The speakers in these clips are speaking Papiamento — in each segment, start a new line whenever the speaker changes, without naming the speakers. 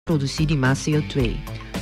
Produsí di mas CO2.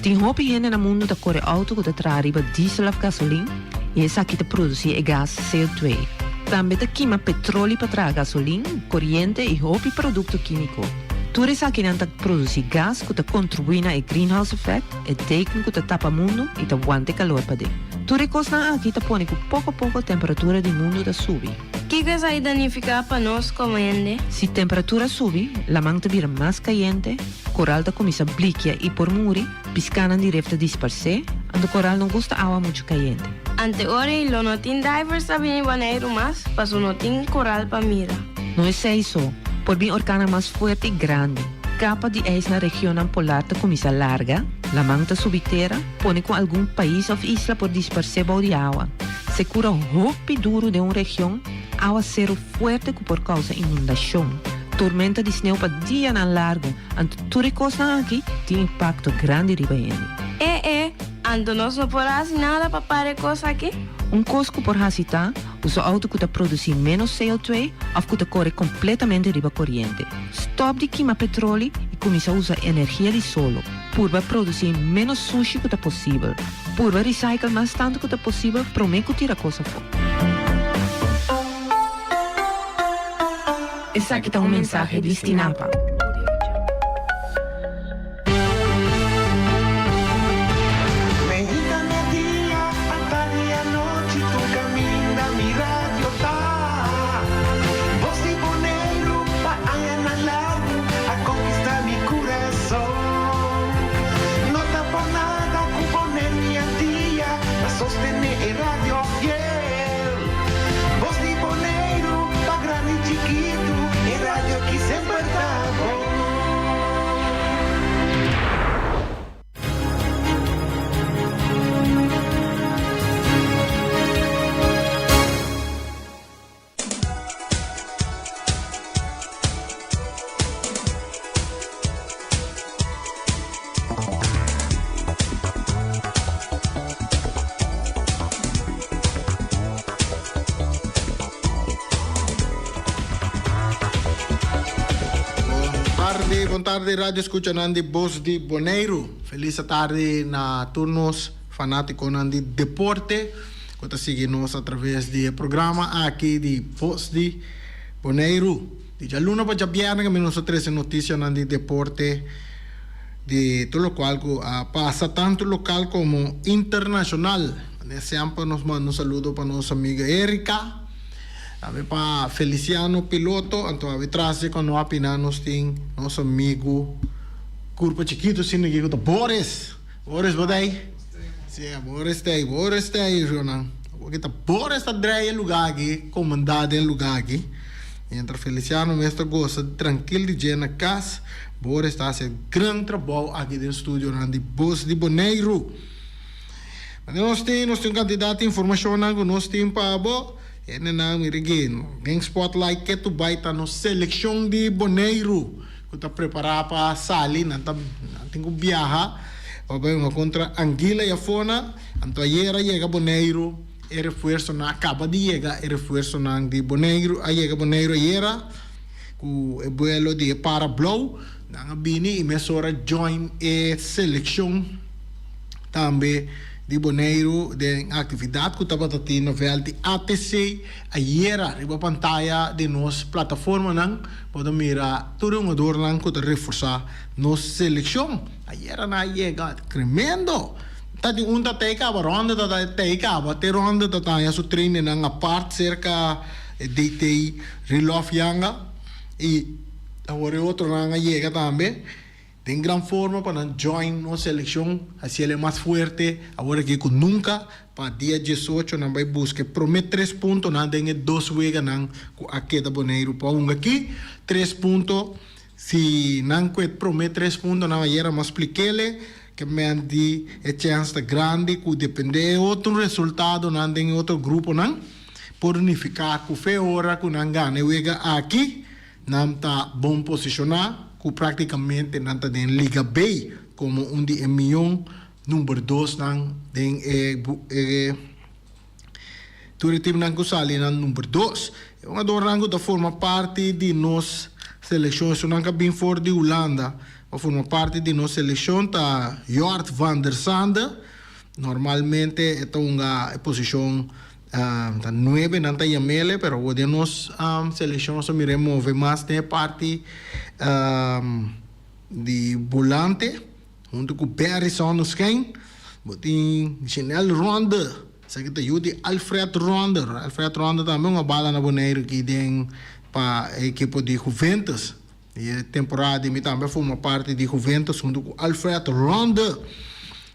Tin hopi hende na mundu ta kore outo ku ta traha riba diesel òf gasolin i esaki ta produsí e gas CO2. Tambe ta kima petroli pa traha gasolin, koriente i hopi produkto kímiko. Tur esakinan ta produsí gas ku ta kontribuí na e greenhouse effect, e deken ku ta tapa mundu i ta wanta e kalor paden. Tur e kosnan aki ta pone ku poko poko temperatura di mundu ta subi.
Kiko esaki ta nifiká pa nos komo hende?
Si temperatura subi, laman ta bira mas kayente, koral ta kuminsá blikia i por muri, piskánan di ref ta disparsé, anto koral no gusta awa muchu kayente.
Ante ora ei lo no tin divers ta bini Boneiru mas, paso no tin koral pa mira.
No esei so, por bin orkannan mas fuerte i grandi. Kapa di ijs na regionnan polar ta kuminsá larga, laman ta subi tera, pone ku algun pais òf isla por disparsé bou di awa. Sekura hopi duru den un region, awaseru fuerte ku por kousa inundashon, tormenta di sneu pa dianan largu, anto tur e kosnan aki tin impakto grandi riba hende.
E e, anto nos no por hasi nada pa para e kos aki?
Un kos ku por hasi ta usa outo ku ta produsí ménos CO2 òf ku ta kore kompletamente riba koriente. Stòp di kima petroli i kuminsá usa energia di solo. Purba produsí ménos sushi ku ta posibel. Purba recycle mas tantu ku ta posibel promé ku tira kos afó. Esaki ta un mensahe di Stinapa.
Bon tardi, bon tardi radio escuchanan di Bos di Boneiru. Feliz tardi na tur nos fanaticonan di deporte. Ku ta sigui nos a traves di e programa aki di Bos di Boneiru. Di djaluna pa djabièrnè kaminda nos ta trese notisianan di deporte di tur lokual ku a pasa tantu lokal komo internashonal. Manera semper nos manda un saludo pa nos amiga Erika, tambe pa Feliciano Piloto, anto awe tras dje ku no a pina nos tin nos amigu kurpa chikitu asina aki ku ta Boris. Boris bo ta ei? Sí, Boris ta ei, Boris ta ei, Jonan. Awor ta Boris ta drei e lugá aki, komandá den lugá aki. Mientras Feliciano mes ta gosa trankil di dje na kas, Boris ta hasi e gran trabou aki den studionan di Bos di Boneiru. Manera nos tin, nos tin un kantidat di informashonnan ku nos tin pa bo. Hendenan, mira aki, den spotlight ke tu bai ta nos selekshon di Boneiru. Ku ta prepará pa sali, nan ta nan tin ku biaha pa bai hunga kontra Anguila i Afona. Anto ayera yega Boneiru e refuersonan a kaba di yega e refuersonan di Boneiru a yega Boneiru ayera ku e buelo di e para blou. Nan a bini i mesora join e selekshon tambe di Boneiru den aktividat ku tabata tin na vèlt di ATC ayera riba pantaya di nos plataformanan. Bo ta mira tur e hungadornan ku ta reforsá nos selekshon. Ayera nan a yega tremendo. Ta tin un ta tei kaba, ronda ta tei kaba. Te ronda ta taña su trainingnan apart serka e DT Rilof Yanga. I awor e otronan a yega tambe. Den gran forma pa nan join nos seleccion, haci el e mas fuerte awor aki cu nunca. Pa dia diesocho nan bay busca e prome tres puntonan den e dos weganan cu a keda Boneiru pa hunga aki. Tres punto, si nan cu e prome tres puntonan ayera mas splikele ke men di e chens ta grandi cu depende e otro resultadonan den e otro gruponan por nifica cu fe ora cu nan gana e wega aki. Nan ta bon posishoná ku práktikamente nan ta den Liga B komo un di e mion number dosnan den e e tur e timnan ku sali nan number dos. E hungadornan ku ta forma parti di nos selekshon esunnan ku a bin for di Hulanda. pa forma parti di nos selekshon ta Jort van der Sande. Normalmente e ta hunga e posishon ta nuebe nan ta yam'ele pero awor den nos selekshon nos a mira e move mas den e parti di bolante hunto ku Barry Zonneschijn. Bo tin Janel Ronde. Esaki ta yu di Alfred Ronder. Alfred Ronder tambe un a bala na Boneiru aki den pa e ekipo di Juventus. I e temporada di mi tambe a forma parti di Juventus huntu ku Alfred Ronder.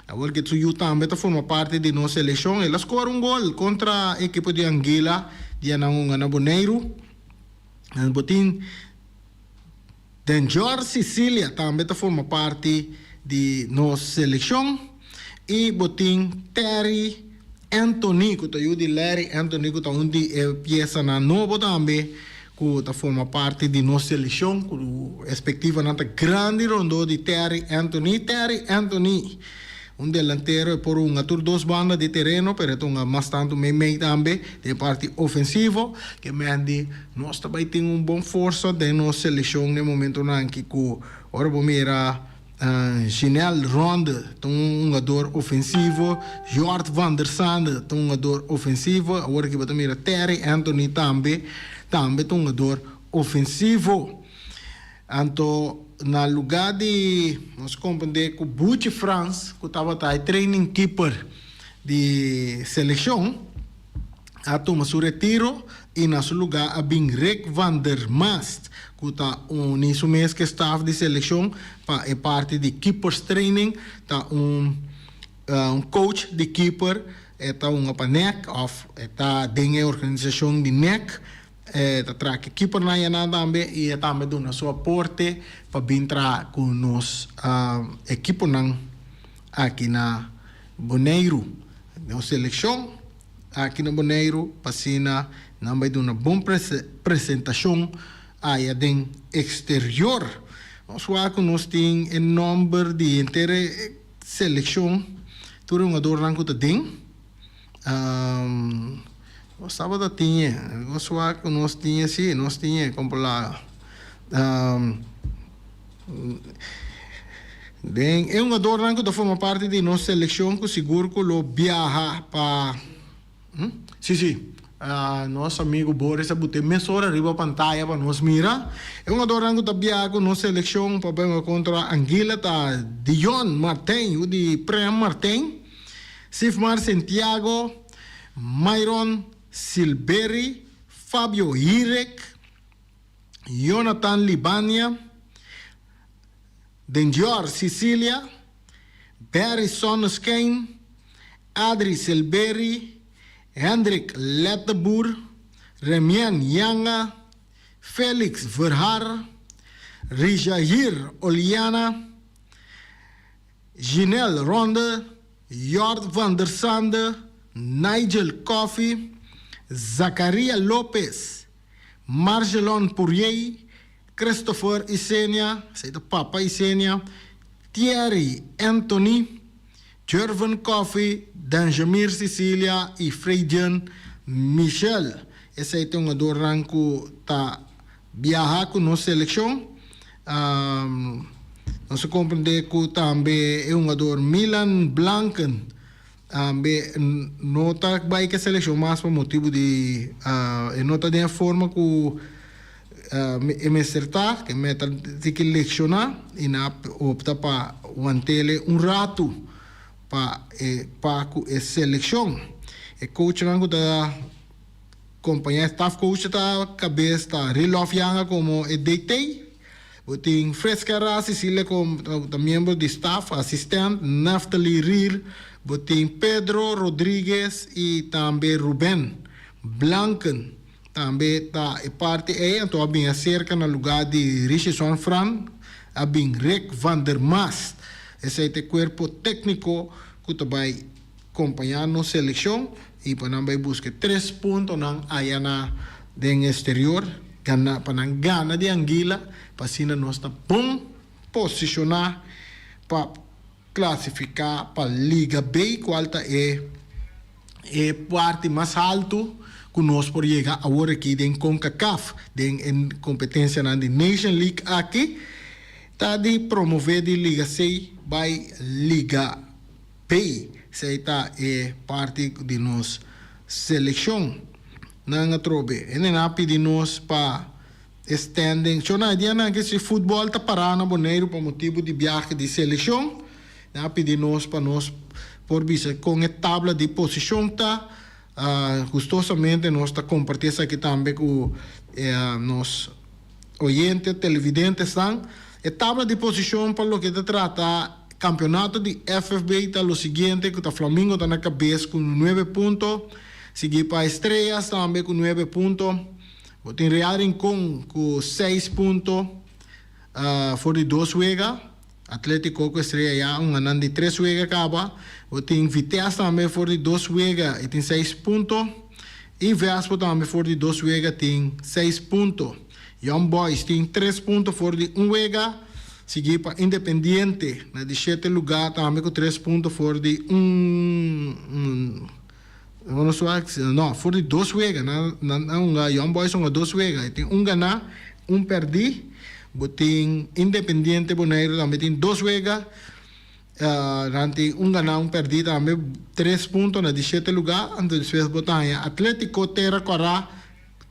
Awor ke su yu tambe ta forma parti di nos selekshon. El a skora un gol kontra e ekipo di Anguila dia nan hunga na Boneiru. Bo tin Denjor Cicilia tambe ta forma parti di nos selekshon i bo tin Terry Anthony ku ta yu di Larry Anthony ku ta un di e piesanan nobo tambe ku ta forma parti di nos selekshon ku espektivanan ta grandi rondó di Terry Anthony. Terry Anthony un delantero e por hunga tur dos banda di tereno pero e ta hunga mas tantu meimei tambe den e parti ofensivo. Ke men di nos ta bai tin un bon forsa den nos selekshon den momentonan aki ku ora bo mira Ginel Ronde ta un hungador ofensivo, Jort van der Sande ta un hungador ofensivo, awor aki bo ta mira Terry Anthony tambe tambe ta un hungador ofensivo. Anto na lugá di nos komprendé ku Buchi Frans ku tabata e training keeper di selekshon a tuma su retiro i na su lugá a bin Rick van der Mast ku ta uni su mes ku e staf di selekshon pa e parti di keepers training ta un un coach di keeper e ta hunga pa nec òf e ta den e organisashon di nec. E ta traha ku ekiponan ayanan tambe i e tambe duna su aporte pa bin traha ku nos ekiponan aki na Boneiru. Nos selekshon aki na Boneiru pa asina nan bai duna bon presentashon aya den eksterior. Nos wak ku nos tin e nòmber di henter e selekshon, tur e hungadornan ku ta den. Nos tabata tin e, nos wak ku nos tin e si, nos tin e kompolá. Den e hungadornan ku ta forma parti di nos selekshon ku sigur ku lo biaha pa, si si, nos amigu Boris a but'é mesora riba pantaya pa nos mira. E hungadornan ku ta biaha ku nos selekshon pa bai hunga kontra Anguila ta Dion Martijn, yu di Prem Martijn. Sifmar Sentiago, Myron Silbery, Fabio Hirek, Jonathan Libania, Dendior Cicilia, Barry Sonneskijn, Adri Silbery, Hendrik Letteboer, Remien Janga, Felix Verhaar, Rijahir Oliana, Ginel Ronde, Jort van der Sande, Nigel Coffey, Zacaria Lopez, Margelon Pourier, Christopher Isenia, esei ta papa Isenia, Thierry Anthony, Jervin Coffey, Danjamir Cicilia y Fredian Michel. Esei ta hungadornan cu ta biaha cu nos seleccion. Nos a comprende cu tambe e hungador Milan Blanken tambe no ta bay cu e seleccion mas pa motibo di e no ta den e forma cu e mester ta, e meta tin ki lecciona y nan a opta pa wantele un rato pa e pa cu e seleccion. E coachnan cu ta. Kompañá staf coach ta kabes ta Rilof Janga komo e DT. Bo tin Frits Carras, Cecilia komo ta miembro di staf, asistent, Naftali Rier, bo tin Pedro Rodriguez i tambe Ruben Blanken tambe ta e parti ei. Anto a bin aserka na lugá di Richardson Fran a bin Rick van der Mast. Esei ta e kuerpo tékniko ku ta bai Kompañá nos selekshon i pa nan bai buska e tres puntonan aya na den exterior gana pa nan gana di Anguila pa asina nos ta bon posishoná pa klasifiká pa Liga B kual ta e e parti mas haltu ku nos por yega awor aki den Concacaf den e kompetensianan di Nation League aki. ta di promové di Liga C bai Liga B. Esei ta e parti di nos selekshon. Nan atrobe hende a pidi nos pa e standing. Shona, e dianan aki si futbòl ta pará na Boneiru pa motibu di biahe di selekshon. Nan a pidi nos pa nos por bisa kon e tabla di posishon ta. Gustosamente nos ta kompartí esaki tambe ku nos oyente, televidentesnan. E tabla di posishon pa loke ta trata kampeonato di FFB ta lo siguiente, ku ta Flamingo ta na kabes ku nuebe punto, sigui pa Estrellas tambe ku nuebe punto, bo tin Real Rincon ku seis punto for di dos wega. Atletico ku Estrella ya un ganan di tres wega kaba. Bo tin Vitesse tambe for di dos wega i tin seis punto. I Vespo tambe for di dos wega tin seis punto. Young Boys tin tres punto for di un wega, sigui pa Independiente na di shete luga tambe ku tres punto for di un no for di dos wega. Nan a hunga Young Boys a hunga dos wega i tin un ganá. Un pèrdí, bo tin Independiente Boneiru tambe tin dos wega, nan tin un ganá un pèrdí tambe, tres punto na di shete lugá, anto despues bo ta haña Atlétiko Tera Kòrá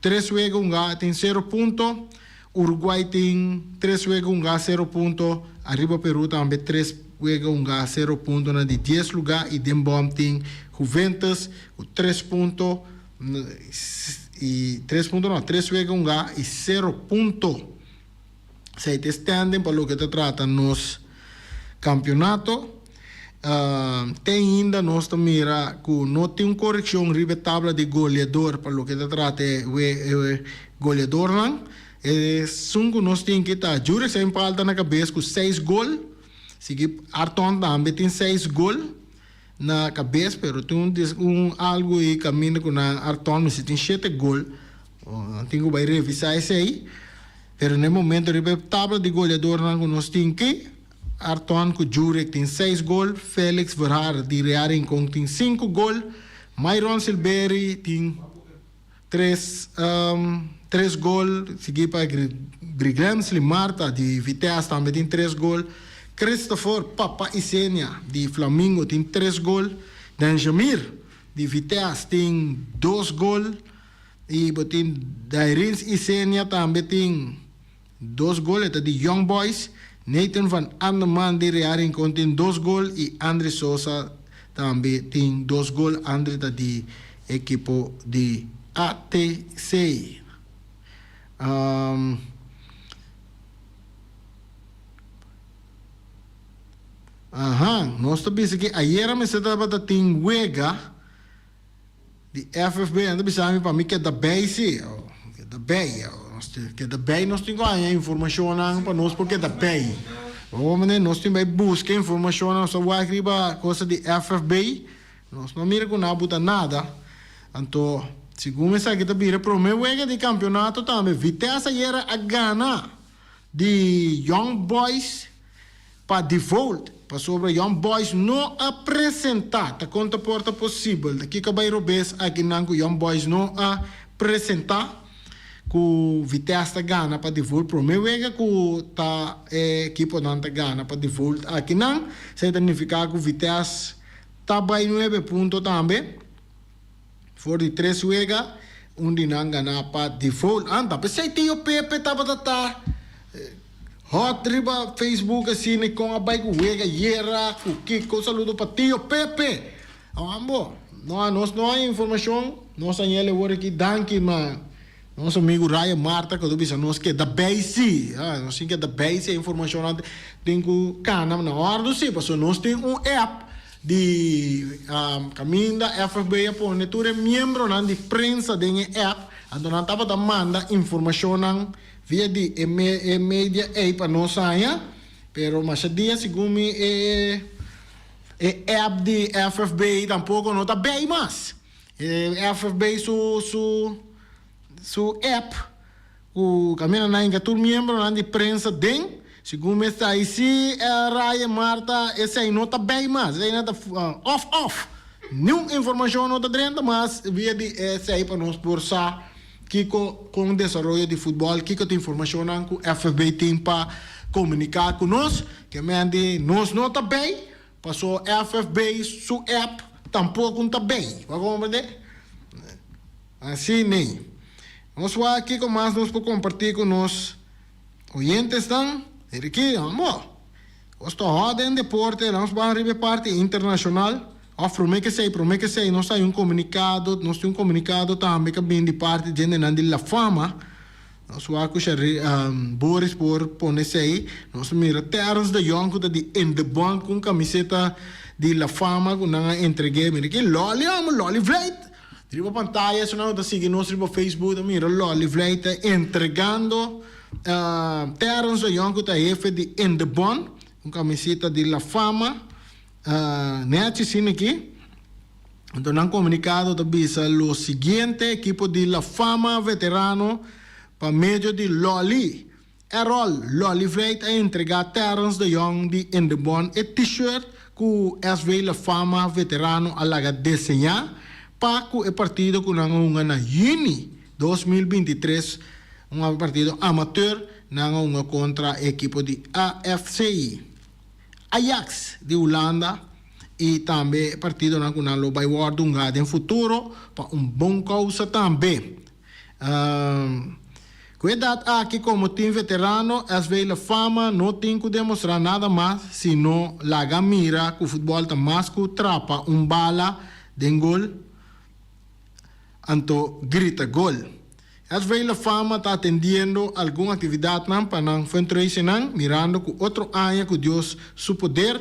tres wega hungá tin sero punto, Uruguay tin tres wega hungá sero punto, Ariba Peru tambe tres wega hungá sero punto na di dies lugá i den bòm tin Juventus ku tres punto. Y tres punto no, tres wega hunga y cero punto. Esey ta e standing pa loke ta trata nos campeonato. Te ainda nos ta mira cu no tin un coreccion riba e tabla di goleador pa loke ta trata e goleadornan. Esun cu nos tin ki ta Jurek Seinpal ta na cabes cu seis gol, sigui Arton tambe tin seis gol. Na kabes pero tin un un algu ei kaminda ku nan Arton mester tin shete gol nan tin ku bai revisá esei pero na e momento riba e tabla di goleadornan ku nos tin ki Arton ku Jurek tin seis gol Felix Verhaar di Real Rincon tin sinku gol Myron Silbery tin tres tres gol sigui pa Briglemsley Martha di Vitesse tambe tin tres gol Christopher Papa Isenia di Flamingo tin tres gol Danjamir di Vitesse tin dos gol y bo tin Dairins Isenia tambe tin dos gol e ta di Young Boys Nathan van Andeman di Real Rincon tin dos gol y Andre Sosa tambe tin dos gol Andre ta di ekipo di ATC. Aha, nos ta bisa ki ayera mester tabata tin wega di FFB, nan ta bisa mi pa mi keda bij si, keda bij, nos tin keda bij nos tin ku haña informashonnan pa nos por keda bij. Bo manera nos tin bai buska informashonnan, nos ta wak riba cosa di FFB, nos no mira ku nan a buta nada, anto segun esaki ta bira prome wega di kampeonato tambe, Vitesse ayera a gana. Di Young Boys pa default, pasobra Young Boys no a presenta, ta kon ta por ta posibel? Ta kiko a bai robes akinan ku Young Boys no a presenta ku Vitesse ta gana pa default prome wega ku ta e ekiponan ta gana pa default akinan, esei ta nifiká ku Vitesse ta bai nuebe punto tambe. For di tres wega, un di nan gana pa default. Anta, p'esei Tio Pepe tabata ta hot riba Facebook asina kon a bai ku wega yera ku kiko. Un saludo pa Tio Pepe. Ambo, no, nos no hay informashon, nos a ñel e wor aki danki ma nos amigu Ryan Marta ku ta bisa nos keda bei si. Nos tin keda bei si e informashonnan tin ku kana na ordu si, pasobra nos tin un app. Di kaminda FFB a pone tur e miembronan di prensa den e app, anto nan tabata manda informashonnan via di e e media ei pa nos haña, pero masha dia segun mi e e app di FFB tampoko no ta bei mas. E FFB su su su app. Ku kaminda nan hinka tur miembronan di prensa den, segun mi esta si Raya Marta esei no ta bay mas, esei nan ta off off, niun informashon no ta drenta mas via di esei pa nos por sa kiko kon desaroyo di futbòl, kiko ta informashonnan ku FFB tin pa. komuniká ku nos. Ke men di nos no ta bei, paso FFB su app tampoko no ta bei. Bo a komprendé? Así nei. Nos wak kiko mas nos por kompartí ku nos oyentesnan. Mira aki, amo. Nos ta hòt den deporte, nos ban riba e parti internashonal. Òf promé ke esei, promé ke esei nos hay un komunikado, nos tin un komunikado tambe ku a bini di parti djendenan di La Fama. Nos wak ku Sharry, Boris por pone esei. Nos mira Terrence de Jong ku ta di In de Bond ku un kamiseta di La Fama ku nan a entreg'é. Mira ki Lolly amo, Lolly Vlijt! Riba pantaya esunnan ku ta sigui nos riba Facebook ta mira Lolly Vlijt ta entregando Terrence de Jong ku ta hefe di In de Bond un kamiseta di La Fama. Nechi asina aki. Anto nan komunikado ta bisa lo siguiente, Ekipo di La Fama Veterano pa medio di Lolly Errol Lolly Vlijt a entregá Terrence de Jong di Indebon e T-shirt ku SV La Fama Veterano a laga deseñá pa ku e partido ku nan a hunga na yüni 2023, un partido amateur nan a hunga kontra e ekipo di AFC. Ajax di Hulanda i tambe e partidonan ku nan lo bai wòrdu hungá den futuro pa un bon kousa tambe. Ku e edat aki komo tin veterano SV La Fama no tin ku demostrá nada mas sino laga mira ku futbòl ta mas ku trapa un bala den gol anto grita gol. SV La Fama ta atendiendo algun aktividatnan pa nan fundraisingnan mirando ku otro aña ku Dios su poder,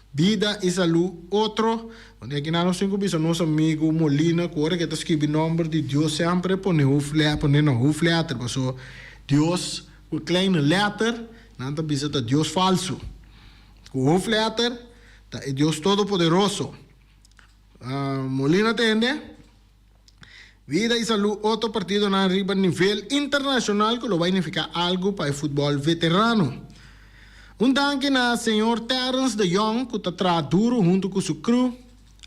bida i salú otro. Wanneer aki nan nos tin ku bisa nos amigu Molina ku ora ke ta skibi nòmber di Dios semper e pone hoofdletter, pone na hoofdletter paso Dios ku kleine letter nan ta bisa ta Dios falsu. Ku hoofdletter ta e Dios todopoderoso. Molina tende. Vida i Salú otro partidonan riba nivel internashonal ku lo bai nifiká algu pa e futbòl veterano. Un danki na señor Terrence de Jong ku ta traha duru huntu ku su crew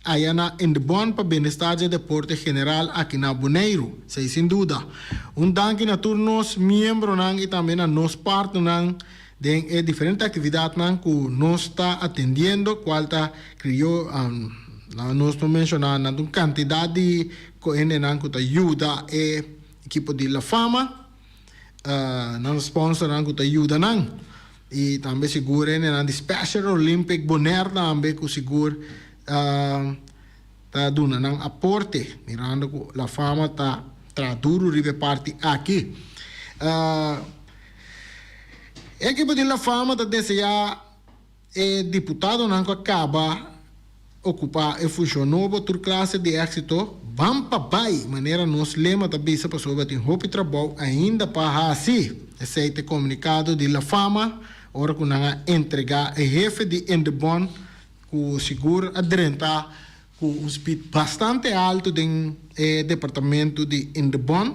aya na Indebon pa benestar dje deporte general aki na Boneiru, esei sin duda. Un danki na tur nos miembronan i tambe na nos partnernan den e diferente aktividatnan ku nos ta atendiendo kual ta krio laga nos no menshoná nan ta un kantidat di hendenan ku ta yuda e ekipo di La Fama nan sponsornan ku ta yuda nan i tambe sigur hendenan di Special Olympic Bonaire tambe ku sigur ta duna nan aporte mirando ku La Fama ta traha duru riba e parti aki. E ekipo di La Fama ta deseá e diputadonan ku a kaba okupá e funshon nobo tur klase di éksito, Ban pa bai, manera nos lema ta bisa pasobra tin hopi trabou ainda pa hasi. Esei ta e komunikado di La Fama ora ku nan a entregá e hefe di Indebon ku sigur a drenta ku un speed bastante alto den e departamento di Indebon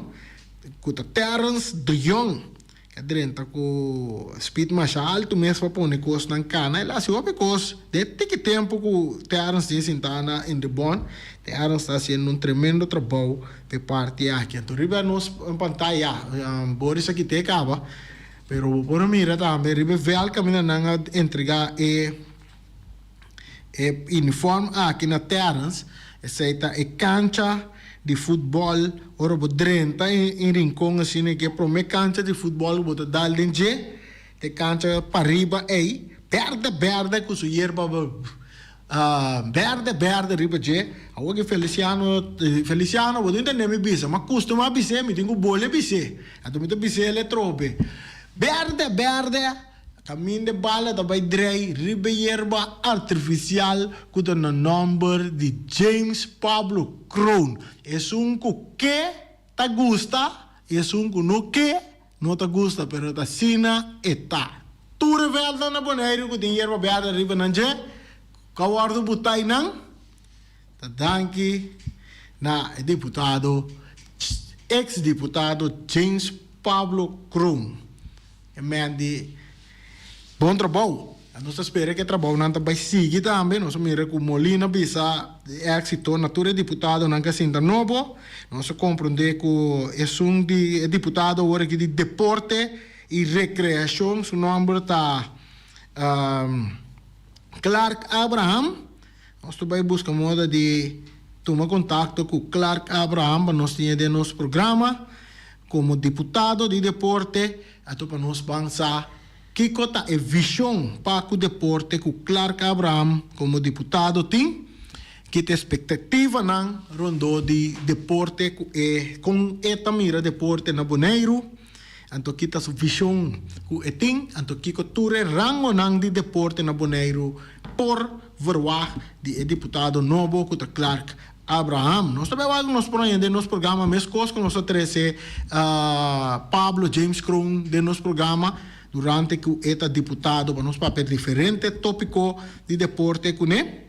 ku ta Terrence de Jong a drenta ku speed masha alto mes pa pone kosnan kana. El a hasi hopi kos den tiki tempu ku Terrence tin sintá na Indebon. Terrence ta hasiendo un tremendo trabou pa e parti aki. Anto riba nos pantaya Boris a kit'é kaba pero bo por a mira tambe riba e vèlt kaminda nan a entregá e E uniform aki na Terrence, esei ta e kancha di futbòl. Ora bo drenta in Rincon asina e ke promé kancha di futbòl ku bo ta dal den dje, ta e kancha pariba ei, bèrdè bèrdè ku su yerba bèrdè bèrdè riba dje. Awor ke Feliciano, Feliciano bo tin tende mi bisa, m'a kustumá bis'é, mi tin ku bole bis'é. Anto mi ta bis'é el atrobe, bèrdè bèrdè. Kaminda e bala ta bai drei riba e yerba artifisial ku ta na nòmber di James Pablo Kroon. Esun ku ke ta gusta i esun ku no ke no ta gusta, pero ta asina e ta. Tur e vèltnan na Boneiru ku tin yerba bèrdè riba nan dje ku a wòrdu butá einan ta danki na e diputado, eks diputado James Pablo Kroon. E men di bon trabou. Nos ta spera ku e trabounan ta bai sigui tambe. Nos a mira ku Molina bisa di éksito na tur e diputadonan ku a sinta nobo. Nos a komprondé ku esun di e diputado awor aki di deporte. i Rekreashon, su nòmber ta Clark Abraham. Nos ta bai buska moda di tuma kontakto ku Clark Abraham pa nos tin e den nos programa komo diputado di deporte, anto pa nos ban sa kiko ta e vishon pa ku deporte ku Clark Abraham komo diputado tin, ki ta e espektativanan rondó di deporte ku e kon e ta mira deporte na Boneiru, anto ki ta su vishon ku e tin, anto kiko tur e rangonan di deporte na Boneiru por verwagt di e diputado nobo ku ta Clark Abraham. Nos ta bai wak nos por haña den nos programa meskos ku nos a trese Pablo James Kroon den nos programa durante ku e ta diputado pa nos papia diferente topiko di deporte kuné.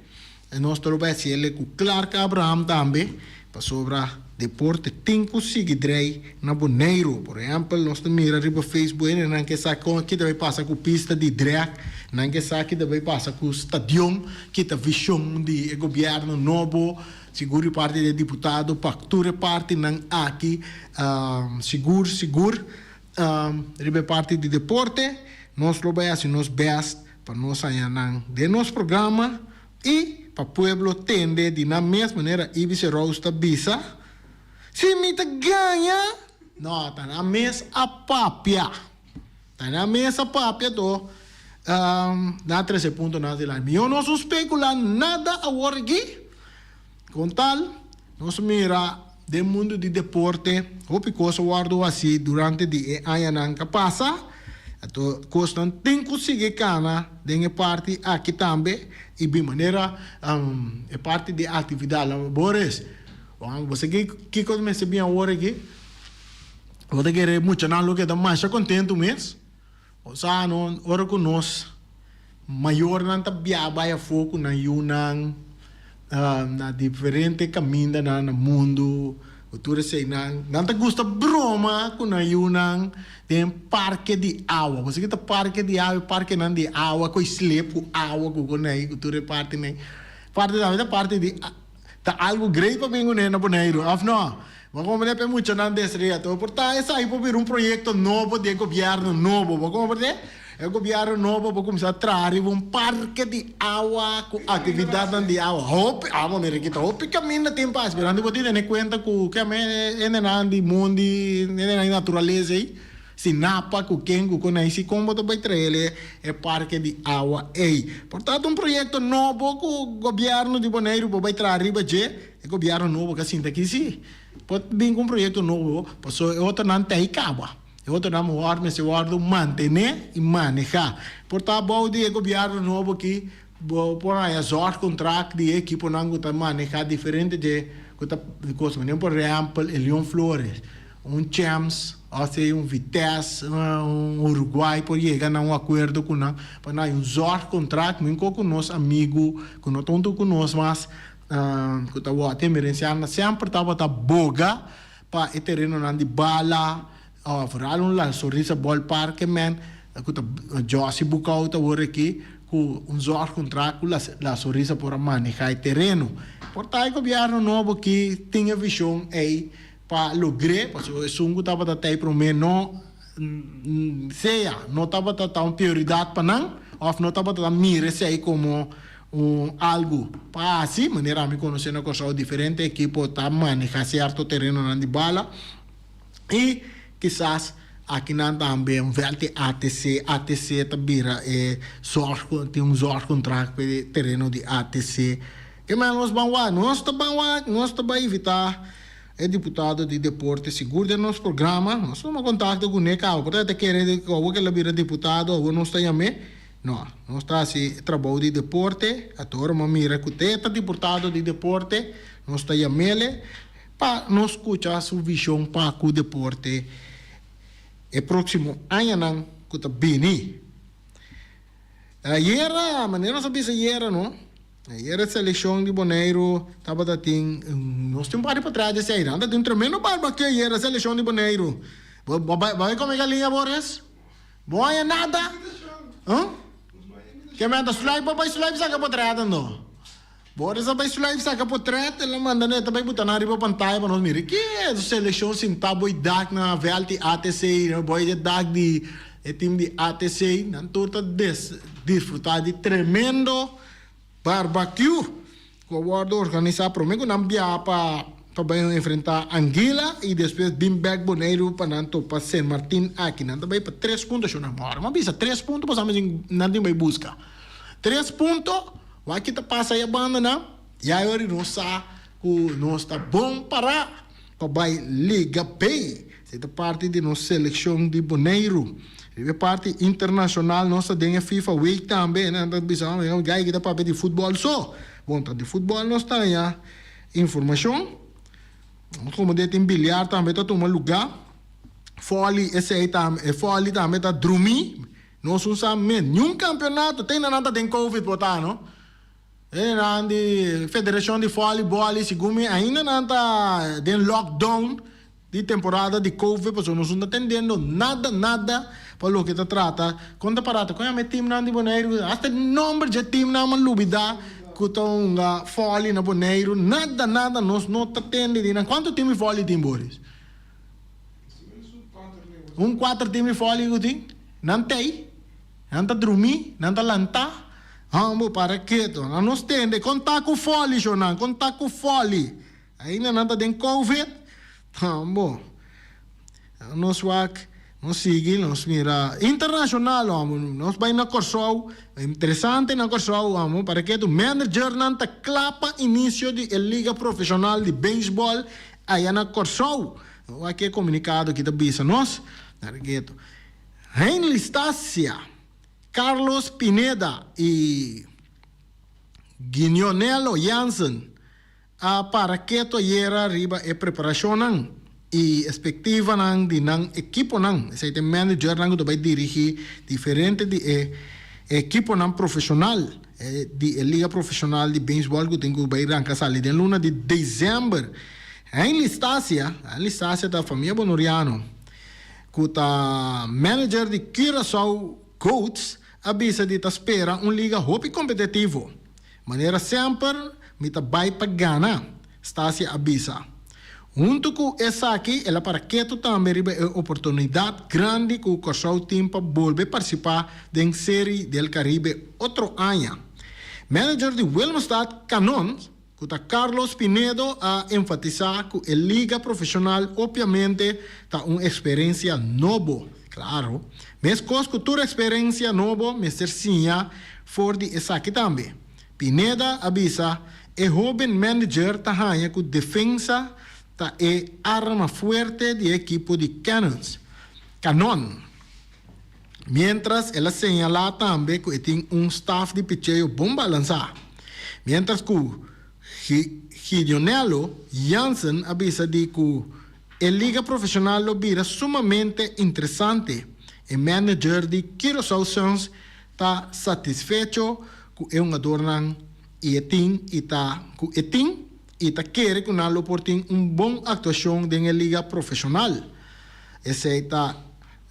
E nos ta lo bai hasi el ku Clark Abraham tambe pasobra deporte tin ku sigui drei na Boneiru. Por ehèmpel nos ta mira riba Facebook hendenan ke sa kon ki ta bai pasa ku pista di drèk, nan ke sa ki ta bai pasa ku stadion, ki ta vishon di e gobièrnu nobo, sigur di parti di e diputado pa tur e partinan aki sigur sigur riba e parti di deporte nos lo bai hasi nos bèst pa nos haña nan den nos programa i pa pueblo tende di nan mes manera Ibis Rose ta bisa. Si mi ta gaña? No, ta nan mes a papia. Ta nan mes a papia to nan a trece puntonan dilanti. Mi yo no su specula nada awor aki. Con tal, nos mira den mundo di deporte hopi cos a wordo haci durante di e añanan ca pasa. Anto cosnan tin cu sigui cana den e parti aki tambe y bin manera e parti di actividad. Boris. Bo bo sa ki kiko mester bin awor aki? Bo ta kere muchanan lo keda masha kontentu mes. Bo sa no, ora ku nos mayornan ta bia bai afó ku nan yunan na diferente kamindanan na mundu, ku tur eseinan, nan ta gusta broma ku nan yunan den parke di awa. Bo sa ki ta parke di awa? E parkenan di awa ku e slip ku awa ku konei ku tur e partinan. Parti tambe ta parti di. Ta algu great pa bin kuné na Boneiru, òf no? Bo a komprendé pa e muchanan desrea tur. Por ta esaki por bira un proyekto nobo di e gobièrnu nobo. Bo a komprendé? E gobièrnu nobo por kuminsá traha riba un parke di awa ku aktividatnan di awa. Hopi, amo mira aki ta hopi kaminda tin pa hasi, pero antes bo tin tene kuenta ku ke hendenan di mondi, hendenan di naturalesa ei. Si napa ku ken ku kon ei si kon bo ta bai trael e parke di awa ei. Por tanto un proyekto nobo ku gobièrnu di Boneiru por bai traha riba dje, e gobièrnu nobo ka sinta aki si por bin ku un proyekto nobo pasobra e otronan ta ei kaba. E otronan mehor mester wòrdu mantené i manehá. Por ta bou di e gobièrnu nobo aki bo por haña zorgkontrakt di e ekiponan ku ta manehá diferente dje ku ta kos manera por ehèmpel e Leon Flores. Un Champs of sea un Vitesse, un Uruguay por yega na un akuerdo ku nan pa nan hay un zorgcontract minko ku nos amigu ku no ta huntu ku nos mas ku ta wòrdu emerenciando semper tabata boga pa e terenonan di bala of vooral un La Sonrisa Ballpark men ku ta Jossy Boekhoudt awor aki ku un zorgcontract ku La Sonrisa por a maneha e tereno. Por ta e gobierno nobo aki tin e vision ey Pa logr'é, pasobra esun ku tabata ta ei promé no sea no tabata ta un prioridat pa nan òf no tabata ta mira esei komo un algu pa hasi. Manera ami konosé na Kòrsou diferente ekipo ta manehá sierto terenonan di bala i kisas akinan tambe un vèlt di ATC, ATC ta bira e zòrg tin un zòrgkontrakt pa e tereno di ATC. Ke men nos ban wak? Nos ta ban wak, nos ta bai invitá e diputado di deporte sigur den nos programa. Nos tuma kontakto kuné kaba, por ta e ta kere di ku awor ku el a bira diputado awor nos ta yam'é. No, nos ta hasi e trabou di deporte, ato ora bo mira ku te ta diputado di deporte, nos ta yam'ele pa nos skucha su vishon pa ku deporte e próksimo añanan ku ta bini. Ayera, manera nos a bisa ayera no. Ayer e seleccion di Boneiru tabata tin, nos tin un par di patras di esei, nan ta tin un tremendo barbecue ayer e seleccion di Boneiru. Bo bo bai bai come galiña Boris? Bo haña nada? Huh? Ke men ta sluip bo bai sluip saka potret ando. Boris a bai sluip saka potret, el a manda net a bai buta nan riba pantaya pa nos mira. Ki e selekshon sintá boi dak na vèlt di ATC, boi e dak di e tim di ATC. Nan tur ta des disfrutá di tremendo barbecue ku a wòrdu organisá promé ku nan biaha pa pa bai enfrentá Anguilla i despues bin bèk Boneiru pa nan topa Sint Martin aki. Nan ta bai pa tres punto shon. Ora mi a bisa tres punto pasobra nan tin bai buska tres punto. Wak ki ta pasa ya banda nan, ya e ora nos sa ku nos ta bon pará pa bai Liga B. Esei ta parti di nos selekshon di Boneiru. Riba e parti internashonal nos ta den e FIFA Week tambe. Nan ta bisa oh guy ki ta papia di futbòl so. Bon ta di futbòl nos ta haña informashon. Komo de tin biliar tambe ta tuma lugá. Fòli esei tambe e fòli tambe ta drumí. Nos un sa men niun campeonato te nan ta den covid por ta no e nan di federacion di volleyball y segun mi ainda nan ta den lockdown di temporada di covid pasobra nos un ta tendendo nada nada pa loke ta trata con ta parata con yama e team nan di Boneiru hasta e nomber dje team nan a lubida cu ta hunga volley na Boneiru nada nada nos no ta tende di nan cuanto team di volley tin Boris? Un cuater team di volley cu tin? Nan tei, nan ta drumí, nan ta lantá, Hombo, para keto. Nan no stende. Kon ta ku fòli, shonnan? Kon ta ku fòli? Ainda nan ta den covid? Hombo. Nos wak, nos sigui, nos mira internashonal, hombo. Nos bai na Kòrsou. Interesante na Kòrsou, hombo. Para keto. Managernan ta kla pa inisio di e liga profeshonal di beisbòl aya na Kòrsou. Wak e komunikado ki ta bisa nos. Para keto. Heinley Stasia, Carlos Pineda y Guinionelo Jansen a para keto ayera riba e preparacionnan y expectivanan di nan ekiponan. Esey ta e managernan cu ta bay dirigi diferente di e ekiponan profesional di e liga profesional di baseball cu tin cu bay ranca sali den luna di december. Heinley Stasia, Heinley Stasia ta famia Bonoriano. ku ta manager di Curaçao Goats, a bisa di ta spera un liga hopi kompetitivo. Manera semper mi ta bai pa gana, Stasia a bisa. Huntu ku esaki el a para ketu tambe riba e oportunidat grandi ku Kòrsou tin pa bolbe partisipá den Seri del Caribe otro aña. Manager di Willemstad Canons, Ku ta Carlos Pinedo a enfatisá ku e liga profeshonal opiamente ta un eksperensia nobo. Klaro, meskos ku tur eksperensia nobo mester siña for di esaki tambe. Pineda a bisa e hóben manager ta haña ku defensa ta e arma fuerte di e ekipo di Canons. Canon. Miéntras el a señalá tambe ku e tin un staf di picheo bon balansá. Miéntras ku Gidionello Jansen a bisa di ku e liga profeshonal lo bira sumamente interesante, e manager di Curaçao Suns ta satisfecho ku e hungadornan i e tin i ta ku e tin i ta kere ku nan lo por tin un bon aktuashon den e liga profeshonal. Esei ta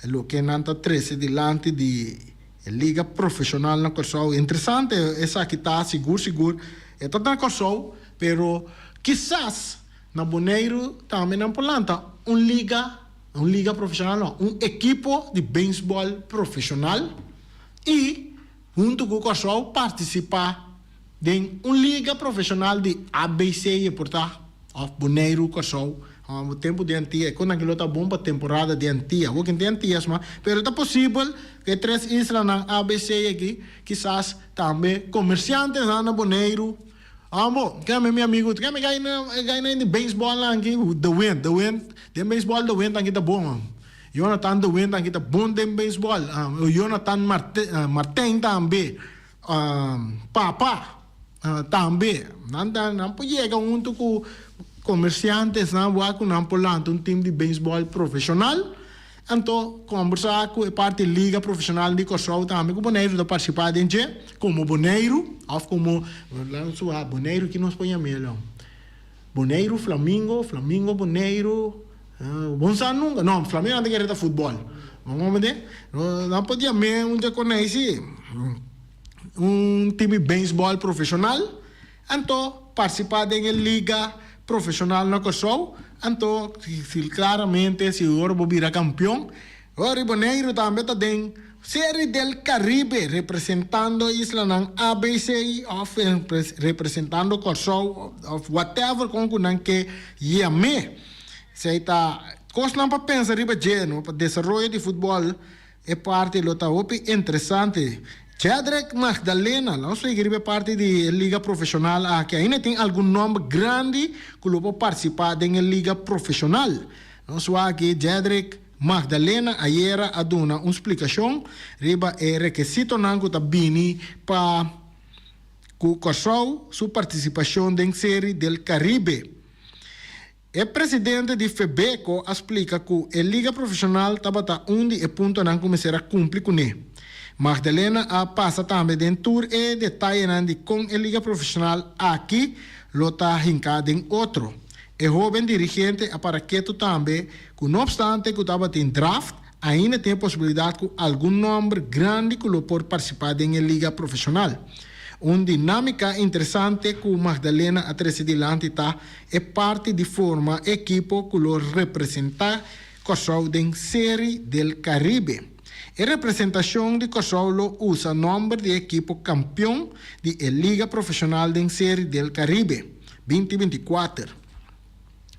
Loke nan ta trece dilanti di e liga profesional na Corsou. Interesante esaki ta sigur sigur. E ta na Corsou, pero kisas na Boneiru tambe nan por lanta un liga, un liga profesional no, un ekipo di beisbol profesional y hunto cu Corsou participa den un liga profesional di ABC e por ta. Of Boneiru, Kòrsou, tempu di Antia. E konan ki lo ta bon pa temporada di Antia. Awor kin tin Antias mas, pero ta posibel ku e tres islanan ABC aki kisas tambe komersiantenan na Boneiru. Amo, keme mi amigu, keme gai na gai na di beisbòlnan aki, De Wind, De Wind, den beisbòl De Wind aki ta bon. Jonathan De Wind aki ta bon den beisbòl. Jonathan Martijn tambe. Papa. Tambe, nan ta nan por yega huntu ku komersiantesnan wak ku nan por lanta un tim di beisbòl profeshonal. Anto kombersá ku e parti liga profeshonal di Kòrsou tambe ku Boneiru ta partisipá den dje komo Boneiru òf komo Boneiru ki nos por yam'é lo? Boneiru Flamingo, Flamingo Boneiru, bo no sa nunka, no Flamingo nan ta kere ta futbòl, bo comprende? Nan por yam'é un dje konei si. Un tim di beisbòl profeshonal. Anto partisipá den e liga profeshonal na Kòrsou. Anto si klaramente si ora bo bira kampion, ora Boneiru tambe ta den Serie del Caribe representando islanan ABC òf representando Kòrsou òf whatever kon ku nan ke yam'é. Esei ta kosnan pa pensa riba dje no pa desaroyo di futbòl. E parti lo ta hopi interesante. Jedrek Magdalena, Nos sigui riba e parti di e liga profesional aki. Ainda tin algun nomber grandi cu lo por participa den e liga profesional. Nos wak aki Jedrek Magdalena ayera a duna un splicacion riba e rekesitonan cu ta bini pa cu Kòrsou su participacion den Serie del Caribe. E presidente di Febeko a splika ku e liga profeshonal tabata un di e puntonan ku mester a kumpli kuné. Magdalena a pasa tambe den tur e detayenan di kon e liga profeshonal aki lo ta hinká den otro. E hóben dirigente a para ketu tambe ku no opstante ku tabatin draft, ainda tin e posibilidat ku algun nòmber grandi ku lo por partisipá den e liga profeshonal. Un dinámika interesante ku Magdalena a trese dilanti ta e parti di forma e ekipo ku lo representá Kòrsou den Seri del Caribe. E representashon di Kòrsou lo usa nòmber di e ekipo kampion di e liga profeshonal den Seri del Caribe 2024.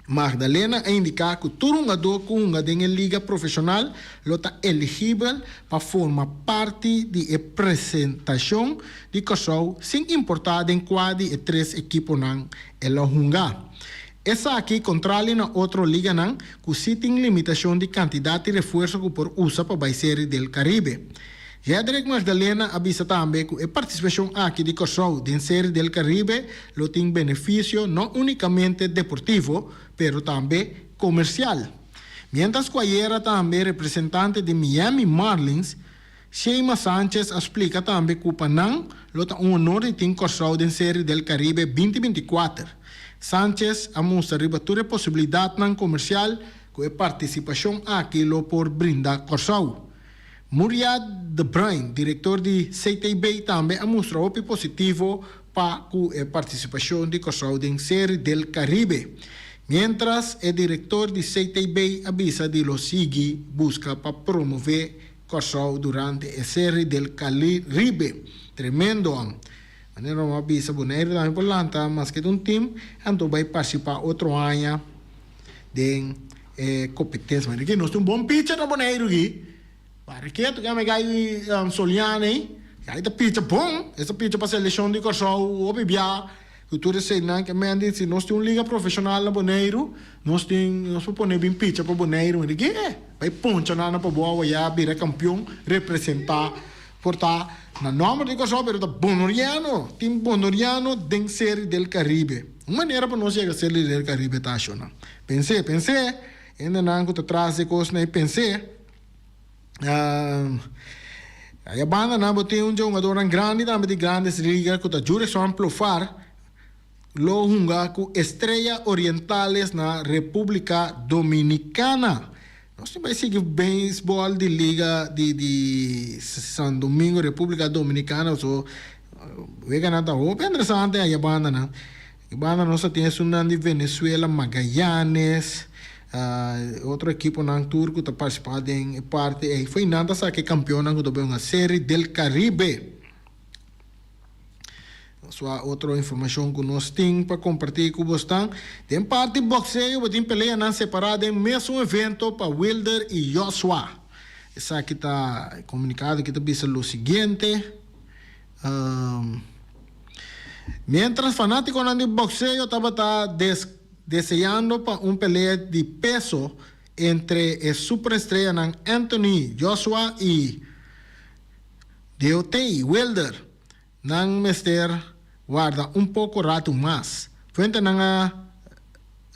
Magdalena a indiká ku tur hungadó ku hunga den e liga profeshonal lo ta eligibel pa forma parti di e presentashon di Kòrsou sin importá den kua di e tres ekiponan e lo hunga. Esaki kontrali na otro liganan ku sí tin limitashon di kantidat di refuerso ku por usa pa bai Serie del Caribe. Jedrek Magdalena a bisa tambe ku e partisipashon aki di Kòrsou den Serie del Caribe lo tin benefisio no únikamente deportivo, pero tambe komersial. Miéntras ku ayera tambe representante di Miami Marlins, Sheima Sanchez a splika tambe ku pa nan lo ta un honor di tin Kòrsou den Serie del Caribe 2024. Sanchez a mustra riba tur e posibilidatnan komersial ku e partisipashon aki lo por brinda Kòrsou. Muriad de Bruin, direktor di CTB tambe a mustra hopi positivo pa ku e partisipashon di Kòrsou den Serie del Caribe. Miéntras e direktor di CTB a bisa di lo sigui buska pa promové Kòrsou durante e Serie del Caribe. Tremendo am. Manera nos a bisa Boneiru tambe por lanta maske ta un tim anto bai partisipá otro aña den e competencia. Mira aki nos tin un bon pitcher na Boneiru aki. Para ketu ke ame gai Solian ei. Gai ta pitcha bon. E ta pitcha pa seleccion di Kòrsou hopi bia. Ku tur eseinan ke men di si nos tin un liga profesional na Boneiru nos tin nos por pone bin pitcha pa Boneiru. Mira aki e bai poncha nan pa bo awaya bira kampion representa por ta na nòmber di Kòrsou pero ta bonoriano tin bonoriano den Serie del Caribe. Un manera pa nos yega Serie del Caribe ta ashonan. Pens'é, pens'é, hendenan ku ta tras di e kosnan ei pens'é. Aya bandanan bo tin un dje hungadornan grandi tambe di Grandes Ligas ku ta Jurickson Profar lo hunga ku Estrella Orientales na Repúblika Dominikana. Nos tin bai sigui beisbòl di liga di di San Domingo, Repúblika Dominikana so weganan ta hopi interesante aya bandanan. E banda nos a tin esunnan di Venezuela, Magallanes, otro ekiponan tur ku ta partisipá den e parti ei. Fo'i nan ta saka e kampionnan ku ta bai hunga Serie del Caribe. Nos wak otro informashon ku nos tin pa kompartí ku bosnan. Den parti bokseo bo tin peleanan separá den mesun evento pa Wilder i Joshua. Esaki ta e komunikado ki ta bisa lo siguiente. Miéntras fanátikonan di bokseo tabata deseando pa un pelea di peso entre e superestreanan Anthony Joshua i Deontay Wilder, nan mester warda un poko ratu mas. Fuentenan a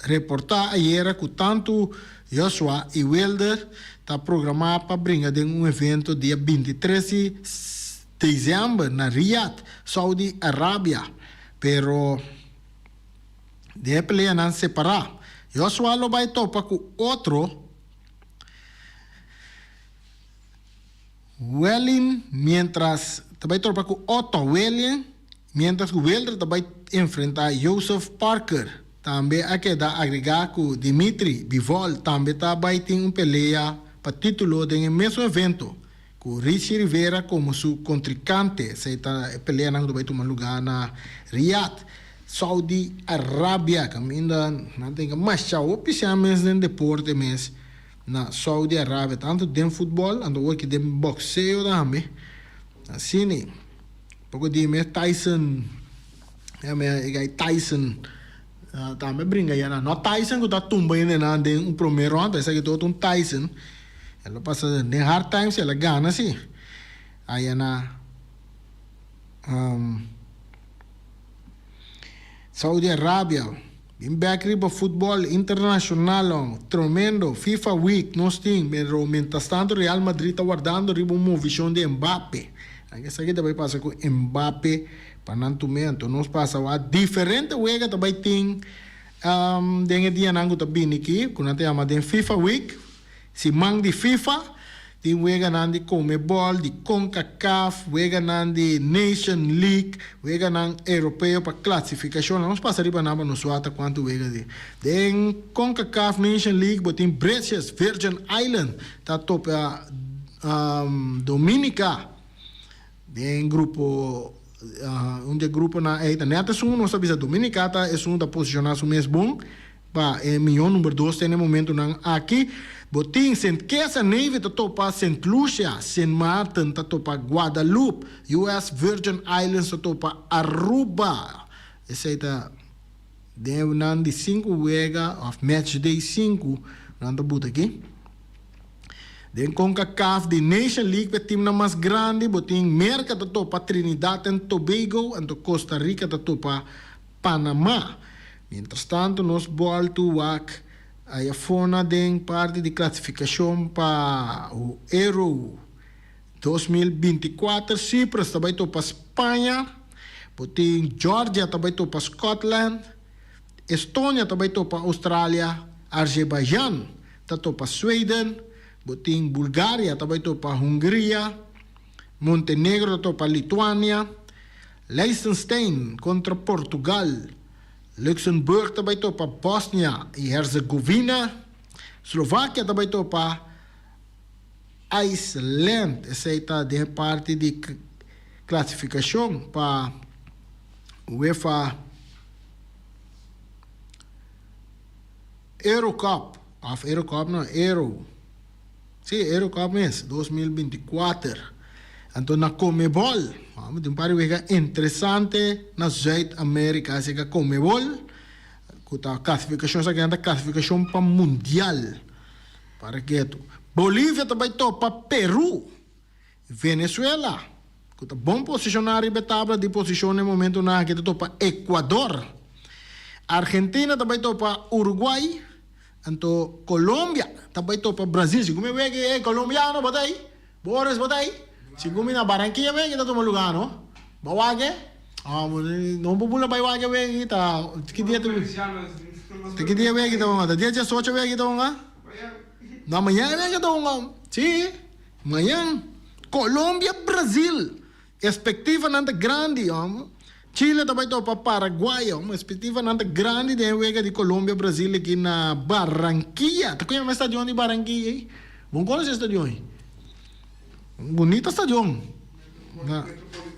reportá ayera ku tantu Joshua i Wilder ta programá pa bringa den un evento dia 23 di desèmber na Riyadh, Saudi Arabia, pero den e peleanan separá. Joshua lo bai topa ku otro Welin miéntras ta bai topa ku Otto Welin. Miéntras ku Wilder ta bai enfrentá Joseph Parker. Tambe a keda agregá ku Dmitry Bivol tambe ta bai tin un pelea pa título den e mesun evento, ku Richie Rivera komo su kontrinkante. Esei ta e peleanan ku ta bai tuma lugá na Riyadh, Saudi Arabia, kaminda nan tin masha hopi siña mes den deporte mes na Saudi Arabia, tantu den futbòl anto awor ki den bòkseo tambe. Asina. Poko di mes Tyson, e gai Tyson tambe bringa ya nan. No Tyson ku ta tumba hendenan den un prome rond, esaki ta otro un Tyson. El a pasa den hard times el a gana si. Aya na Saudi Arabia. Bin bek riba futbol internacional tremendo FIFA week nos tin pero mientras tanto Real Madrid ta wardando riba un movicion di Mbappe nan ke sa ki ta bay pasa cu Mbappe pa nan tume anto nos pasa wak diferente wega ta bay tin den e dianan cu ta bini aki cu nan ta yama den FIFA week. Siman di FIFA, tin weganan di Conmebol, di Concacaf, weganan di Nation League, weganan Europeo pa klasifikashon. Nos pasa riba nan pa nos wak kuantu wega tin. Den Concacaf Nation League bo tin British Virgin Island ta topa Dominica den grupo un di e gruponan ei ta nèt esun nos ta bisa Dominica ta esun ta posishoná su mes bon. Pa e mihó number dos te na e momentunan aki, bo tin Sint Kitts and Nevis ta topa Sint Lucia, Sint Maarten ta topa Guadalupe, US Virgin Islands ta topa Aruba. Esei ta den nan di sinku wega òf match day sinku nan ta buta aki. Den Concacaf di Nation League pa e timnan mas grandi bo tin Merka ta topa Trinidad and Tobago anto Costa Rica ta topa Panama. Mientrastanto nos boltu wak ayafona den parti di klasifikashon pa Euro 2024 Cyprus ta bai topa Spaña, bo tin Georgia ta bai topa Scotland, Estonia ta bai topa Australia, Azerbaijan ta topa Sweden, bo tin Bulgaria ta bai topa Hungria, Montenegro ta topa Lituania, Liechtenstein kontra Portugal, Luxemburg ta bai topa Bosnia i Herzegovina, Slovakia ta bai topa IJsland. Esei ta den e parti di klasifikashon pa UEFA Euro Cup, òf Euro Cup no, Euro. Sí, Eurocup mes, 2024. Anto na Conmebol, amo tin un par di wega interesante na Zuid Amerika, así que Conmebol, ku ta klasifikashon, esaki nan ta klasifikashon pa mundial. Para ketu. Bolivia ta bai topa Peru. Venezuela, ku ta bon posishoná riba e tabla di posishon na e momentunan aki ta topa Ecuador. Argentina ta bai topa Uruguay. Anto Colombia ta bai topa Brazil. Segun mi wega e colombiano bo ta ei? Boris bo ta ei? Segun mi na Barranquilla wega ta tuma lugar no? Bo wak e? No bo bula bai wak e wega ta ki dia ta ta ki dia wega ta hunga? Ta dia diesocho wega ta hunga? No mañana wega ta hunga. Si mañan Colombia Brazil. Espektivanan ta grandi, hòm. Chile ta bai topa Paraguay, hòm. Espektivanan ta grandi den e wega di Colombia-Brazil aki na Barranquilla. Ta koña e stadion di Barranquilla ei? Bo no konosé e stadion ei? Un bunita stadion. Na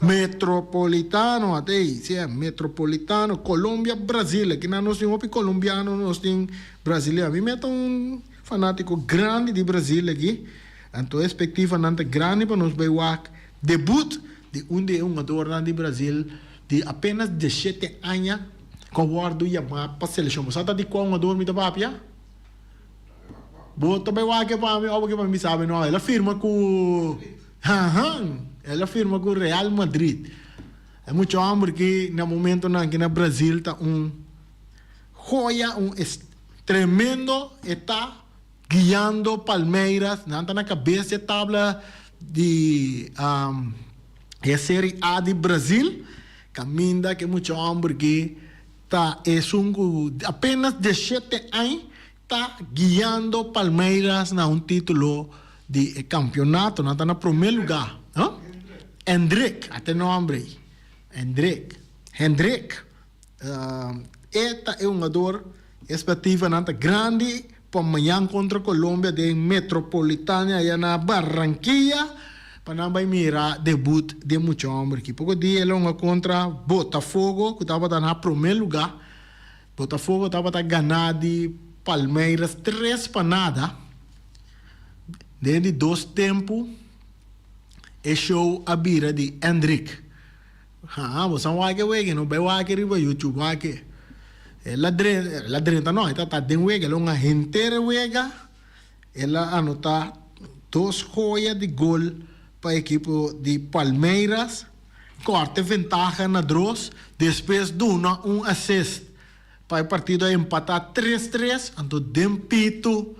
Metropolitano, ata ei. Si, Metropolitano, Colombia-Brazil. Aki nan nos tin hopi colombiano, nos tin braziliano. Mi meta un fanátiko grandi di Brazil aki. Anto e espektivanan ta grandi pa nos bai wak. Debut di un di e hungadornan di Brazil di apenas diesshete aña ku a wòrdu yamá pa selekshon. Bo sa ta di kua hungador mi ta papia? Bo ta bai wak pa mi òf pa mi sabi no? El a firma ku Hahan, el a firma ku Real Madrid. E mucha hòmber ki na momentonan aki na Brazil ta un joya, un tremendo e ta. Guiando Palmeiras, nan ta na kabes di e tabla di e Serie A di Brazil, kaminda ku e mucha hòmber ki ta esun ku apenas diesshete aña ta guiando Palmeiras na un titulo di e kampionato, nan ta na promé lugá. Endrick, ata e nòmber ei, Endrick. Hendrik. E ta e hungador, expectativanan ta grandi pa mañan contra Colombia den Metropolitano aya na Barranquilla pa nan bay mira debut di e mucha homber aki. Poco dia el a hunga contra Botafogo cu tabata na prome lugar. Botafogo tabata gana di Palmeiras 3-0. Den di dos tempo e show a bira di Endrick. Haa, bo san wak e wega, no bai wak riba YouTube, wak e. El a drenta, el a drenta no, e ta den wega, el a hunga henter e wega, el a anota dos joya di gol pa ekipo di Palmeiras, korta e ventaha na dros, despues duna un assist pa e partido a empata tres tres, anto den pito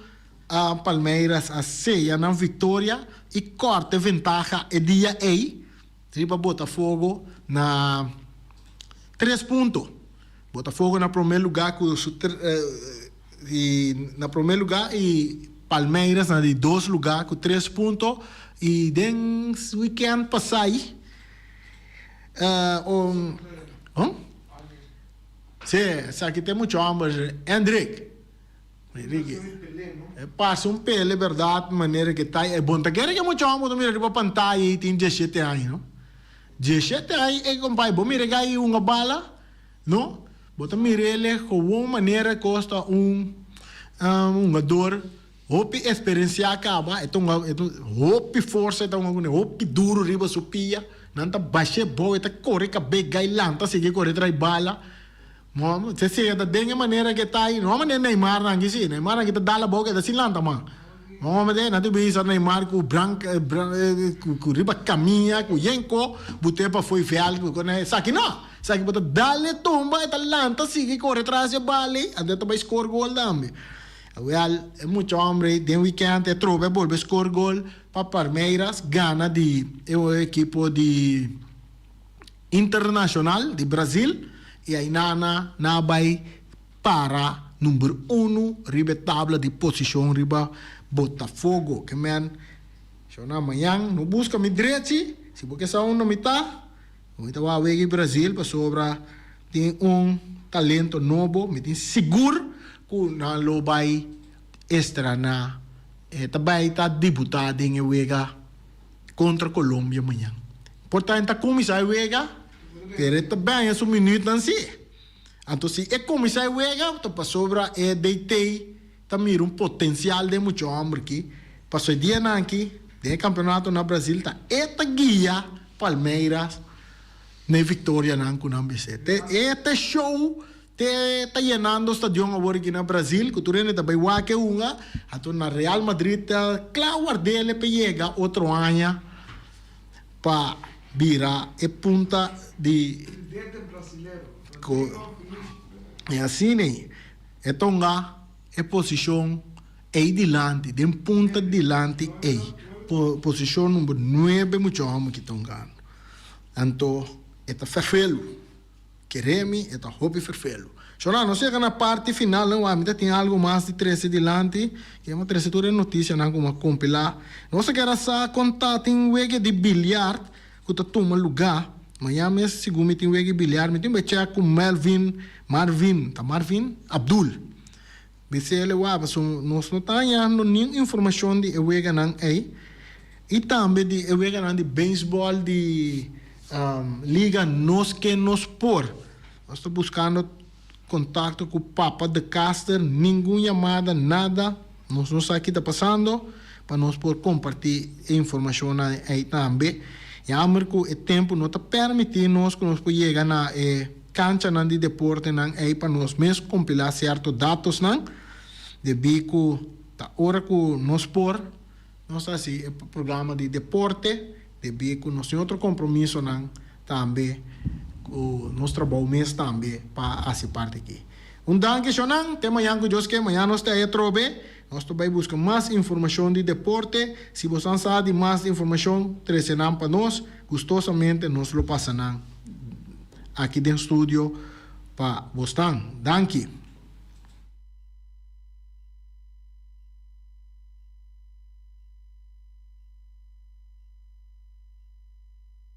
a Palmeiras a seya nan victoria y korta e ventaha e dia ey. Riba Botafogo na tres punto. Botafogo na prome luga ku su i na prome luga i Palmeiras na di dos luga ku tres punto i den weekend pasai un si esaki ta e mucha homber Endrick. Enrique, e parse un pele berdad manera ke ta e bon ta kere ke mucha homber ta mira riba pantaya y tin diesshete aña no. Diesshete aña e kompay bo mira gai hunga bala no bo ta mirele gewoon manera kos ta un hungador hopi experencia kaba e ta hunga hopi forsa e ta hunga kune hopi duro riba su pia nan ta bashe bou e ta kore kabe gai lanta sigui kore trai bala. No, se sea ta den e manera ke ta ahi, no manera Neymar nan aki si, Neymar nan aki ta dal abou ke ta sin lanta man. No manera, nan ta bisa Neymar ku brank ku riba kamiya ku yenko bute pafo e veld ku esaki no, esaki bo ta dal e tumba e ta lanta sigui kore tras e bal ei, anto e ta bai score gol tambe. Awel e mucha hombre ei den weekend e trobe a bolbe score gol pa Palmeiras gana di e ekipo di. Internacional di Brazil y ainana na bay para number uno riba e tabla di posicion riba Botafogo. Ke men shona mañan no busca mi drechi si bo ke sa unda mi ta mi ta wak wega Brazil pasobra tin un talento nobo mi tin sigur cu nan lo bay estrana e ta bay ta debuta den e wega contra Colombia mañan. Por ta ta cuminsa e wega, pero e ta baña su minuutnan si. Anto si e cuminsa e wega, ta pasobra e DT ta mira un potencial den mucha homber aki. Paso e dianan aki, den e campeonato na Brasil, ta e ta guia Palmeiras na e victorianan cu nan bis'e. Te e ta show Te ta yenando stadion awor aki na Brazil ku tur hende ta bai wak e hunga, anto na Real Madrid ta kla ward'ele pa yega otro aña pa bira e punta di E asina ei e ta hunga e posishon ei dilanti, den punta dilanti ei, posishon number nuebe mucha hòmber ki ta hungando, anto e ta ferfelu. Kere mi, e ta hopi ferfelu. Shona, nos yega na parti final nan wak mi ta tin algu mas di trese dilanti. Ke mi a trese tur e notisianan ku mi a kompilá. Nos a kere sa kon ta tin wega di biliard ku ta tuma lugá. Mañan mes segun mi tin wega di biliard mi tin bai chèk ku Melvin, Marvin, ta Marvin? Abdul. Bis'el e wak pasobra nos no ta hañando niun informashon di e weganan ei i tambe di e weganan di beisbòl di liga Nos Ke Nos Por. Nos ta buskando kontakto ku Papa de Caster, ningun yamada, nada. Nos no sa ki ta pasando pa nos por kompartí e informashonnan ei tambe. Jammer ku e tempu no ta permití nos ku nos por yega na e Kanchanan di deportenan ei pa nos mes kompilá sierto datosnan, debí ku ta ora ku nos por, nos ta hasi e programa di deporte, debí ku nos tin otro kompromisonan tambe ku nos trabou mes tambe pa hasi parti aki. Un danki shonnan, te mañan ku Dios ke, mañan nos ta ei atrobe, nos ta bai buska mas informashon di deporte, si bosan sa di mas informashon trese nan pa nos, gustosamente nos lo pasa nan. Aki den studio pa bosnan. Danki.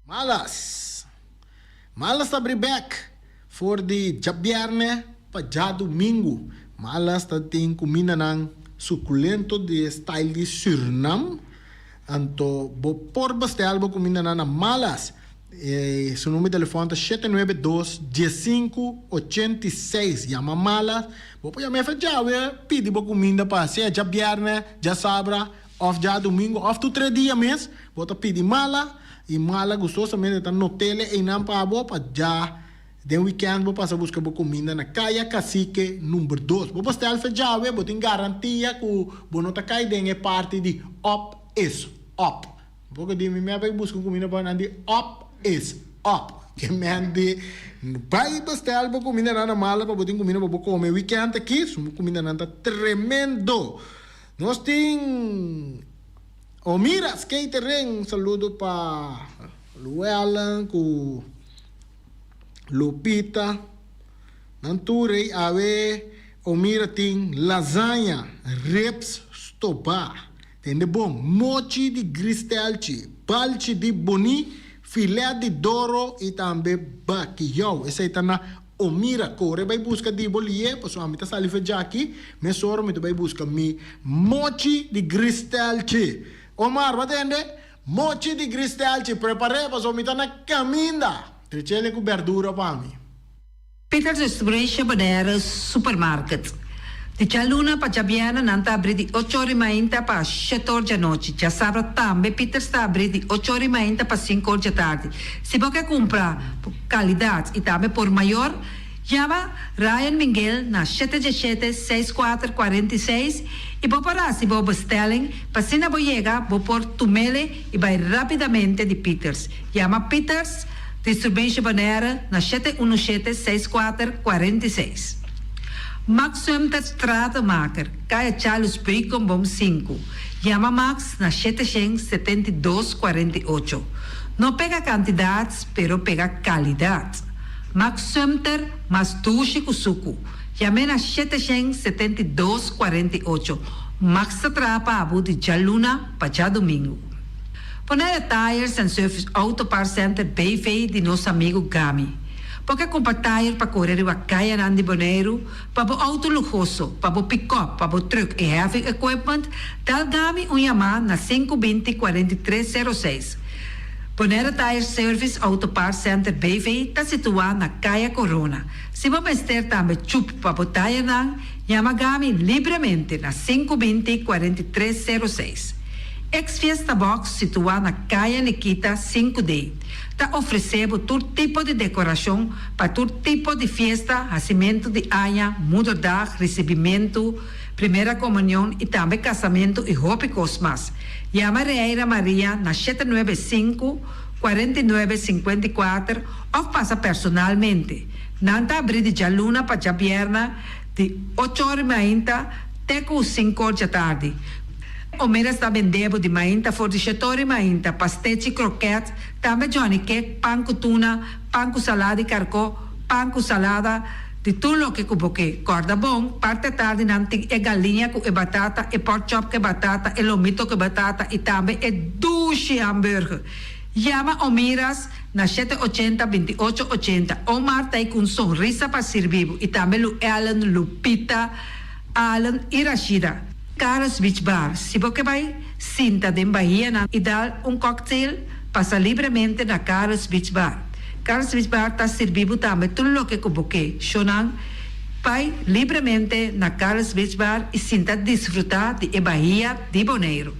Malas. Malas ta bri bek. For di djabièrnè pa djadumingu, Malas ta tin kumindanan sukulento di e style di Sürnam. Anto bo por bestèl bo kumindanan na Malas. Su number di telefòn ta 792 15 86. Yama Malas. Bo por yama efe djawe pidi bo kuminda pa sea djabièrnè, djasabra òf djadumingu òf tur tres dia mes. Bo ta pidi Mala i Mala gustosamente ta not'el einan pa bo pa dja den weekend bo pasa buska bo kuminda na Kaya Cacique number dos. Bo bestel fe djawe, bo tin garantia ku bo no ta kai den e parti di op is op. Poko di mi mi a bai buska un kuminda pa nan di op is op. Ke men di bai bestel bo kumindanan na Mala pa bo tin kuminda pa bo kome weekend aki. Su kumindanan ta tremendo. Nos tin. Omiras Catering, un saludo pa Luellen ku Lupita. Nan tur ei awe Omira tin lasaña, ribs stobá. Tende bon, mochi di gristelchi, balchi di boni, filet di doro i tambe bakiyou. Esei ta na Omira, kore bai buska di bo lié, pasobra mi ta sali for djaki, mesora mi ta bai buska mi mochi di gristelchi. Omar, bo a tende? Mochi di gristelchi, prepar'é, pasobra mi ta na kaminda. Trech'el ku bèrdura pa mi.
Peter Distribution Bonaire Supermarket. Di djaluna pa djabièrnè nan ta abrí di ocho or i mainta pa shete or djanochi. Djasabra tambe Peters ta abrí di ocho or i mainta pa sinku or djatardi. Si bo ke kumpra kalidat i tambe por mayor, yama Ryan Minguel na shete djeshete, seis kuater, 46 i bo por hasi bo bestelling pa asina bo yega bo por tumele i bai rapidamente di Peters. Yama Peters Distribution Bonaire na 717, 64, 46. Max Sumter Stratenmaker, Kaya Charles Beukenboom 5. Yama Max na 772 48. No pega kantidat, pero pega kalidat. Max Sumter mas dushi ku suku. Yam'é na 772 48. Max ta traha pa bo di djaluna pa djadumingu. Bonaire Tires and Service Auto Parts Center BV di nos amigu Gami. Bo ke kumpra tire pa kore riba kayanan di Boneiru, pa bo outo luhoso, pa bo pikòp, pa bo trùk i heavy equipment, dal Gami un yamá na sinku binti 43 sero seis. Bonaire Tire Service Auto Parts Center BV ta situá na Kaya Corona. Si bo mester tambe chup pa bo tirenan, yama Gami libremente na 520 43 06. Ex Fiesta Box, situá na Kaya Nikita 5D, ta ofresé bo tur tipo di dekorashon pa tur tipo di fiesta, hasimentu di aña, moederdag, risibimentu, primera komunion i tambe kasamentu i hopi kos mas. Yama Reira Maria na 795 49 54 òf pasa personalmente. Nan ta abrí di djaluna pa djabièrnè di 8 or mainta te ku 5 or djatardi. Omeras ta bende bo di mainta for di shetori mainta, pastechi, kroket, tambe johnny cake, pan ku tuna, pan ku salada di karkó, pan ku salada, di tur loke ku bo ke. Kòrda bon, parti atardi nan tin e galiña ku e batata, e pork chop ku e batata, e lomito ku e batata i tambe e dushi hamburger. Yama Omiras na 780 28 80. Omar ta ei ku un sonrisa pa sirbi bo i tambe Lu Ellen, Lupita, Allen i Rashida. Carlos Beach Bar, Si bo ke bai sinta den bahianan i dal un cocktail, pasa libremente na Carlos Beach Bar. Carlos Beach Bar ta sirbi bo tambe tur loke ku bo ke. Shownan, bai libremente na Carlos Beach Bar i sinta disfrutá di e bahia di Boneiru.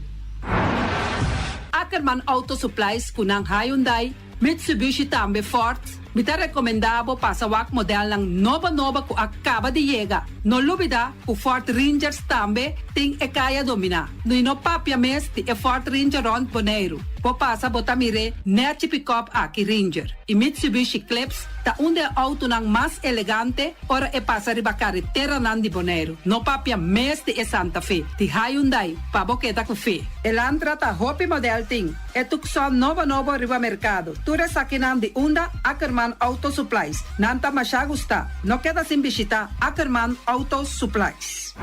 Ackerman Auto Supplies ku nan Hyundai, Mitsubishi tambe Ford. Mi ta rekomendá bo pasa wak modelnan nobo nobo ku a kaba di yega. No lubidá ku Ford Rangers tambe tin e kaya dominá. I no papia mes di e Ford Ranger rònt Boneiru. Bo pasa bo ta mir'é nèchi pikòp aki Ranger. I Mitsubishi Eclipse ta un di e outonan mas elegante ora e pasa riba kareteranan di Boneiru. No papia mes di e Santa Fe di Hyundai pa bo keda ku fe. Elantra ta hopi modèl tin. E Tucson nobo nobo riba merkado. Tur esakinan di unda Ackerman Auto Supplies. Nan ta masha gustá. No keda sin bishitá Ackerman Auto Supplies.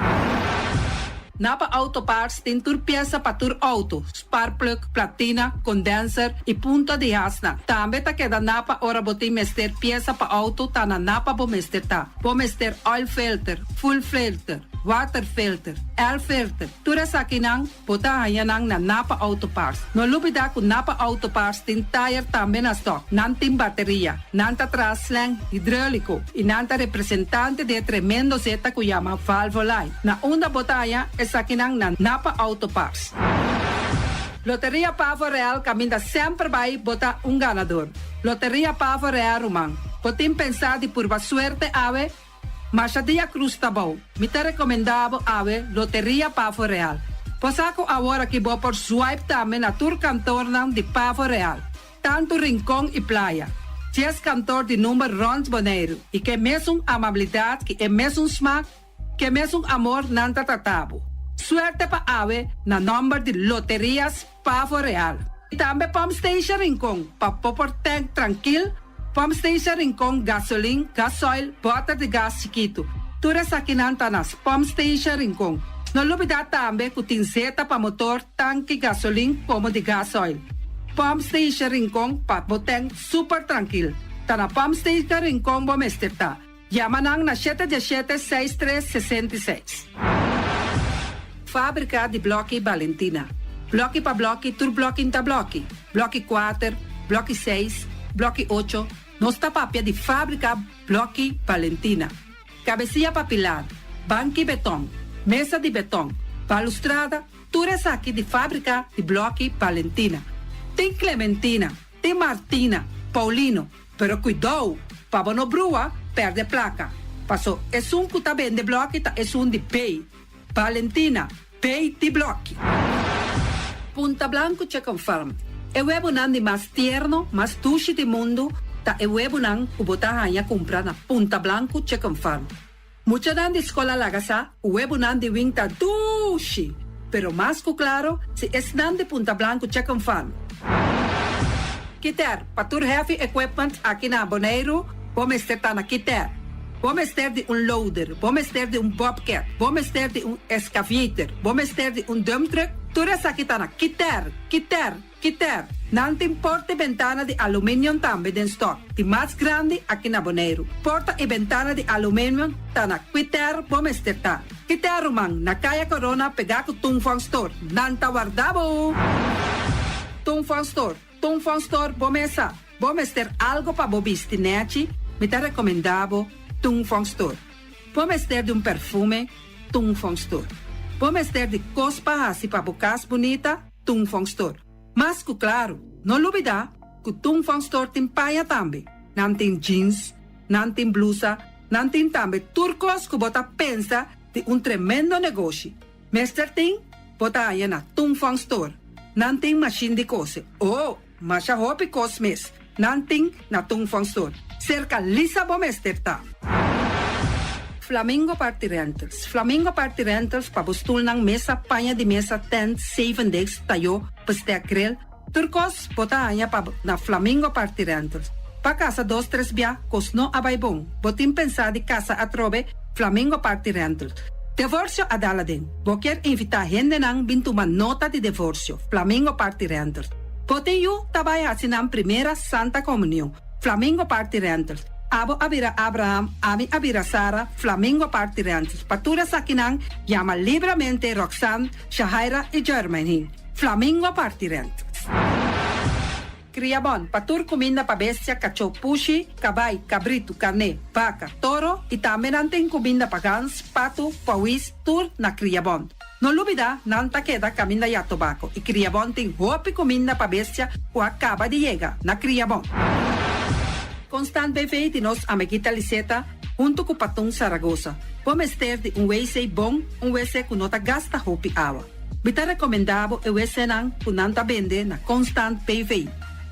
Napa Auto Parts tin tur piesa pa tur auto, sparkplug, platina, condenser y punta di hasnan. Tambe ta keda Napa ora bo tin mester piesa pa auto ta na Napa bo mester ta. Bo mester oil filter, fuel filter, water filter, air filter, tur esakinan Bo ta haña nan na Napa Auto Parts. No lubidá ku Napa Auto Parts tin tayer tambe na stòk. Nan tin bateria, nan ta traha slang hidróliko i nan ta representante di e tremendo zeta ku yama Valvoline. Na unda bo ta haña esakinan na Napa Auto Parts. Loteria Pavo Real kaminda semper bai bo ta un ganador. Loteria Pavo Real ruman, bo tin pensá di purba suerte awe? Masha dia cruz ta bou. Mi ta recomenda bo awe Loteria Pavo Real. Bo sa cu awor aki bo por swipe tambe na tur kantornan di Pavo Real, tanto Rincon y Playa. Djes kantor di number rond Boneiru y ke mesun amabilidad ki e mesun smak, ke mesun amor nan ta trata bo. Suerte pa awe na nomber di Loterias Pavo Real. Y tambe Pump Station Rincon pa bo por tank trankil, Pump Station Rincon gasolin, gasoil, boter di gas chikitu. Tur esakinan ta na Pump Station Rincon. No lubida tambe cu tin zeta pa motor, tanki gasolin como di gasoil. Pump Station Rincon pa bo tank super trankil. Ta na Pump Station Rincon bo mester ta. Yama nan na shete diesshete seis tres 66. Fábrika di blòki Balentina. Blòki pa blòki tur blòki n'ta blòki. Blòki kuater, blòki seis, blòki ocho, nos ta papia di fábrika blòki Balentina. Kabesia pa pilar, banki betòn, mesa di betòn, balustrada, tur esaki di fábrika di blòki Balentina. Tin Clementina, tin Martina, Paulino, Pero kuidou, pa bo no brua, pèrdè plaka. Paso esun ku ta bende blòki ta esun di B. Valentina, B di blòki. Punta Blanco Chicken Farm, E webunan di mas tierno, mas dushi di mundu ta e webunan ku bo ta haña kumpra na Punta Blanco Chicken Farm. Muchanan di skol a laga sa ku webunan di wing ta dushi, pero mas ku klaro si esnan di Punta Blanco Chicken Farm. Kiter, pa tur heavy equipment aki na Boneiru, bo mester ta na Kiter. Bo mester di un loader, bo mester di un bobcat, bo mester di un excavator, bo mester di un dump truck, tur esaki ta na Kiter, Kiter, Kiter. Nan tin porta i bentana di aluminium tambe den stock, di mas grandi aki na Boneiru. Porta i bentana di aluminium ta na Kiter bo mester ta. Kiter ruman, na Kaya Corona pegá ku Tung Fong Store. Nan ta warda bo! Tung Fong Store, Tung Fong Store bo mesa. Bo mester algo pa bo bisti nechi? Mi ta recomenda bo Tung Fong Store. Bo mester di un perfume? Tung Fong Store. Bo mester di cos pa haci pa bo cas bunita? Tung Fong Store. Mas cu claro, no lubida cu Tung Fong Store tin paña tambe. Nan tin jeans, nan tin blusa, nan tin tambe tur cos cu bo ta pensa di un tremendo negoshi. Mester tin, bo ta haña na Tung Fong Store. Nan tin mashin di kose. Oh, masha hopi kos mes nan tin na Tung Fong Store. Serka Lisa bo mester ta. Flamingo Party Rentals Flamingo Party Rentals pa bo stulnan, mesa, paña di mesa, tent, zevendegs, tayó, bestek, grill, tur kos bo ta haña pa na Flamingo Party Rentals. Pa kasa dos tres bia, kos no a bai bon. Bo tin pensá di kasa atrobe? Flamingo Party Rentals. Devorsio a dal aden. Bo kier invitá hendenan bin tuma nota di devorsio? Flamingo Party Rentals. Bo tin yu ta bai hasi nan primera Santa Comunion? Flamingo Party Rentals. Abo a bira Abraham, ami a bira Sara, Flamingo Party Rentals. Pa tur esakinan, yama libramente Roxanne, Shahaira i Jermaine. Flamingo Party Rentals. Kriabon, pa tur kuminda pa bestia, kachó, pushi, kabai, kabritu, karné, baka, toro i tambe nan tin kuminda pa gans, patu, pawis, tur na Kriabon. No lubida, nan ta keda kaminda ya tobako i Kriabon tin hopi kuminda pa bestia ku a kaba di yega na Kriabon. Constant BV di nos amiguita Liseta huntu ku Patun Saragosa. Bo mester di un wc bon, un wc ku no ta gasta hopi awa. Mi ta rekomendá bo e wcnan ku nan ta bende na Constant BV.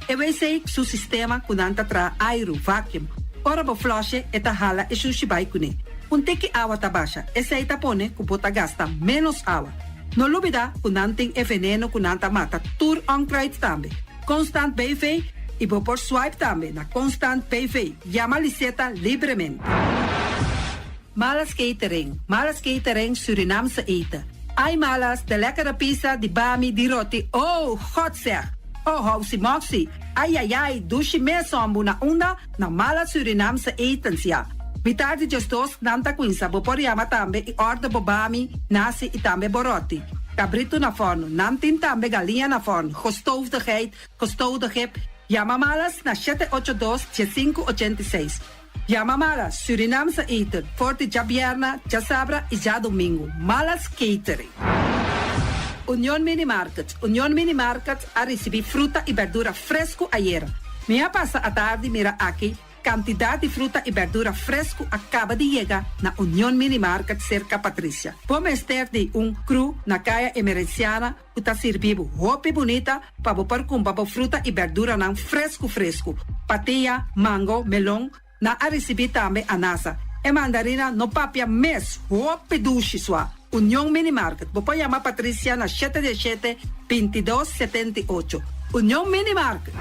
E wc su sistema ku nan ta traha airu, vacuum. Ora bo flush'e e ta hala e shushi bai kuné. Un tiki awa ta basha, esei ta pone ku bo ta gasta ménos awa. No lubidá ku nan tin e veneno ku nan ta mata tur onkruid tambe. Constant BV i bo por swipe tambe na Constant BV. Yama Liseta libremente. Malas Catering, Malas Catering Surinaamse eten.
Ai malas, de lekkere pizza, di bami, di roti, oh, god zeg! Oh, housi moxi, ai ai ai, dushi mes hombu na unda na Malas Surinaamse Etens ya. Mitar di 12 nan ta cuinsa, bo por yama tambe y order bo bami, nasi y tambe bo roti. Cabrito na forno, nan tin tambe galiña na forno, gestoofde geit, gestoofde kip, yama Malas na 782 1586. Yama Malas Surinaamse Eten for di djabierna, djasabra y djadomingo. Malas Catering. Union Mini Market Union Mini Market a ricibi fruta y berdura fresco ayera. Mi a pasa atardi mira aki cantidad di fruta y berdura fresco a caba di yega na Union Mini Market cerca Patricia. Bo mester di un crew na Caya Emerenciana cu ta sirbi bo hopi bunita pa bo por cumpra bo fruta y berduranan fresco fresco. Patia, mango, melon, nan a ricibi tambe anasa. E mandarina no papia mes, hopi dushi sua. Union Mini Market, bo por yama Patricia na shete di shete, 22, 78. Union Mini Market.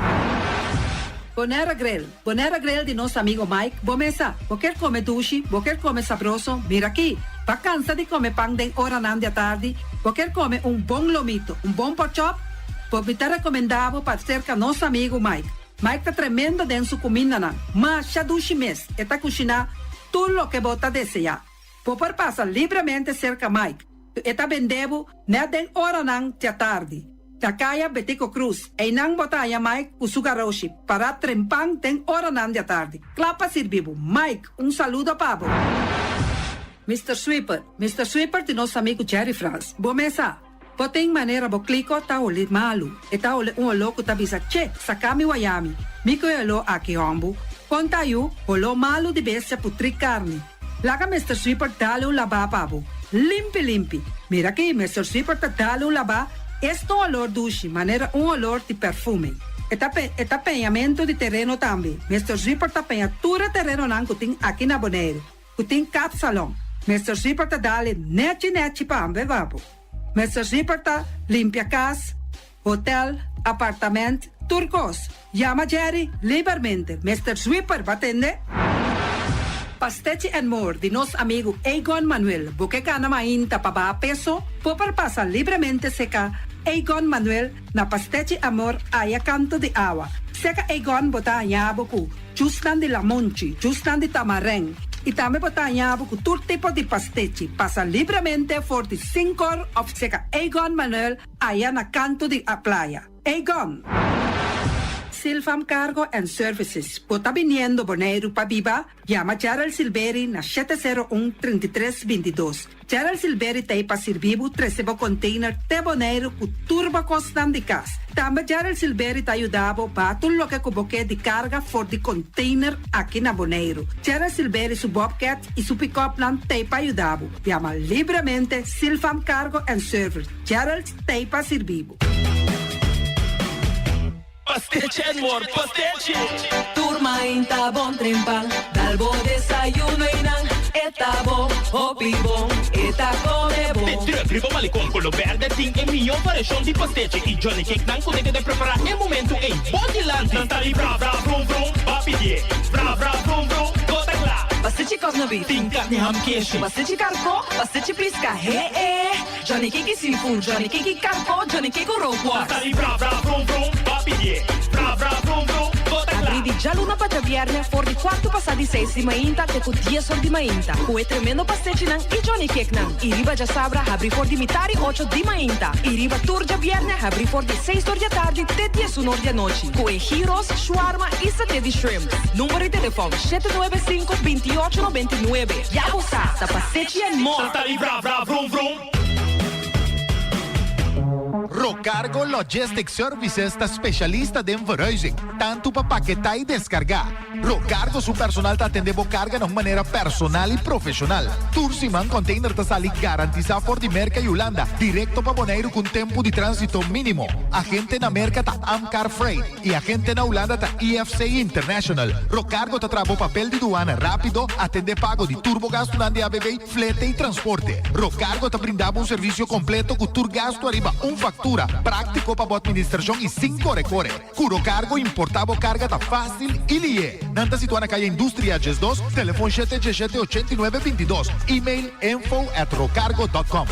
Bonaire Grill, Bonaire Grill di nos amigo Mike, bo mesa, bo kier come dushi, bo kier come sabroso, mira aki. Bo a cansa di come pan den oranan di atardi, bo kier come un bon lomito, un bon porkchop, bo mi ta recomenda bo pa cerca nos amigo Mike. Mike ta tremendo den su cumindanan, masha dushi mes, e ta cushina tur loke bo ta desea. Bo por pasa libremente cerca Mike, e ta bende bo net den oranan di atardi. Na Caya Betico Croes, einan bo ta haña Mike cu su garoshi, para trempan den oranan di atardi, cla pa sirbi bo. Mike, un saludo pa bo. Mister Sweeper, Mister Sweeper di nos amigo Jerry Frans. Bo mesa, bo tin manera bo clico ta holi malu. E ta holi un oló cu ta bisa, Che, saca mi wayami. Mi cu e oló aki hombu. Con ta yu, holó malu di bestia putri carni. Laga Mister Sweeper dale un labá pa bo. Limpi limpi. Mira aki, Mister Sweeper ta dale un labá, esta un olor dushi, manera un olor di perfume. E ta pe, e ta peñamentu di tereno tambe. Mister Sweeper ta peña tur e terenonan ku tin aki na Boneiru, ku tin kapsalon. Mister Sweeper ta dale nechi nechi pa ambe pa bo. Mister Sweeper ta limpia kas, hotel, apartament, tur kos. Yama Jerry libermente. Mister Sweeper ba tende? Pastechi and More di nos amigu Egon Manuel. Bo ke gana mainta pa baha peso? Bo por pasa libremente seka Egon Manuel na Pastechi Amor aya kanto di awa. Seka Egon bo ta haña bo ku jusnan di lamonchi, jusnan di tamarèn i tambe bo ta haña bo ku tur tipo di pastechi. Pasa libremente for di sinkor òf seka Egon Manuel aya na kanto di a playa. Egon! Silvam Cargo and Services, bo ta biniendo Boneiru pa biba? Yama Gerald Silveri na 701 33 22. Gerald Silveri ta ei pa sirbi bo trese bo container te Boneiru ku tur bo kosnan di kas. Tambe Gerald Silveri ta yuda bo baha tur loke ku bo ke di karga for di container aki na Boneiru. Gerald Silveri su bobcat i su pick-upnan ta ei pa yuda bo. Yama libremente Silvam Cargo and Service. Gerald ta ei pa sirbi bo.
Pastechi and more, pastechi!
Tur mainta bon trempan, dal bo desayuno y nan e ta bon, hopi bon, e ta come bon.
De truck riba Malecon Colo Berde tin e miyo variacion di pastechi y Johnny Cake nan cu ta keda prepara e momento ey bo dilanti. Nan ta di bra bra brum brum, ba pidie, bra bra brum brum, bo ta cla.
Pastechi cosna beef.
Tin carni ham keshi.
Pastechi carco, pastechi pisca, he e. Johnny Cake seafood, Johnny Cake karko, Johnny Cake rookworst.
Natali bra bra vrum vrum, ba pidié. Bra bra vrum vrum, bo ta kla.
Abrí di djaluna pa djabièrnè for di kuartu pasá di seis di mainta te ku dies or di mainta, ku e tremendo pastechinan i Johnny Cakenan. I riba djasabra habrí for di mitar i ocho di mainta. I riba tur djabièrnè habrí for di seis or di atardi te diesun or di anochi, ku e gyros, shawarma i saté di shrimp. Number di telefòn, 795 28 99. Ya bo sa, ta pastechi and more!
Natali bra bra vrum vrum.
Rocargo Logistic Services ta specialista den verhuizing, tanto pa paketá y descargá. Rocargo su personal ta atendé bo carga na un manera personal y profesional. Tur siman container ta sali garantisa for di Merca y Hulanda directo pa Boneiru cu un tempo di transito minimo. Agente na Merca ta Amcar Freight. Y agente na Hulanda ta IFC International. Rocargo ta traha bo papel di duana rapido, atende pago di tur bo gastunan di ABV, flete y transporte. Rocargo ta brinda bo un servicio completo cu tur gastu ariba un factura, practico pa bo administracion y sin core core. Cu Rocargo importa bo carga ta facil y lihe. Nan ta situa na Calle Industria 12, telefon shete diesshete 89 22, email info at rocargo dot com.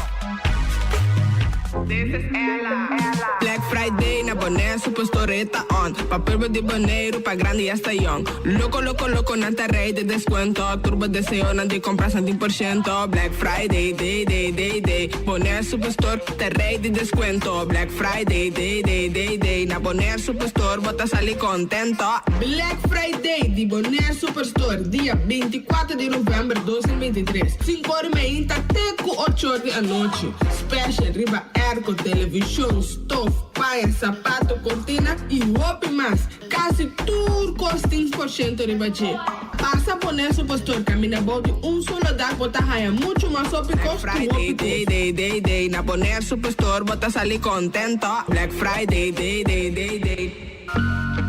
Black Friday na Bonaire Superstore ta on. Pa pueblo di Boneiru, pa grandi i hasta yong. Loko loko loko nan ta rei di deskuento. Tur bo deseonan di kompra san 10%. Black Friday day day day day. Bonaire Superstore ta rei di deskuento. Black Friday day day day day. Na Bonaire Superstore bo ta sali kontento. Black Friday di Bonaire Superstore dia 24 di novèmber 2023, sinku ora i meinta te ku ocho or di anochi. Special riba airco, television, stof, paña, sapato, cortina y hopi mas. Casi tur cos tin por ciento riba dje. Pasa pone su pastor caminda bou di un solo dak bo ta haya mucho mas hopi cos cu hopi cos. Friday day day day day na Bonaire Superstore bo ta sali contento. Black Friday day day day day.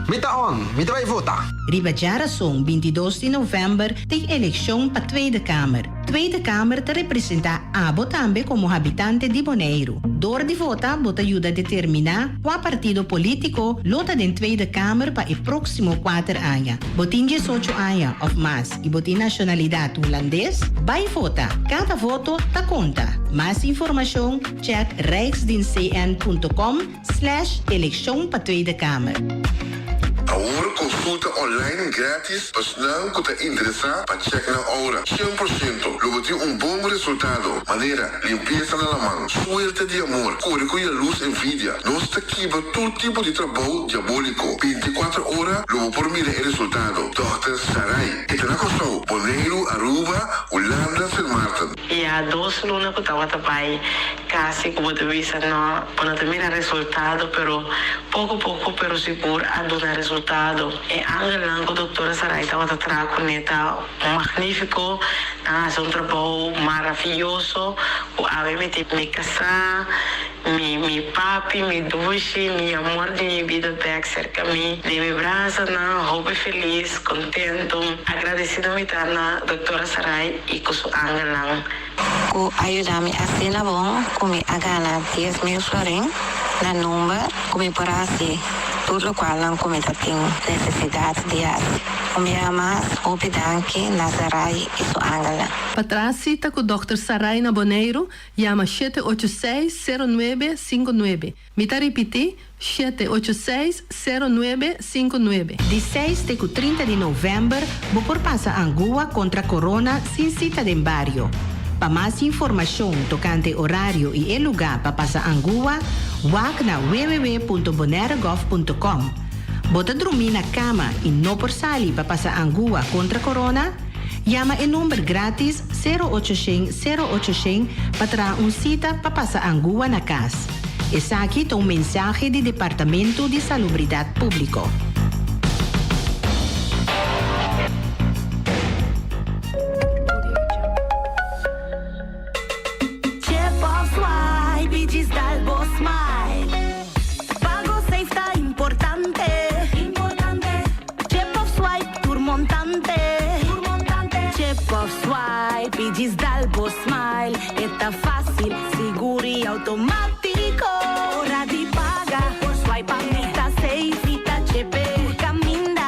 Mi ta on, mi ta bai vota.
Riba djarason 22 di novèmber tin elekshon pa Tweede Kamer. Tweede Kamer ta representá abo tambe komo habitante di Boneiru. Dor di vota bo ta yuda determiná kua partido polítiko lo ta den Tweede Kamer pa e próksimo kuater aña. Bo tin 18 aña òf mas i bo tin nashonalidat hulandes? Bai vota! Kada voto ta konta. Mas informashon chèk rijksdienstcn.com. Slash elekshon pa Tweede Kamer.
Awor konsulta online gratis pa esnan ku ta interesá pa chèk nan oura. 100% lo bo tin un bon resultado, manera, limpiesa na laman, suerte di amor, kore ku yalus envidia. Nos ta kibra tur tipo di trabou diabóliko. 24 ora lo bo por mira e resultado. Dòkter Sarai. E ta na Kòrsou, Boneiru, Aruba, Hulanda, Sint Maarten.
Ya dos luna ku tabata bai kasi ku bo ta bisa no, bo no ta mira resultado pero poko poko pero sigur a duna resultado. E angelnan ku doktora Sarai tabata traha kuné ta magnifiko, nan a hasi un trabou maraviyoso ku awe mi tin mi kasá, mi mi papi, mi dushi, mi amor di mi bida bèk serka mi den mi brasanan, hopi felis, kontentu, agradesido mi ta na doktora Sarai. I ku su angelnan.
Ku a yuda mi asina bon ku mi a gana 10,000 florin na number ku mi por hasi tur lokualnan ku mi ta tin nesesidat di hasi. Un biaha mas, hopi danki na Sarai i su angelnan.
Pa traha sita ku dòkter Sarai na Boneiru, yama 786 09 59. Mi ta ripití, 786 0959.
Di seis te ku 30 di novèmber bo por pasa angua kontra korona sin sita den bario. Pa mas informashon tokante orario i e lugá pa pasa angua, wak na www.bonairegov.com. Bo ta drumí na kama i no por sali pa pasa angua kontra korona? Yama e number grátis 0800 0800 pa traha un sita pa pasa angua na kas. Esaki ta un mensahe di Departamento di Salubridat Públiko.
Chip of swipe i djis dal bo smile. Pago safe ta importante. Chip of swipe tur montante. Chip of swipe i djis dal bo smile. E ta fásil, sigur i outomátiko. Ora di paga, por swipe pa mi ta safe. Mi ta chepe, tur kaminda.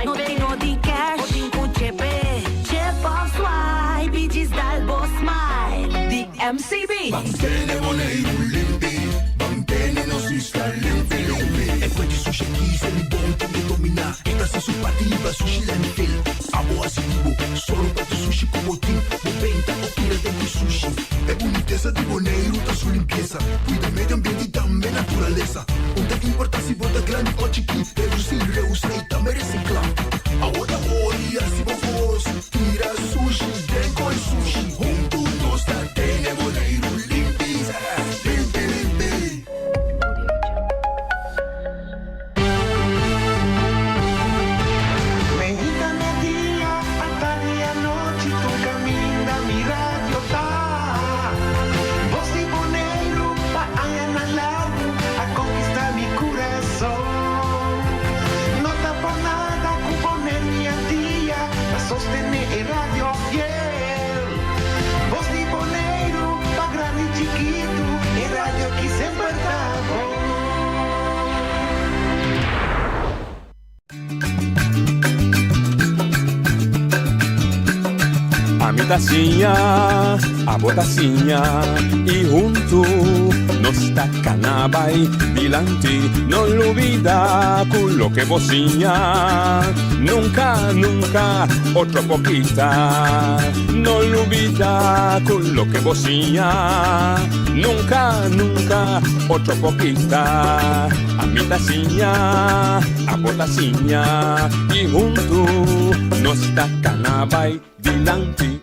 No tin no di cash, bo tin ku chepe. Chip of swipe i djis dal bo smile.
Di MCB.
Ban tene Boneiru limpi, ban tene nos isla limpi limpi. E kue di sushi aki se mi bon tin ke dominá. E ta hasi su parti liba sushi landfill. Abo hasi di bo, sòru pa tur sushi ku bo tin. Bo benta o tira den ku sushi. E bunitesa di Boneiru ta su limpiesa. Kuida medio ambiente i tambe naturalesa. Un ta importá si bo ta grandi o chikí. Redusí, reusá i tambe resiklá. Abo ta ora i hasi bo kos. Tira sushi den koi sushi. Huntu nos ta tene Boneiru limpi. Limpi limpi.
Meinta media, atardi anochi, tur kaminda mi radio ta. Bos di Boneiru pa añanan largu a konkistá mi kurason. No ta por nada ku bo.
Ami ta siña, abo ta siña y hunto nos ta cana bay dilanti. No lubida cu loke bo siña nunca, nunca otro por kita. No lubida cu loke bo siña nunca, nunca otro por kita. Ami ta siña, abo ta siña y hunto nos ta cana bay dilanti.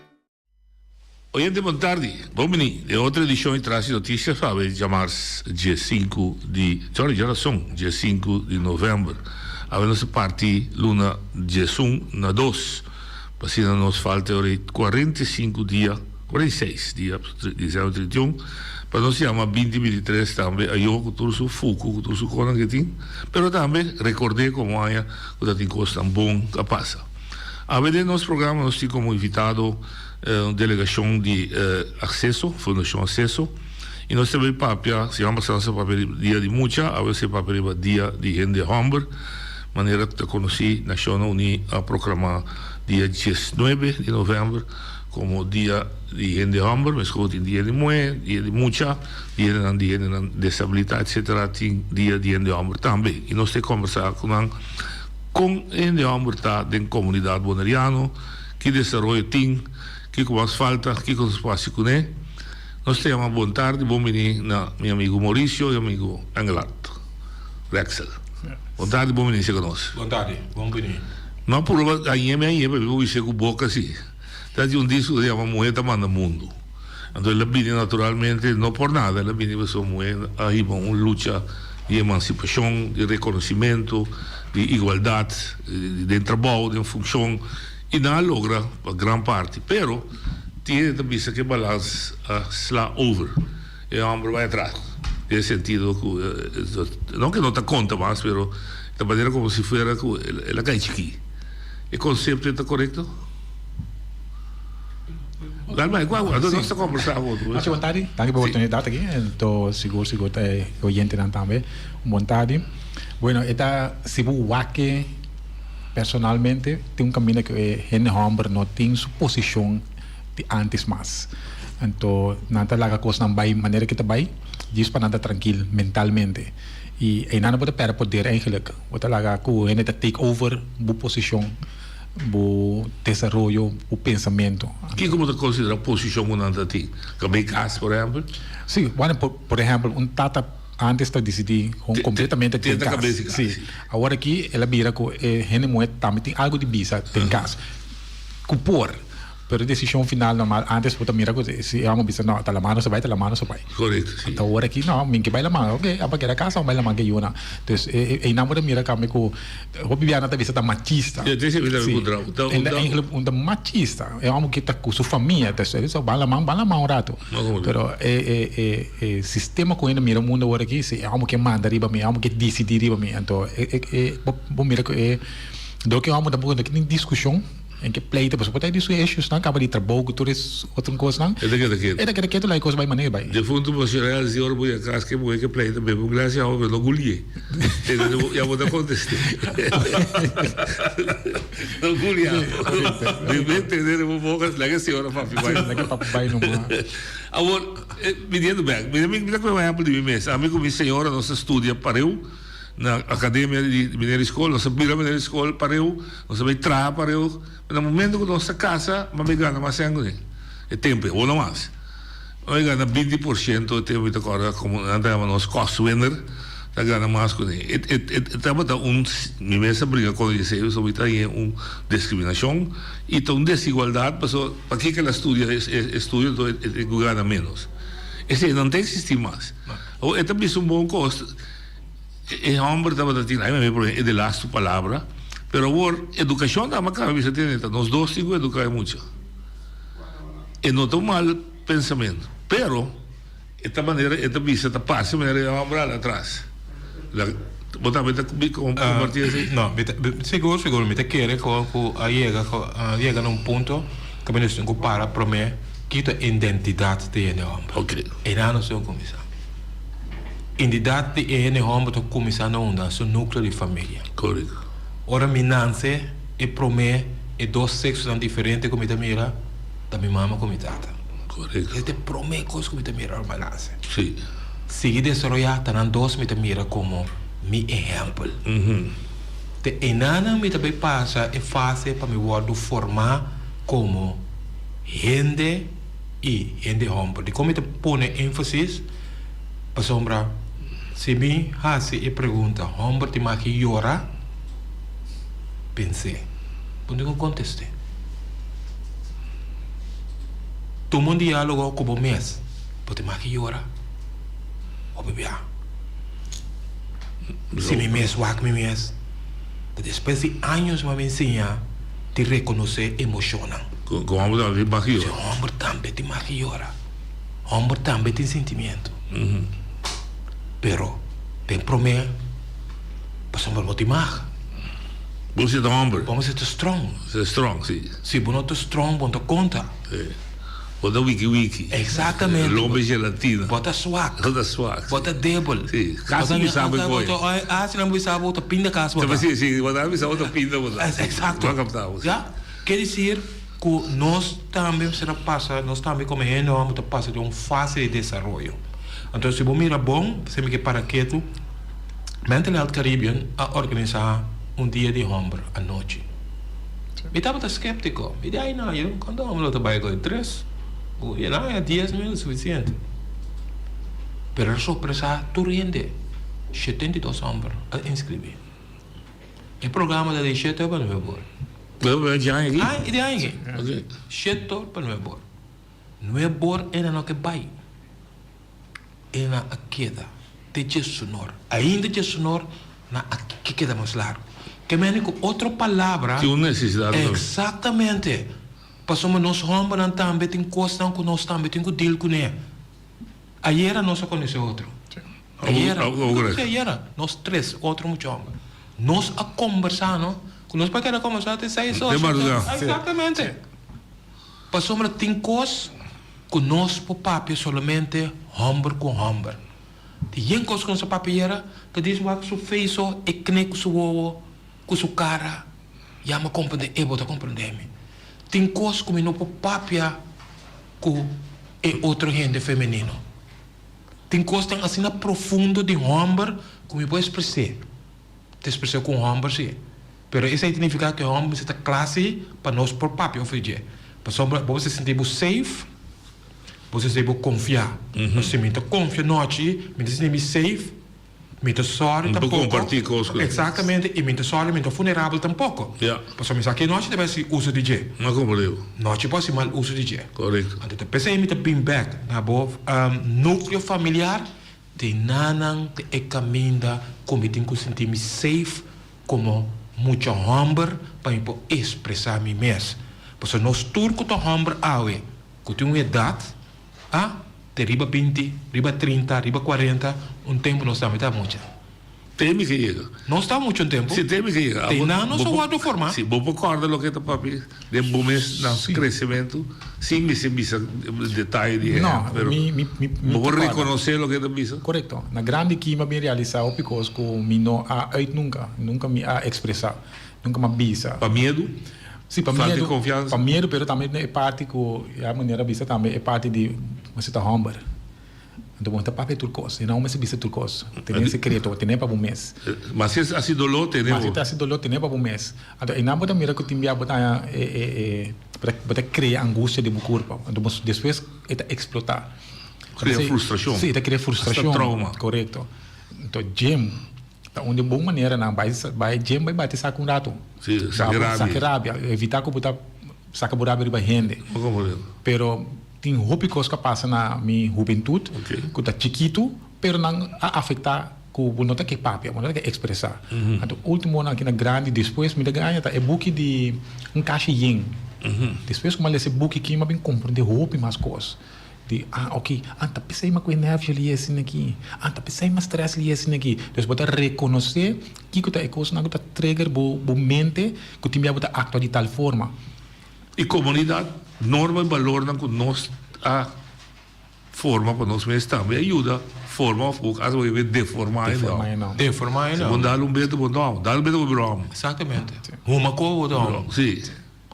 Oyente bon tardi, bon bini den otro edicion di Tras di Noticias pa awe djamars dje sinku di, sorry djarason dje sinku di november. Awe nos ta parti luna djesun na dos, pa asina nos falta ora 45 dia, 46 dia, diciember 31, pa nos yama binti 23 tambe ayo ku tur su fuku, ku tur su konan ke tin, pero tambe rekord'é komo aña ku ta tin kosnan bon ta pasa. Awe den nos programa nos tin komo invitado un delegashon di Akseso, Fundashon Akseso, i nos ta bay papia, siman pasá nos a papia riba Dia di Mucha, awe nos ta papia riba Dia di Hende Hòmber. Manera ku ta konosí, Nashonnan Uní a proklamá dia diesnuebe di novèmber komo Dia di Hende Hòmber, meskos tin Dia di Muhé, Dia di Mucha, Dianan di Hendenan Desabilitá, etsetera, tin Dia di Hende Hòmber tambe. I nos ta kombersá ku nan. Kon hende hòmber ta den komunidat boneriano? Ki desaroyo tin? Kiko mas falta? Kiko nos por hasi kuné? Nos ta yama bon tardi, bon bini na mi amigu Mauricio i amigu Engelhard Rexel. Bon tardi, bon bini serka nos.
Bon tardi, bon bini.
No a purba hañ'é mi hañ'é pabia bo bis'é ku boka si. Ta di un disko ku ta yama Muhé ta manda mundu. Anto el a bini naturalmente, no por nada, el a bini pasobra muhé a hiba un lucha di emansipashon, di rekonosimentu, di igualdat den trabou, den funkshon, i nan a logra pa gran parti. Pero tin hende ta bisa ku e balans a sla over, e hòmber bai atras, den e sentido ku, no ku e no ta konta mas, pero ta manera komo si fuera ku el a kai chikí. E konsepto ei ta korekto? Dalma, e kua nos ta kombersá ku otro.
Masha bon tardi, danki pa e oportunidat aki, anto sigur sigur ta e oyentenan tambe un bon tardi. Bueno, e ta si bo wak e personalmente tin un kaminda ku e hende hòmber no tin su posishon di antes mas. Anto nan ta laga kosnan bai manera ke ta bai djis pa nan ta trankil mentalmente. I einan bo ta pèrdè poder eigenlik, bo ta laga ku hende ta take over bo posishon. Bo desaroyo, bo pensamentu.
Kiko bo ta konsiderá posishon ku nan ta tin? Kab'é kas, por ehèmpel?
Sí, bueno, por ehèmpel, un tata ántes ta disidí kon kompletamente den kas. Sí. Awor aki el a bira ku e hende muhé tambe tin algu di bisa den kas. Ku por. Pero e desishon final normal antes bo ta mira ku si e hòmber bisa no ta laman nos a bai ta laman nos a bai.
Korekto si.
Anto awor aki no mi ke bai laman oke abo keda kasa abo bai laman ke yuna. Dus einan bo ta mira kambia ku hopi biaha nan ta bisa ta machista.
Ya te siempre ta
kontra un ta un ta. Eigenlijk un ta machista e hòmber ke ta ku su famia dus e bisa ban laman ban laman un rato. Pero e e e e sistema ku hende mira mundo awor aki si e hòmber ke manda riba mi e hòmber ke disidi riba mi anto e e e bo mira ku e dor ku e hòmber tampoco no tin diskushon. En ke pleito, pasobra por ta di su issuesnan kaba di trabou ku tur es otro kosnan.
E ta keda ketu.
E ta keda ketu, laga e kos bai manera bai.
Defuntu Monsignor El di ora bo yega kas ke muhé ke pleito bebe un glas di awa pero no gulié. Ya bo ta kontest'é. No guliá. Bebe tene den bo boka laga e señora papi bai.
Laga e papi bai numa.
Awor, biniendo bek, mi ta kohe un ehèmpel di mi mes. Ami ku mi señora nos a studia pareu. Na academia di meneer di school, nos a bira meneer di school pareu, nos a bay traha pareu, pero na momento cu nos ta casa, mi a bay gana mas cen cu ne, e tempo, awor no mas. Mi a bay gana binti por ciento e tempo, mi ta corda como nan ta yama nos kostwinner, ta gana mas cu ne. E e e tabata un, mi mes a bringa con esey, pasobra mi ta haña un discriminacion y ta un desigualdad, pasobra pakico el a studia e estudio enton e tin cu gana menos. Esey no ta existi mas. Awor e ta bisa un bon cos. E homber tabata tin, ai mi por e de lastu palabra, pero awor educacion ta ama cambia bisa tene ta nos dos tin cu educa e mucha. E no ta un mal pensamento, pero e ta manera e ta bisa ta parce manera e homber ala atras. La, bo tambe ta comparti esey?
No, mi ta, sigur sigur mi ta kere cu cu a yega cu a yega na un punto cu mi nos tin cu para prome kita identidad di hende homber.
Okay.
Eynan nos tin cu cuminsa. Identidat di e hende hòmber ta kuminsá na unda? Su núkleo di familia.
Korekto.
Ora mi nanse, e promé e dos seksonan diferente ku mi ta mira. Ta mi mama ku mi tata.
Korekto.
Esei ta e promé kos ku mi ta mira ora mi a nase.
Sí.
Sigui desaroyá ta nan dos mi ta mira komo mi ehèmpel. Te enanan mi ta bai pasa e fase pa mi wòrdu formá komo hende i hende hòmber. Dikon mi ta pone énfasis? Pasobra si mi hasi e pregunta hòmber tin maki yora? Pens'é. Bo no tin ku kontest'é. Tuma un diálogo ku bo mes. Bo tin maki yora? Hopi bia. Si mi mes wak mi mes, ta despues di años mi a bin siña di rekonosé emoshonnan.
Ku hòmber tambe tin maki yora.
Si hòmber tambe tin maki yora. Hòmber tambe tin sentimiento. Pero den promé pasobra bo tin mag.
Bo mester ta hòmber.
Bo mester ta strong.
Ser strong, si.
Si bo no ta strong bo no ta konta.
Bo ta wiki wiki.
Exactamente.
Lombe gelatina.
Bo ta swak.
Bo ta swak.
Bo ta debel.
Si. Casi mi sa bo koe.
Ah, si nan bisa bo ta pinda cas bo ta.
Si, si. Bo ta bisa bo ta pinda bo ta.
Exacto.
Bo a capta bo.
Ya. Ke decir cu nos tambe mester a pasa, nos tambe como hende homber ta pasa den un fase di desaroyo. Anto si bo mira bon, si mi ke para ketu, Mental Health Caribbean a organisa un dia di homber anochi. Mi tabata skeptiko. Mi di, Ai no, yo konta hòmber lo ta bai ku tres, ku e nan haña dies mil sufisiente. Pero a sorpresá tur hende, 72 hòmber a inskribí. E programa ta di shete or pa nuebe or.
Di aña aki?
Ai, di aña aki. Shete or pa nuebe or. Nuebe or e nan no ke bai. E nan a keda te djesunor. Ainda djesunor nan a keda mas largu. Ke mende ku otro palabra.
Tin un nesesidat tambe.
Eksaktamente. Pasobra nos hòmbernan tambe tin kosnan ku nos tambe tin ku dil kuné. Ayera nos a konosé otro. Ayera. Si ayera. Nos tres otro mucha hòmber. Nos a kombersá no. Ku nos por keda kombersá te seis or.
Te madrugá.
Eksaktamente. Pasobra tin kos ku nos por papia solamente hòmber ku hòmber. Tin yen kos ku nos a papia yera, ta dis wak su feiso, e kne ku su wowo, ku su kara, ya mi a komprendé, e bo ta komprendé mi. Tin kos ku mi no por papia ku e otro hende femenino. Tin kosnan asina profundo di hòmber ku mi por ekspres'é. Ta ekspres'é ku un hòmber si. Pero esei ta nifiká ku e hòmber mester ta kla si pa nos por papia over dje. Pasobra bo mester sinti bo safe, bo mester sinti bo konfiá. Pasobra si mi ta konfia nochi, mi ta sinti mi safe, mi ta sòri
Mi por
tampoko.
kompartí kos ku.
Eksaktamente, i mi ta sòri, mi no ta funerabel tampoko.
Ya.
Pasobra mi sa ku e nochi ta bai hasi uso di dje.
No komprendé bo.
Nochi por hasi mal uso di dje.
Korekto.
Anto ta p'esei mi ta bin bèk na bo núkleo familiar, den nanan ta e kaminda ku mi tin ku sinti mi safe Komo mucha hòmber pa mi por ekspresá mi mes. Pasobra nos tur ku ta hòmber awe, ku tin un edat, a, te riba binti, riba trinta, riba kuarenta, un tempu nos tambe ta mucha.
Te mi ke yega.
Nos ta mucha un tempu.
Si, te mi ke yega.
Te nan nos a wòrdu formá.
Si, bo por kòrda loke ta papia den bo mes nan kresementu, sin mester bisa detaye di e
No,
pero
mi, mi, mi, mi
bo por
ta kòrda.
rekonosé loke ta bisa.
Korekto. Na grandi ki mi a bin realisá hopi kos ku mi no a uit nunka. Nunka mi a ekspresá. Nunka mi a bisa.
Pa miedu?
Si, pa
Falta di
miedu.
konfiansa?
Pa miedu, pero tambe e parti ku, ya manera a bisa tambe, e parti di mester ta hòmber. Anto bo no ta papia tur kos. Nan mester bisa tur kos. Tene sekreto, tene pa bo mes.
Ma si es hasi doló, tene bo.
Ma si ta hasi doló, tene pa bo mes. Anto einan bo ta mira ku tin bia bo ta haña e e e bo ta krea angustia den bo kurpa. Anto bo despues e ta eksplotá.
Krea frustrashon.
Si, e ta krea frustrashon.
Hasta trauma.
Korekto. Anto gym ta un di bon maneranan. Bai bai gym bai bati sak un ratu.
Si, saka rabia.
Saka rabia. Evitá ku bo ta saka bo rabia riba hende. Pero. Tin hopi kos ku a pasa na mi hubentut ku ta chikitu, pero nan a afektá ku bo no ta ke papia, bo no ta ke ekspresá. Anto ultimonan aki na grandi despues mi ta gaña ta e buki di Un Kashi Yen. Despues ku mi a lesa e buki aki mi a bin komprendé hopi mas kos. Di ah oke, ah ta p'esei mi a ku e nèrvio li esina aki, ah ta p'esei mi a strès li esina aki. Dus bo ta rekonosé kiko ta e kosnan ku ta trigger bo bo mente ku tin bia bo ta aktua di tal forma.
E komunidat, norma i balornan ku nos a forma pa nos mes tambe a yuda forma òf ku asa bo yama deformá e nòm.
Deformá e
Si
nòm.
bo dal un beto bo nòm, dal un beto bo bira hòmber.
Exactamente. Huma koe bo ta hòmber.
Si.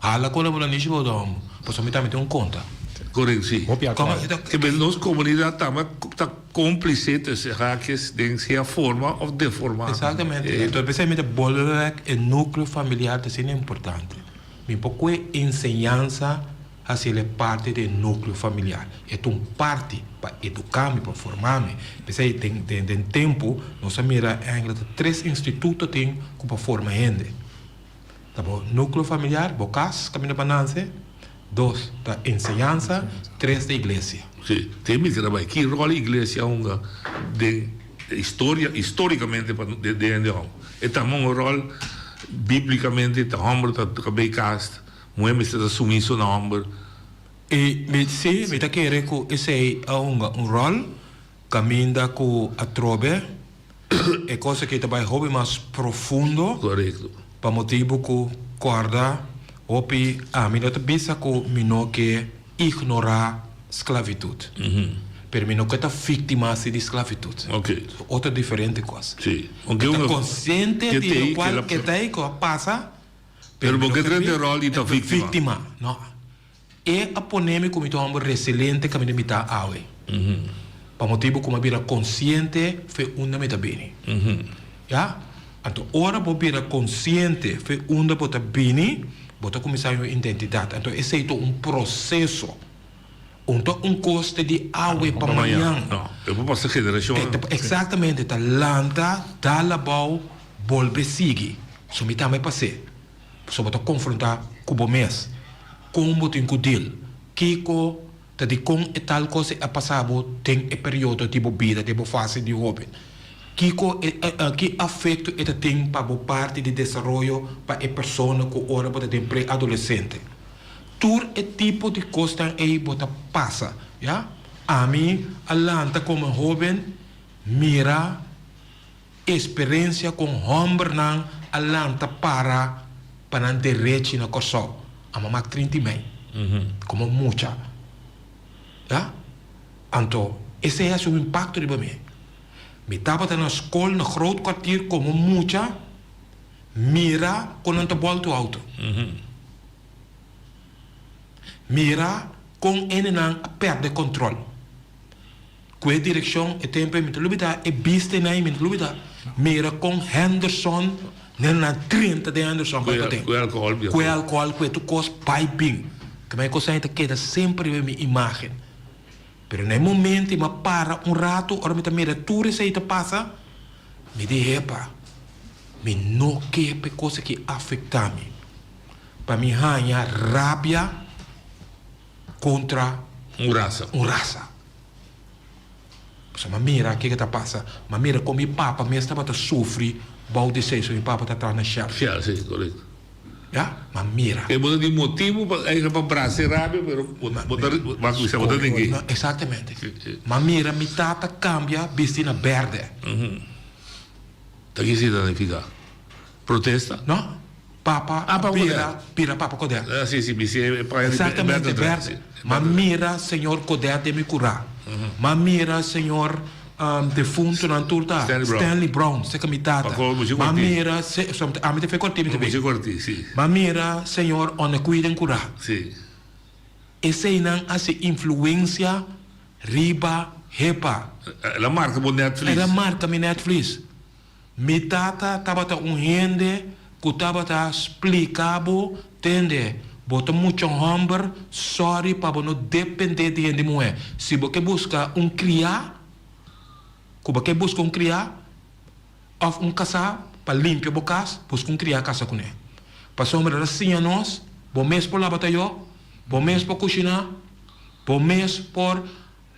Hala koe bo ta nishi bo ta hòmber. Pasobra mi tambe tin un konta.
Korekto, si.
Hopi
alkohol.
Ke men nos komunidat tambe ta kómplise tussen haakjes den sea forma òf deforma.
Eksaktamente. Entonces p'esei mi ta bolbe bek e núkleo familiar ta asina importante. Mi por kue enseñansa hasiel e parti di e núkleo familiar. E ta un parti pa eduká mi, pa forma mi. P'esei den den tempu nos a mira eigenlijk ta tres instituto tin ku pa forma hende. Ta bo núkleo familiar, bo kas kaminda pa nanse, dos ta enseñansa, tres ta iglesia.
Sí, te mi keda bai. Ki ròl iglesia hunga den historia, histórikamente pa den hende hòmber? E ta un ròl bíblikamente, ta hòmber ta kabei kas, muhé mester ta sumiso na hòmber.
E mi sí, mi ta kere ku esei a hunga un ròl kaminda ku atrobe. E kos aki ta bai hopi mas profundo.
Korekto.
Pa motibu ku kòrda hopi ami no ta bisa ku mi no ke ignorá sklavitut. Pero mi no ke ta víktima si di sklavitut.
Oké.
Otro diferente kos.
Sí.
Mi ta konsiente di lokual ke ta ei ku a pasa.
Pero bo ke drenta e ròl di ta víktima.
Víktima, no. E a pone mi ku mi ta un hòmber resiliente kaminda mi ta awe. Pa motibu ku mi a bira konsiente fe unda mi ta bini. Ya? Anto ora bo bira konsiente fe unda bo ta bini, bo ta kuminsá un identidat. Anto esei ta un proseso. Un ta un kos te di awe pa mañan.
No, e por pasa generashonnan.
Eksaktamente, ta lanta, dal abou, bolbe sigui. So mi tambe pas'é. Pasobra bo ta konfrontá ku bo mes. Kon bo tin ku deal? Kiko ta dikon e tal kos ei a pasa bo den e periodo di bo bida, den bo fase di hóben? Kiko e ki afekto e ta tin pa bo parti di desaroyo pa e persona ku ora bo ta den preadolesente? Tur e tipo di kosnan ei bo ta pasa, ya. Ami a lanta komo hóben mira. Eksperensia kon hòmbernan a lanta para pa nan derechi na Kòrsou. A mama trinta i mei komo mucha. Ya. Anto esei hasi un impakto riba mi. Mi tabata na skol na Groot Kwartier komo mucha mira kon nan ta bòltu outo. Mira kon hendenan a pèrdè kòntròl. Ku e direkshon e tempu ei mi ta lubida e biste nan ei mi ta lubida mira kon Henderson nen nan drenta den Henderson bai paden
Ku e alkohòl bia
ku e alkohòl ku e tur kos bai bin kema e kos ei ta keda semper riba mi imagen pero na e momento ei mi a para un ratu ora mi ta mira tur esei ta pasa mi di hepa mi no ke pa e kos aki afekta mi pa mi haña rabia kontra
un rasa.
Un rasa. Pasobra m'a mira kiko ta pasa. M'a mira kon mi papa mes tabata sufri bou di esei. So mi papa ta traha na Shell.
Shell, si, korekto.
Ya, m'a mira.
E bo ta tin motibu pa eigenlijk pa brasa e rabia, pero bo ta, bo ta kuminsá bo ta ningué.
Eksaktamente. M'a mira mi tata kambia bisti na bèrdè.
Ta kisi ta nifiká? Protesta?
No. Papa
Ah, Papa
bira,
Codet.
bira Papa Codet.
Ah, si, si, bisti e paña di
Exactamente,
berde atrás,
berde.
si.
M'a mira señor Codet den mi curá. M'a mira señor um, defuntonan tur ta.
Stanley Brown.
Stanley Brown, seka mi tata.
Pa kobo muchi
M'a
kwarti.
mira, se, so, ami ta fe kwarti mi ta
Muchi
bin.
kwarti, si.
M'a mira señor Onecuy den curá.
Si.
Eseinan a hasi influencia riba hepa.
El a marca bo netvlies.
El a marca mi netvlies. Mi tata tabata un hende ku tabata splika bo, Tende, bo ta mucha hòmber, sòri pa bo no dependé di hende muhé. Si bo ke buska un kriá, ku bo ke buska un kriá òf un kasá pa limpia bo kas, buska un kriá kasa kuné. Pasobra el a siña nos, bo mes por laba tayó, bo mes por kushiná, bo mes por.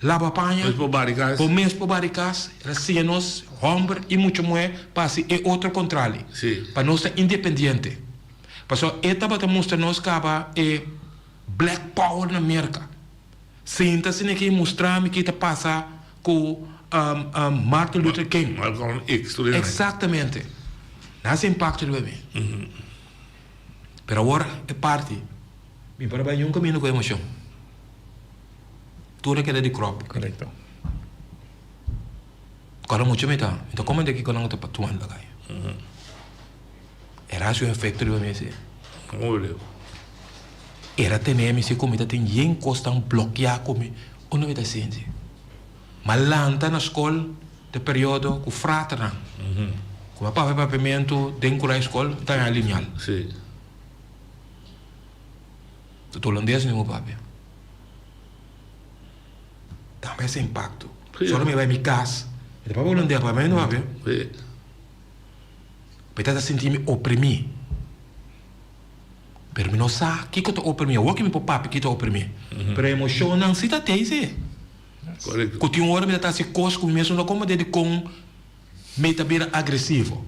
Laba paña,
Mes por bari kas.
bo mes por bari kas, el a siña nos hòmber i mucha muhé pa hasi e otro kontrali,
Sí.
pa nos ta independiente. Pasobra e tabata mustra nos kaba e black power na Merka. Sinta asina ki mustra mi ki ta pasa ku Martin Luther King.
Malcolm X tur esnan.
Eksaktamente. Nan hasi impakto riba mi. Pero awor e parti, mi por a bai niun kaminda ku emoshon. Tur a keda di crop.
Correcto.
Kòrda mucho mi ta, mi ta komende kiko nan ta tumando laga. Era hasi un efecto riba mi así.
Como bo leu?
Era tene mi si ku mi ta tin yen kosnan blokiá ku mi unda mi ta sinti. M'a lanta na skol den periodo ku fraternan ku m'a papia papiamentu den kurai skol mi ta haña lineal. Ta holandes mi por papia. Tambe ese impakto. Solo mi bai mi kas mi ta papia holandes papiamentu papia. Mi ta ta sinti mi oprimí. Pero mi no sa kiko ta oprimí. Awor ke mi por papia kiko ta oprimí. Pero emoshonnan si ta tei si. Ku tin un ora mi ta ta hasi kos ku mi mes no ta komprendé dikon mi ta bira agresivo.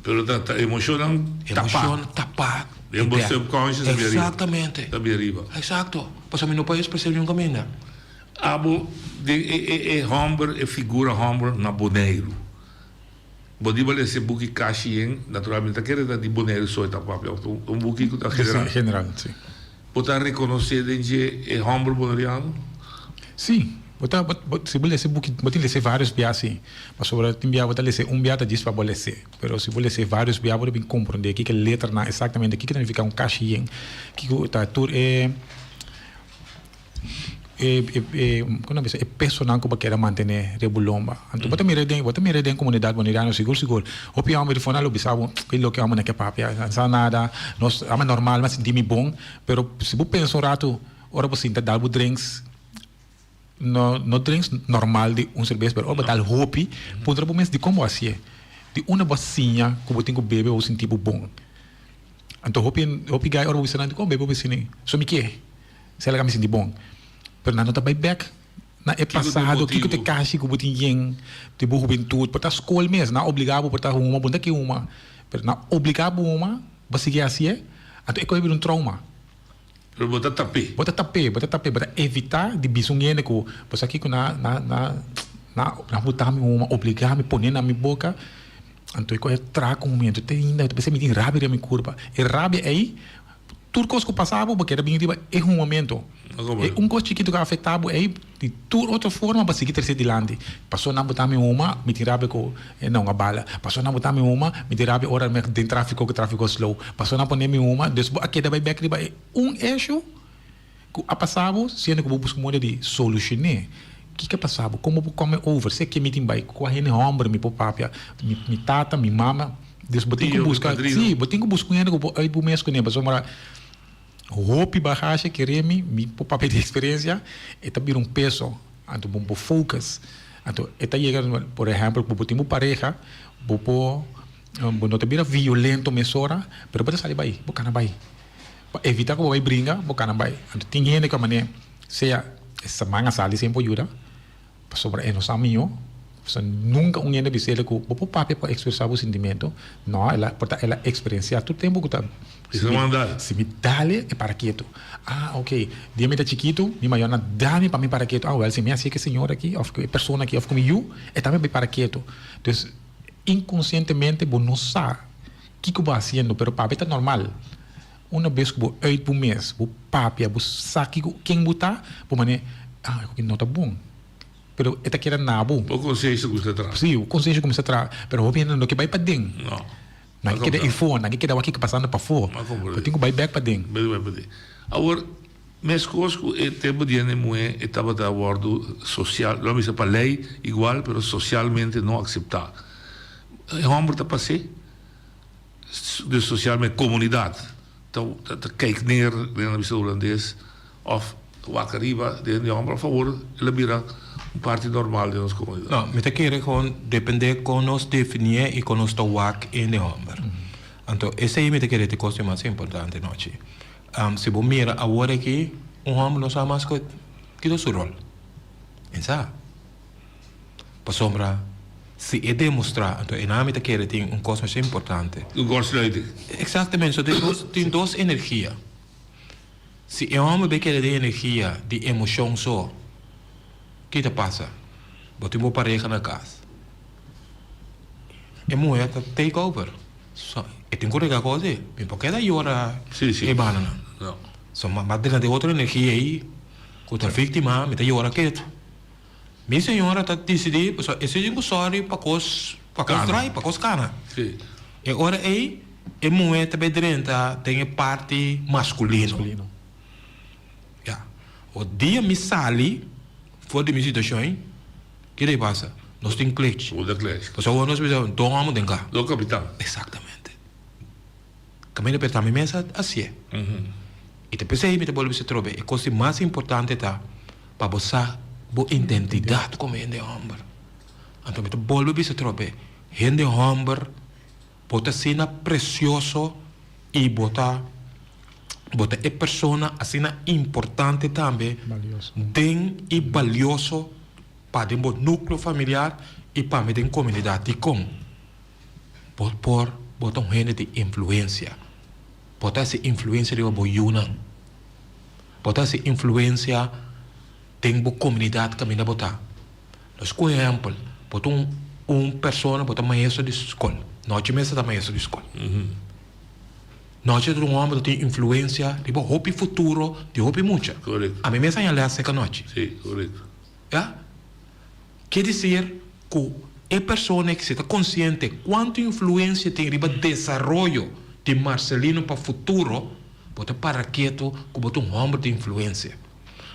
Pero ta ta emoshonnan tapá.
Emoshon tapá.
Den bo subconscious ta bira riba.
Exactamente.
Ta bira riba.
Exacto. Pasobra mi no por expres'é niun kaminda.
Abo den e e e hòmber, e figura hòmber na Boneiru. Bo di bal ese buki kashi yen, naturalmente ta kere ta di Boneiru so e ta papia òf ta un buki ku ta general?
Sí, general, sí.
Bo ta rekonosé den dje e hòmber boneriano?
Sí. Bo ta, bo, bo, si bo lesa e buki, bo tin lesa vários bia sí. Pasobra tin bia bo ta lesa un bia ta djis pa bo lesa. Pero si bo lesa vários bia bo ta bin komprondé kiko e letranan eksaktamente, kiko ta nifiká un kashi yen, kiko ta tur e. E e e kon nan bisa e pesonan ku bo keda mantené riba bo lomba. Anto bo ta mira den bo ta mira den komunidat boneriano sigur sigur hopi hòmber di fona lo bisa bo ke loke hòmber nan ke papia nan sa nada nos ame normal mi a sinti mi bon pero si bo pensa un ratu ora bo sinta dal bo drinks no no drinks normal di un serbes pero ora bo dal hopi puntra bo mes dikon bo hasié di unda bo a siña ku bo tin ku bebe pa bo sinti bo bon anto hopi hopi gai ora bo bisa nan dikon bo bebe bo bisa so mi ke. Esei laga mi sinti bon. Pero nan no ta bai bek na e pasado, kiko ta e kashi ku bo tin yen di bo hubentut. Por ta skol mes, nan a obliga bo por ta huma, bo no ta ke huma, pero nan a obliga bo huma, bo a sigui hasié, anto e kohe bira un trauma.
Pero bo ta tap'é.
Bo ta tap'é, bo ta tap'é, bo ta evitá di bisa un hende ku bo sa kiko nan nan nan nan buta mi huma, obliga mi, pone na mi boka, anto e kohe traha ku mi, anto te ainda ta mi tin rabia den mi kurpa. E rabia ei. Tur kos ku pasa bo, bo keda bin riba e humamentu. E un kos chikitu ku a afektá bo ei, di tur otro forma bo a sigui trese dilanti. Pasobra nan bo ta mi huma, mi tin rabia ku e nan a bala. Pasobra nan bo ta mi huma, mi tin rabia ora mi den tráfiko ku tráfiko slow. Pasobra nan pone mi huma, dus bo a keda bai bèk riba e un esho ku a pasa bo, siendo ku bo buska moda di solushoné. Kiko a pasa bo? Komo bo kome over? Se ke mi tin bai? Kua hende hòmber mi por papia? Mi tata, mi mama? Dus bo tin ku buska, sí, bo tin ku buska un hende ku bo uit bo mes kuné, pasobra hopi bagashe kere mi, mi por papia di eksperensia, e ta bira un peso, anto bo bo focus, anto e ta yega, por ehèmpel, ku bo tin bo pareha, bo por, bo no ta bira violento mesora, pero bo ta sali bai, bo kana bai, pa evitá ku bo bai bringa, bo kana bai, anto tin hende ku a manera, sea e man a sali sin por yuda. Pasobra e no sa mihó. Pasobra nunka un hende bisa el ku bo por papia pa ekspresá bo sintimentu. No, el a por ta el a eksperensiá tur tempu ku ta
Si mi
si mi dale e para ketu. Ah, oke, dia mi ta chikitu mi mayornan da mi pa mi para ketu. Ah, wèl, si mi hasié ku e señor aki òf ku e persona aki òf ku mi yu, e tambe bai para ketu. Dus, inkonsientemente bo no sa kiko bo hasiendo, pero papia ta normal. Una bes ku bo uit bo mes, bo papia, bo sa kiko ken bo ta, bo manera, ah, e no ta bon. Pero e ta keda na bo.
Bo konsenshi kuminsá traha.
Sí, bo konsenshi kuminsá traha. Pero hopi hende no ke bai paden.
No.
Nan ke keda efó, nan ke keda wak kiko pasando pafó. Bo tin ku bai bèk paden.
Bai bèk paden. Awor, meskos ku e tempu di hende muhé e tabata wòrdu sosial, lo a bisa pa lei igual, pero sosialmente no akseptá. E hòmber ta pas'é. De socialmente comunidad ta ta kijk neer den a bisa Hulandes of wak ariba den di homber of awor el a bira un parti normal den nos comunidad.
No, mi ta kere gewoon depende con nos definié y con nos ta wak in de homber. Anto esey mi ta kere ta e cos di mas importante nochi. Si bo mira awor aki un homber no sa mas kiko su rol. E sa. Pasobra si e demostrá, anto e nan mi ta kere tin un kos masha importante.
Un kortsluiting.
Eksaktamente, so tin dos, tin dos energia. Si e hòmber bai kere den energia di emoshon so, ki ta pasa? Bo tin bo pareha na kas, e muhé ta take over. So, e tin ku rega kos ei. Mi por keda yora e bananan. So, ma drenta den otro energia ei ku ta víktima, mi ta yora ketu. Mi señora ta disidí, pasobra e si tin ku sòri pa kos, pa kos drai, pa kos kana. E ora ei. E muhé ta bai drenta den e parti maskulino. Ya. O dia mi sali for di mi situashon ei, ke ta pasa? Nos tin klech. Pasobra awor nos bisa don hòmber den ka.
Don kapitan.
Eksaktamente. Kaminda pero ta mi mes a hasié. I ta p'esei mi ta bolbe bisa atrobe, e kos di mas importante ta pa bo sa bo identidat komo hende hòmber. Anto mi ta bolbe bisa atrobe, hende hòmber Bo ta asina precioso y bo ta bo ta e persona asina importante tambe den y balioso pa den bo nucleo familiar y pa mi den comunidad. Dicon? Bo por bo ta un hende di influencia. Bo ta haci influencia riba bo yunan. Bo ta haci influencia den bo comunidad caminda bo ta. Nos ku ehèmpel, bo ta un un persona, bo ta maestro di skol. Nochi mester ta maestro di skol. Nochi ta un hòmber ku tin influensia riba hopi futuro di hopi mucha. Ami mes a haña lès serka nochi. Ya. Ke disir ku e persona si ta konsiente kuantu influensia tin riba desaroyo di Marcelino pa futuro, bo ta para ketu ku bo ta un hòmber di influensia.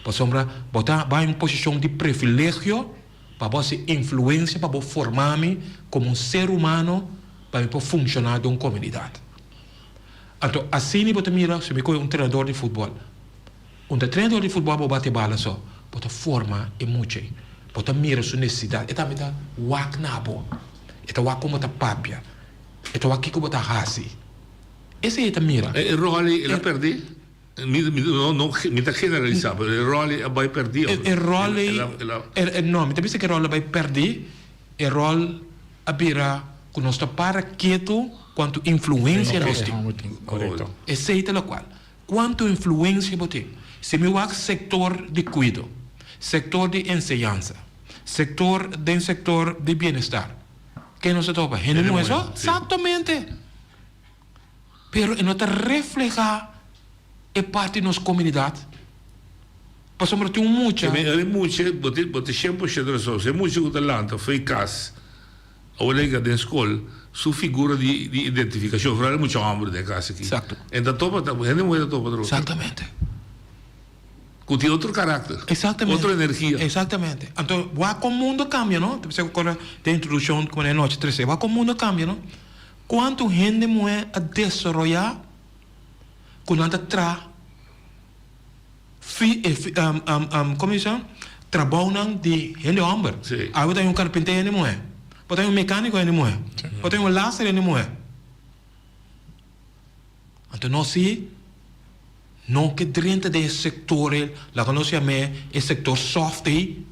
Pasobra bo ta bai un posishon di privilegio pa bo hasi influensia pa bo forma mi komo un ser humano pa mi por funshoná den un komunidat. Anto asina bo ta mira si mi kohe un trenador di futbòl. Un ta trenador di futbòl bo bati bala so, bo ta forma e mucha ei. Bo ta mira su nesesidat. E tambe ta wak na bo. E ta wak kon bo ta papia. E ta wak kiko bo ta hasi. Esei e ta mira.
E ròl ei el a pèrdí? Mi no no mi ta generalisá pero e ròl ei a bai pèrdí òf
E ròl ei e no mi ta bisa ku e ròl a bai pèrdí e ròl a bira ku nos ta para ketu kuantu influensia nos tin. Esei ta lokual kuantu influensia bo tin si mi wak sektor di kuido sektor di enseñansa sektor den sektor di bienestar ke nos ta topa hende muhé so exactamente. Pero e no ta reflehá e parti di nos komunidat. Pasobra tin un mucha.
E mucha, bo tin bo tin shen por shento rason. Si e mucha ku ta lanta fo'i kas awor lei ka den skol, su figura di di identifikashon, foral e mucha hòmber den e kas aki.
Eksakto.
E ta topa, hende muhé ta topa otro.
Eksaktamente.
Ku tin otro karakter.
Eksaktamente.
Otro energia.
Eksaktamente. Anto, wak kon mundu a kambia, no? Ta bisa ku kòrda den introdukshon ku manera nochi trese. Wak kon mundu a kambia, no? Kuantu hende muhé a desaroyá ku nan ta tra fi komo bisa trabounan di hende hòmber? Awe bo ta haña un karpinté hende muhé, bo ta haña un mekániko hende muhé, bo ta haña un laser hende muhé. Anto nos si no ke drenta den e sektor ei, laga nos yam'é e sektor soft ei,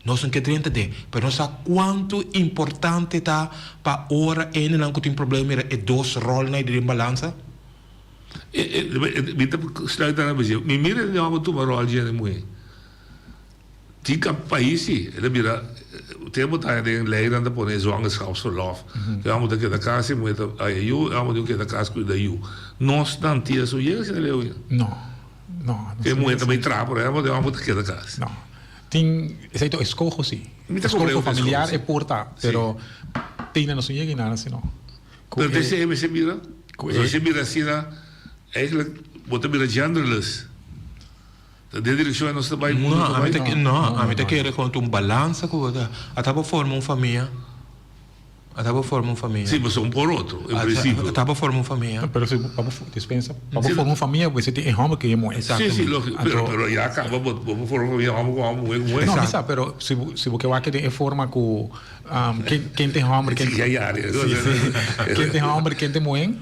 nos no ke drenta den. Pero nos sa kuantu importante ta pa ora hendenan ku tin problema mira e dos ròlnan ei den balansa.
Mi ta sluit nan a bisa, mi mira e hòmber tuma ròl dje hende muhé. Tin ka pais si, e ta bira, tempo ta haña den leynan ta pone zwangerschapsverlof. E hòmber ta keda kas, e muhé ta haña yu, e hòmber tin ku keda kas kuida yu. Nos nan tia su yega asina leu ainda.
No, no.
E muhé ta bai traha por ehèmpel, e hòmber ta keda kas.
No. Tin, esei ta eskoho si.
Mi ta komprende
Eskoho familiar e por ta, pero tin nan no su yega einan asina no.
Pero te esei mester bira, pasobra si e bira asina, eigenlijk bo ta bira genderless. Ta den direkshon nos ta bai mundu ta bai?
No, ami ta kere kon ta un balansa ku bo ta. Ata bo forma un famia. Ata bo forma un famia.
Si, pasobra un por otro, en prinsipio.
Ata bo forma un famia.
Pero si pa bo dispensa, pa bo forma un famia bo mester tin e hòmber ku e muhé.
Si, si, lógiko. Pero, pero ya kaba bo bo por forma un famia hòmber ku hòmber, muhé ku muhé.
No, mi sa, pero si bo si bo ke wak den e forma ku ken ken tin hòmber, ken.
Ya ya.
Si, si. Ken tin hòmber, ken tin muhé.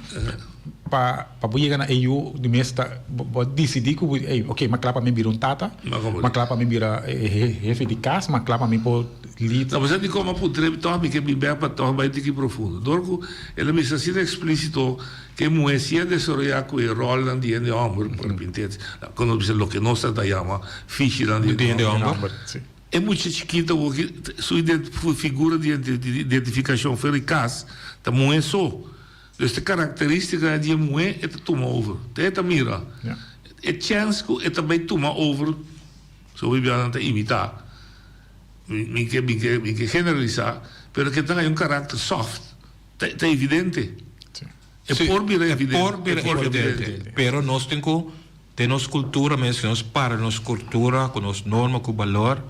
Pa pa bo yega na e yu di mes ta bo a disidí ku bo ey ok m'a kla pa mi bira un tata, m'a kla pa mi bira e hefe di kas, m'a kla pa mi por lead.
No, pasobra dikon m'a puntra e tòg mi ke bin bèk pa tòg bai tiki profundo. Dor ku el a bisa asina eksplísito ku e muhé si a desaroyá ku e ròlnan di hende hòmber, carpinteros, ku nos bisa loke nos ta yama fishinan di hende hòmber. E mucha chikito awor ki su figura di identifikashon for di kas ta muhé so. Dus e karakterístika di e muhé e ta tuma over. Te e ta mira. E chèns ku e ta bai tuma over, so hopi biaha nan ta imitá. Mi ke mi ke mi ke generalisá, pero ke ta haña un karakter soft. Ta ta evidente. E por bira evidente.
E por bira evidente. Pero nos tin ku den nos kultura mes, si nos para nos kultura ku nos norma ku balor,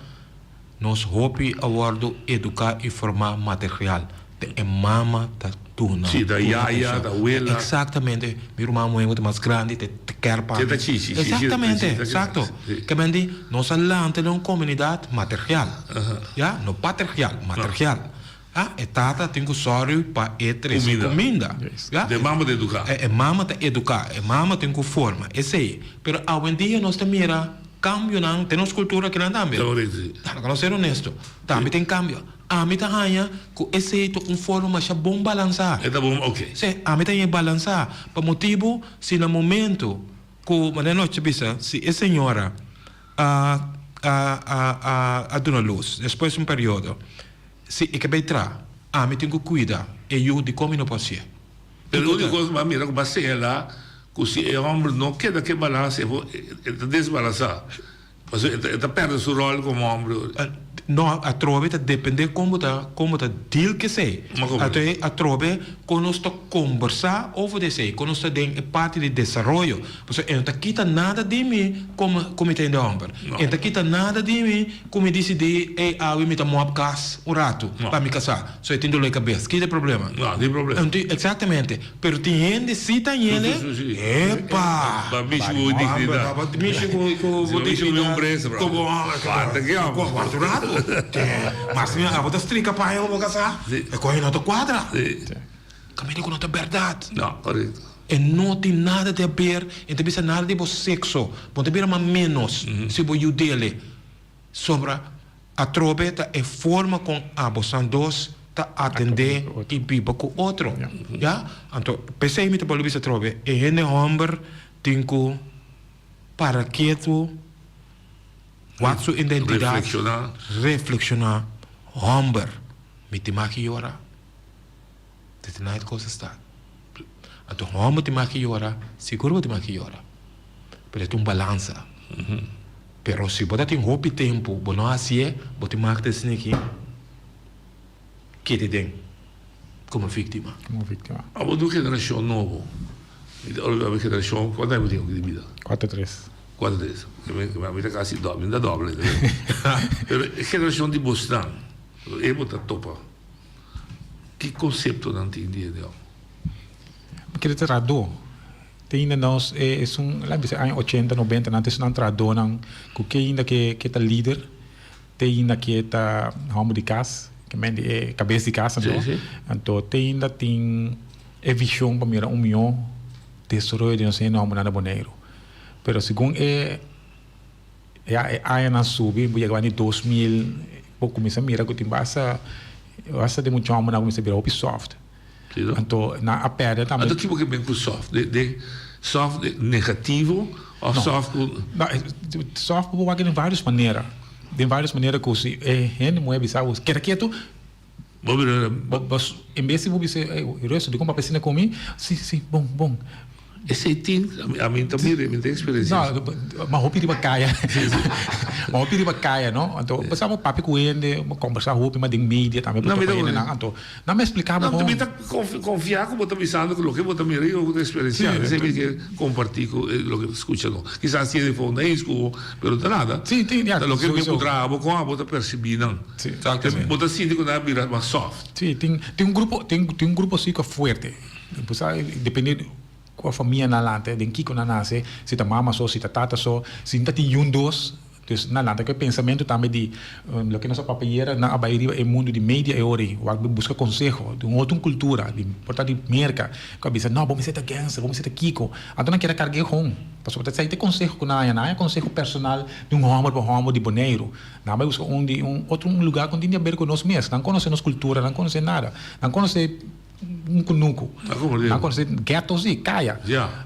nos hopi a wòrdu eduká i formá material. Ta e mama ta duna.
Si, ta yaya, ta wela.
Eksaktamente. Mi ruman muhé ku ta mas grandi ta kèr pa mi.
Ta chichi.
Eksaktamente, eksakto. Ke men di nos a lanta den un komunidat material. Ya, no patriargal, material. Ah, e tata tin ku sòru pa e trese kuminda.
Ya? E mama ta eduká.
E mama ta eduká, e mama tin ku forma, esei. Pero awendia nos ta mira kambionan den nos kultura akinan tambe. Laga nos ser honesto, tambe tin kambio. Ami ta haña ku esei ta un forma masha bon balansá.
E ta bon, oke.
Sí, ami ta haña e balansá. Pa motibu si na momento ku, manera nos ta bisa, si e señora a a a a duna lus despues un periodo, Si e ke bay tra, ami tin ku kuida e yu di kon mi no por hasié.
Pero e úniko kos ku bo a mira ku bo a señalá ku si e hòmber no keda ku e balansa e por e ta desbalansá. Pasobra e ta e ta pèrdè su ròl komo hòmber.
No, atrobe ta dependé kon bo ta kon bo ta deal ku esei. Anto atrobe kon nos ta kombersá over di esei, kon nos ta den e parti di desaroyo. Pasobra e no ta kita nada di mi komo ku mi ta hende hòmber. E no ta kita nada di mi Ku mi disidí, ey awe mi ta mòp kas un ratu pa mi kasá. So e tin doló e kabes. Ki ta e problema?
No, tin problema.
Anto, eksaktamente. Pero tin hende si ta yende, epa!
Ba mishi ku bo dignidat.
Ba mishi ku bo
dignidat. Mishi ku mi hombresa, bro.
Ku bo hombresa.
Kuarta ki hombre.
Kuarta un ratu. Mas mi abo ta strika paña pa bo kasá. E kohe no ta kuadra. Kaminda ku no ta bèrdat.
No, korekto.
E no tin nada di haber, e no ta bisa nada di bo sekso. Bo no ta bira mas ménos si bo yu dele. Sobra atrobe ta e forma kon abosan dos ta atendé i biba ku otro. Ya? Anto, p'esei mi ta bolbe bisa atrobe, e hende hòmber tin ku para ketu, wak su identidat,
Reflekshoná.
reflekshoná, Hòmber, mi tin mag yora? Desde night kos a start. Anto hòmber tin mag yora, sigur bo tin mag yora. Pero e ta un balansa. Pero si bo ta tin hopi tempu bo no hasié, bo tin mag ta esaki keda den komo víktima.
Komo víktima.
Abo di un generashon nobo. Mi ta ora mi generashon, kuantu aña bo tin di bida?
Kuater tres.
Kuater tres. Mi ta kasi dòbel, mi ta dòbel. Pero e generashon di bosnan, e bo ta topa. Ki konseptonan tin di hende hòmber?
Mi kere trahadó. Te ainda nos e esun laat bisa aña ochenta nobenta nan ta esunnan trahadónan ku ke ainda ke ke ta lider te ainda ke ta hòmber di kas ke men di e kabes di kas anto anto te ainda tin e vishon pa mira un mihó desaroyo di nos hende hòmbernan na Boneiru pero segun e Ya e añanan subi, bo yega banda di 2000, bo kuminsá mira ku tin basta, basta di mucha hòmbernan a kuminsá bira hopi soft. Anto nan a pèrdè tambe.
Anto kiko ke ben ku soft? De de soft negativo òf soft ku.
No, soft bo por wak den vários manera. Den vários manera ku si e hende muhé bisa bo keda ketu,
Bo bira.
Bo en bes di bo bisa ey rustig dikon papia asina ku mi, si si bon bon.
Esey tin, ami ta mira, mi ta experiencia.
No, ma hopi riba kaya. Ma hopi riba kaya, no? Anto, bo sa bo papia ku hende, bo kombersa hopi, ma den media tambe bo topa hendenan. Anto, nan mi a explica bo
No, mi ta konfia ku bo ta bisando ku loke bo ta mira i loke bo ta experiencia. Esey mi ke komparti ku loke ta skucha no. Kisas tiene fondo eens ku bo, pero ta nada.
Si, tin, ya.
Ta loke mi ku traha bo, kon abo ta persibi nan.
Exactamente.
Bo ta sinti ku nan a bira mas soft.
Si, tin, tin un grupo, tin, tin un grupo si ku a fuerte. Bo sa, depende kua famia nan lanta, den kiko nan nase, si ta mama so, si ta tata so, si nan ta tin yun dos, dus nan lanta ku e pensamentu tambe di loke nos a papia ayera, nan a bai riba e mundu di media e ora ei, wak bai buska konseho di un otro kultura, di por ta di Merka, ku a bisa no, bo mester ta gangster, bo mester ta kiko, anto nan keda karga e hon, pasobra ta esei ta e konseho ku nan haña, nan haña konseho personal di un hòmber pa hòmber di Boneiru, nan a bai buska un di un otro un lugar ku no tin di aber ku nos mes, nan konosé nos kultura, nan konosé nada, nan konosé. Un kunuku. Nan konosé ghetto si, kaya.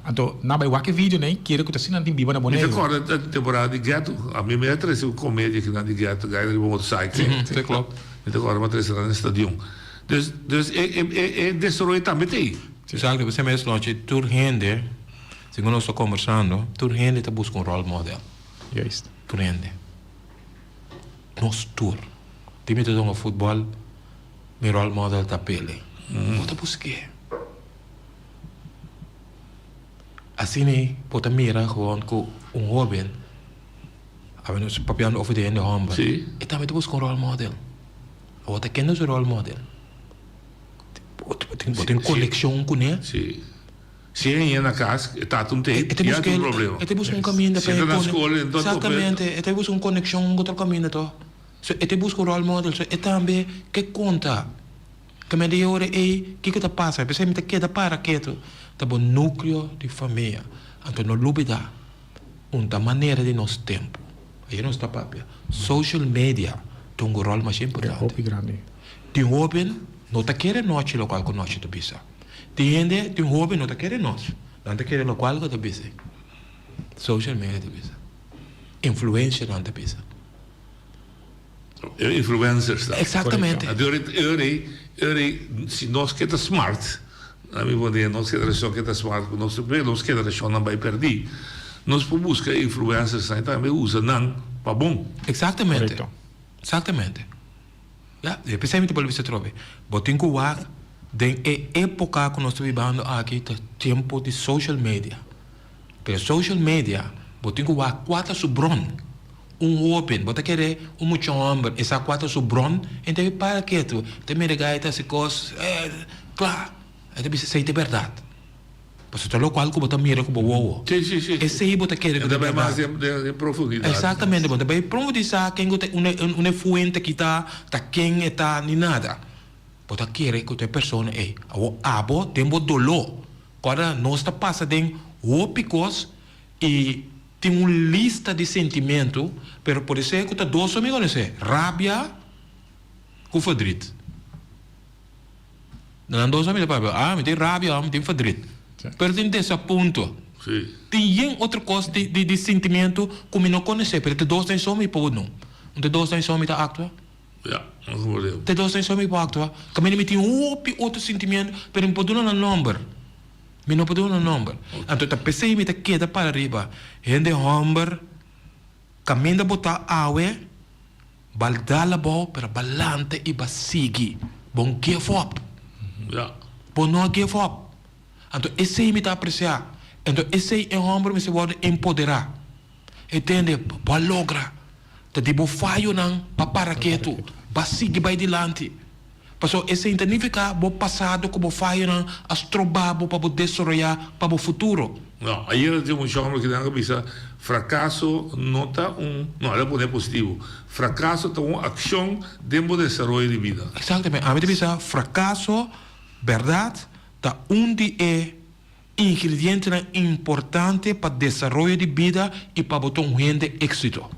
Anto nan bai wak e video nei kere ku ta asina nan tin biba na
Mi ta
Boneiru.
kòrda e temporada di ghetto. Ami mi a trese un komedia kinan di ghetto, gai riba motorcycle.
Sí, klopt.
Mi ta kòrda mi a trese nan na stadion. Dus, dus e, e, e, e desaroyo tambe ta ei.
Exacto, p'esei mes nochi tur hende, segun nos ta kombersando, tur hende ta buska un role model.
Juist.
Tur hende. Nos tur. Tin mi ta dunga futbòl. Mi role model ta Pele. Bo ta busk'é. Asina ei bo ta mira gewoon ku un hoben, awe nos papiando over di hende homber, e tambe ta buska un role model. Awor ta kende su role model? Bo tin konekshon kuné?
Si. Si e hende na kas, e tata un tei, ya ta un problema.
E ta buska un kaminda
pa e kone. Si e ta na skol, e ta tope.
Exactamente, e ta buska un konekshon un otro kaminda to. So e ta buska un role model, so e tambe ke konta. Ke mende e ora ei, kiko ta pasa? P'esei mi ta keda para ketu, ta bo nukleo di famia. Anto no lubida, un ta manera di nos tempu. Ayer nos ta papia, social media ta un ròl masha importante.
Hopi grandi.
Tin hoben no ta kere nochi lokual ku nochi ta bisa. Tin hende, tin hoben no ta kere nos. Nan ta kere lokual ku ta bisa. Social media ta bisa. Influencernan ta bisa.
E influencers ta.
Exactamente.
Anto e ora ei, e ora ei, si nos ke ta smart, na mi pone nos generashon ke ta smart, ku nos nos generashonnan bai pèrdí, nos por buska e influencersnan i tambe usa nan pa bon.
Exactamente. Exactamente. Ya, e p'esei mi ta bolbe bisa atrobe. Bo tin ku wak den e époka ku nos ta bibando aki ta tempu di social media. Pero social media bo tin ku wak kua ta su bron. Un hoben, bo ta kere un mucha homber e sa kua ta su bron, e ta para ketu, e ta mira gai ta hasi kos, eh, kla, e ta bisa esei ta e bèrdat. Pasobra ta lokual ku bo ta mira ku bo wowo.
Sí, sí, sí.
Esei bo ta kere ku
E
ta
ta bai mas
bèrdat.
den den profundidat.
Eksaktamente, bo ta bai profundisá ken ku ta unda unda e fuente aki ta, ta ken e ta, ni nada. Bo ta kere ku ta e persona ei. Awor abo den bo doló, kòrda nos ta pasa den hopi kos i Tin un lista di sentimentu, pero por esei ku ta dos amigo nesé, rabia ku verdriet. Nan dos amigo ta papia, ah mi tin rabia of mi tin verdriet. Pero tin desapunto. Tin yen otro kos di di sentimentu ku mi no konosé, pero te dos den so mi por no. Un te dos den so mi ta aktua.
Ya, no comprende.
Te dos den so mi por aktua. Kaminda mi tin hopi otro sentimentu, pero mi por duna nan nomber. Mi no por duna un nomber. Anto ta p'esei mi ta keda para riba. Hende homber, kaminda bo ta awe, bal dal abou, pero balante i ba sigui. Bo no give up. Bo no a give up. Anto esei mi ta apresiá. Anto esei e homber mester wòrdu empoderá. E tende, bo a logra. Ta di bo fayonan pa para ketu. Ba sigui bai dilanti. Pasobra esei ta nifiká bo pasado ku bo fayonan a strobá bo pa bo desaroyá pa bo futuro.
No, ayera tin un shòmber ki nan a bisa, Frakaso no ta un, no, el a pone positivo, Frakaso ta un akshon den bo desaroyo di bida.
Eksaktamente. Ami ta bisa frakaso, bèrdat, ta un di e ingredientenan importante pa desaroyo di bida i pa bo ta un hende éksito.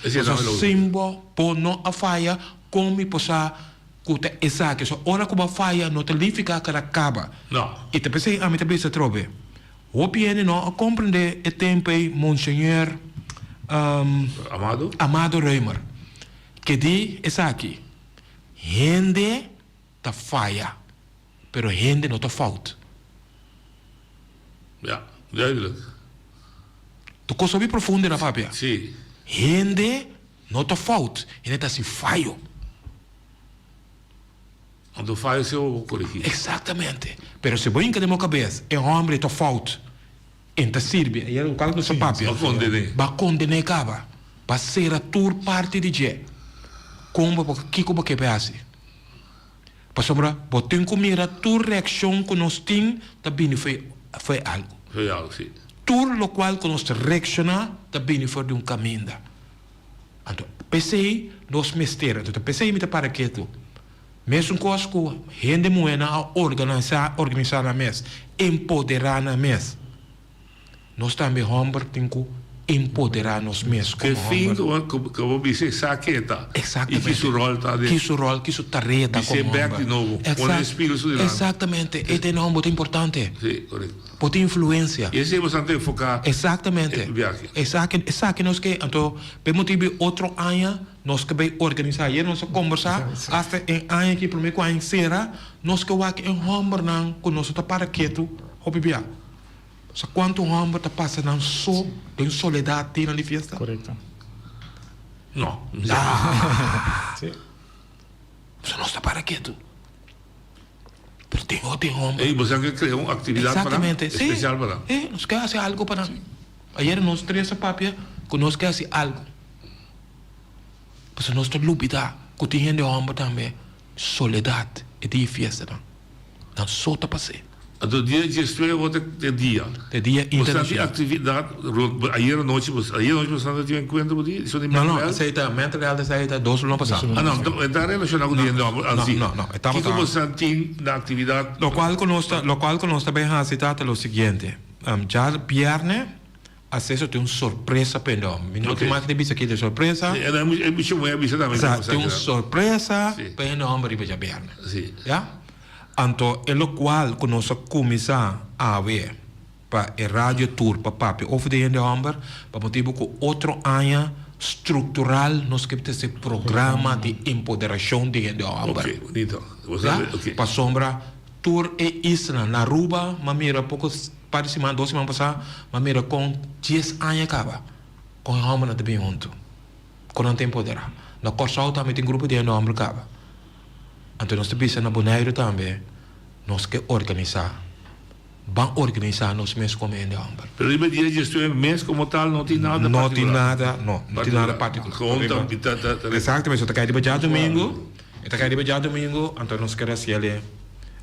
Pasobra sin bo, bo no a faya, kon mi por sa ku ta esaki? So ora ku bo a faya no ta nifiká ku el a kaba. I ta p'esei ami ta bisa atrobe, hopi hende no a komprendé e tempu ei Monseñor Amado Römer ke di esaki, Hende ta faya. Pero hende no ta fout.
Ja, duidelijk.
Ta cosa hopi profundo na papia.
Si.
Hende no ta fout, hende ta haci fayo.
Anto fayo si bo por corigi.
Exactamente. Pero si bo hinca den bo cabes e hombre ta fout, en ta sirbi, ayer un cual nos a papia.
Ba condene.
Ba condene caba. Ba cera tur parti di dje. Con bo por, kico bo ke pa e haci? Pasobra bo tin ku mira tur reakshon ku nos tin ta bini for e algu.
For e algu, si.
Tur lokual ku nos ta reakshoná ta bini for di un kaminda. Anto, p'esei nos mester, anto ta p'esei mi ta para ketu. Mesun kos ku hende muhénan a organisá, organisá nan mes, empoderá nan mes. Nos tambe homber tin cu empodera nos mes como
E fin
homber.
cu bo bisa e sa ke ta.
Exactamente.
Y ki su rol ta den.
Ki su rol, ki su tarea ta como
Bis'é
homber.
bek di nobo. Pone e spil su dilanti.
Exactamente. E ta homber ta importante.
Si, correcto.
Bo tin influencia.
Y esey bastante enfoca.
Exactamente.
E biahe.
Esaki, esaki nos ke, anto p'e motibu e otro aña nos ke bay organisa. Ayer nos a combersa hasta e aña aki prome cu aña cera nos ke wak e hombernan cu nos ta para ketu hopi bia. Sa kuantu hòmber ta pasa nan so den soledat dianan di fiesta?
Korekto.
No.
Ah! So nos ta para ketu. Pero. Tin otro hòmber.
Ey, boso ke krea un aktividat pa nan?
Eksaktamente, si.
Espesial pa nan?
Si, nos ke hasi algu pa nan. Ayer nos tres a papia ku nos ke hasi algu. Pasobra nos ta lubidá ku tin hende hòmber tambe soledat e dia fiestanan. Nan so ta pas'é.
Anto dia diesnuebe bo ta e dia.
E dia
Bo sa tin
internacional.
actividad rond ayer anochi bo ayer anochi bo sa tin un encuentro bo di di
No,
mental
no,
health?
esei ta mental health esei ta dos luna pasá.
Ah no, e ta relaciona cu
No,
dia no,
no,
si.
no, no, e tabata.
Kico bo sa tin na actividad?
Locual cu nos ta locual cu nos ta bay haci ta ta lo siguiente, dja bierne Aceso tin un sorpresa pa e hende. Mi no tin mas di bisa ki ta e sorpresa.
Sí, e mucha muher a bisa tambe.
Sa, tin un sorpresa pa e hende homber riba djabièrnè.
Sí.
Ya? Anto e lokual ku nos a kuminsá awe pa e radio tour pa papia over di hende homber, pa motibu ku otro aña struktural nos ke trese programa di empoderashon di hende homber.
Oké, bonito.
Ya? Pasobra tur e islanan, na Aruba, m'a mira poko. Par di siman, dos siman pasá, m'a mira kon dies aña kaba kon e hòmbernan ta bin huntu, kon nan ta empoderá. Na Kòrsou tambe tin grupo di hende hòmber kaba. Anto nos ta bisa na Boneiru tambe nos ke organisá, ban organisá nos mes komo hende hòmber.
Pero riba e dia dje estuve mes komo tal no tin nada
No tin
partikular.
nada, no, no tin nada partikular.
Gewoon ta, ta, ta.
Exactamente, so ta kai riba djadumingu, e ta kai riba djadumingu, anto nos kere hasiel e.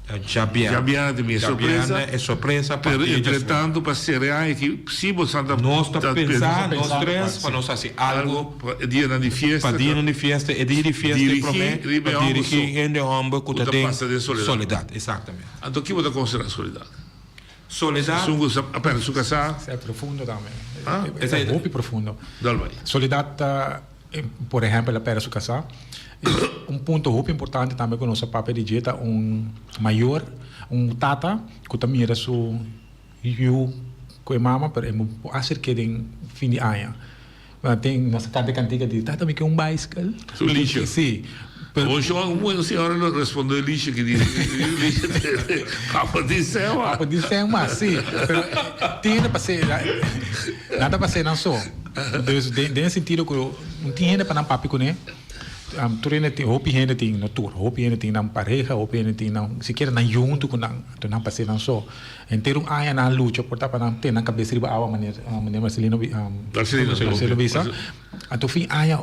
Djabièrnè.
Djabièrnè ta bin e sorpresa.
Djabièrnè e sorpresa.
Pero entretanto pa sera e aña aki si bo sa ta.
Nos ta pensa nos tres pa nos hasi algo.
Pa e dianan di fiesta.
Pa dianan di fiesta e dia di fiesta e promé.
Dirigí riba e
Pa
hòmber
dirigí
so.
hende hòmber ku ta
Ku ta
den
pasa den soledat.
soledat. Exactamente.
Anto ki bo ta konsiderá soledat?
Soledat.
Esun ku a pèrdè su kasá.
Esei profundo tambe.
Ah.
Esei hopi profundo.
Dal bai.
Soledat ta. Por ehèmpel a pèrdè su kasá. Un punto hopi importante tambe ku nos a papia di dje ta un mayor, un tata ku ta mira su yu ku e mama pero e no por aserk'é den fin di aña. Tin nos a kanta e kantika di tata mi ke un baiskel.
Su licha.
Si.
Bo shon un buen señora lo responde licha ki di licha papa di sèn
Papa di sèn mas si. Pero tin hende pas'é nan ta pas'é nan so. Dus den den e sentido ku no tin hende pa nan papia kuné, tur hende tin, hopi hende tin, no tur, hopi hende tin nan pareha, hopi hende tin nan, sikiera nan yu huntu ku nan, anto nan pas'é nan so. Henter un aña nan a lucha por ta pa nan tene nan kabes riba awa manera manera Marcelino Marcelino bisa. Anto fin aña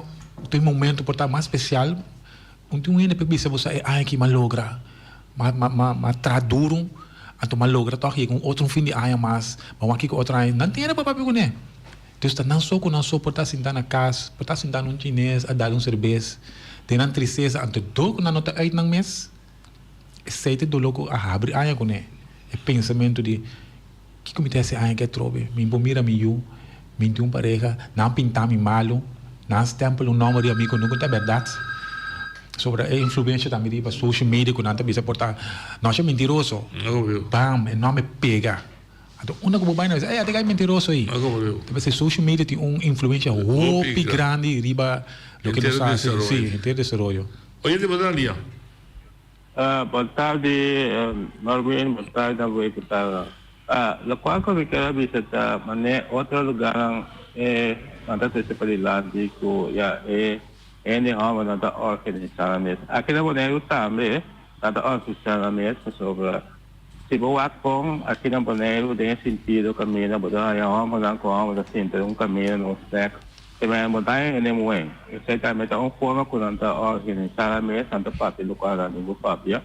tin un momento por ta mas spesial, un tin un hende por bisa bo sa e aña aki m'a logra, m'a m'a m'a traha duru, anto m'a logra tòg yega un otro fin di aña mas, m'a wak kiko otro aña, nan tin hende pa papia kuné. Dus ta nan so ku nan so por ta sinta na kas, por ta sinta na un chines a dal un serbes den nan tristesa, anto dor ku nan no ta uit nan mes, esei ta e doló ku a habri aña kuné, e pensamentu di kiko mi ta hasi aña ke atrobe, mi por mira mi yu, mi tin un pareha, nan pinta mi malu, nan stempel un nòmber riba mi ku nunka ta bèrdat. Sobra e influensha tambe riba social media ku nan ta bisa por ta no asha mentiroso, bam e nòmber pega. Anto unda ku bo bai nan bisa, ey ate kai mentiroso ei. Ta p'esei social media tin un influencia hopi grandi riba loke nos ta hasi. Si, henter desaroyo.
Oyente bo ta na lia.
Bon tardi Norwin, bon tardi na bo invitado. Lokual ku mi kier a bisa ta manera otro lugarnan e nan ta trese padilanti ku ya e hende hòmbernan ta organisá nan mes. Aki na Boneiru tambe nan ta organisá nan mes pasobra Si bo wak kon aki na Boneiru den e sintido kaminda bo ta haña hòmbernan ku hòmber ta sinta den un kaminda na un snack, te manera bo ta haña hende muhé. Esei tambe ta un forma ku nan ta organisá nan mes, nan ta papia lokual nan tin ku papia.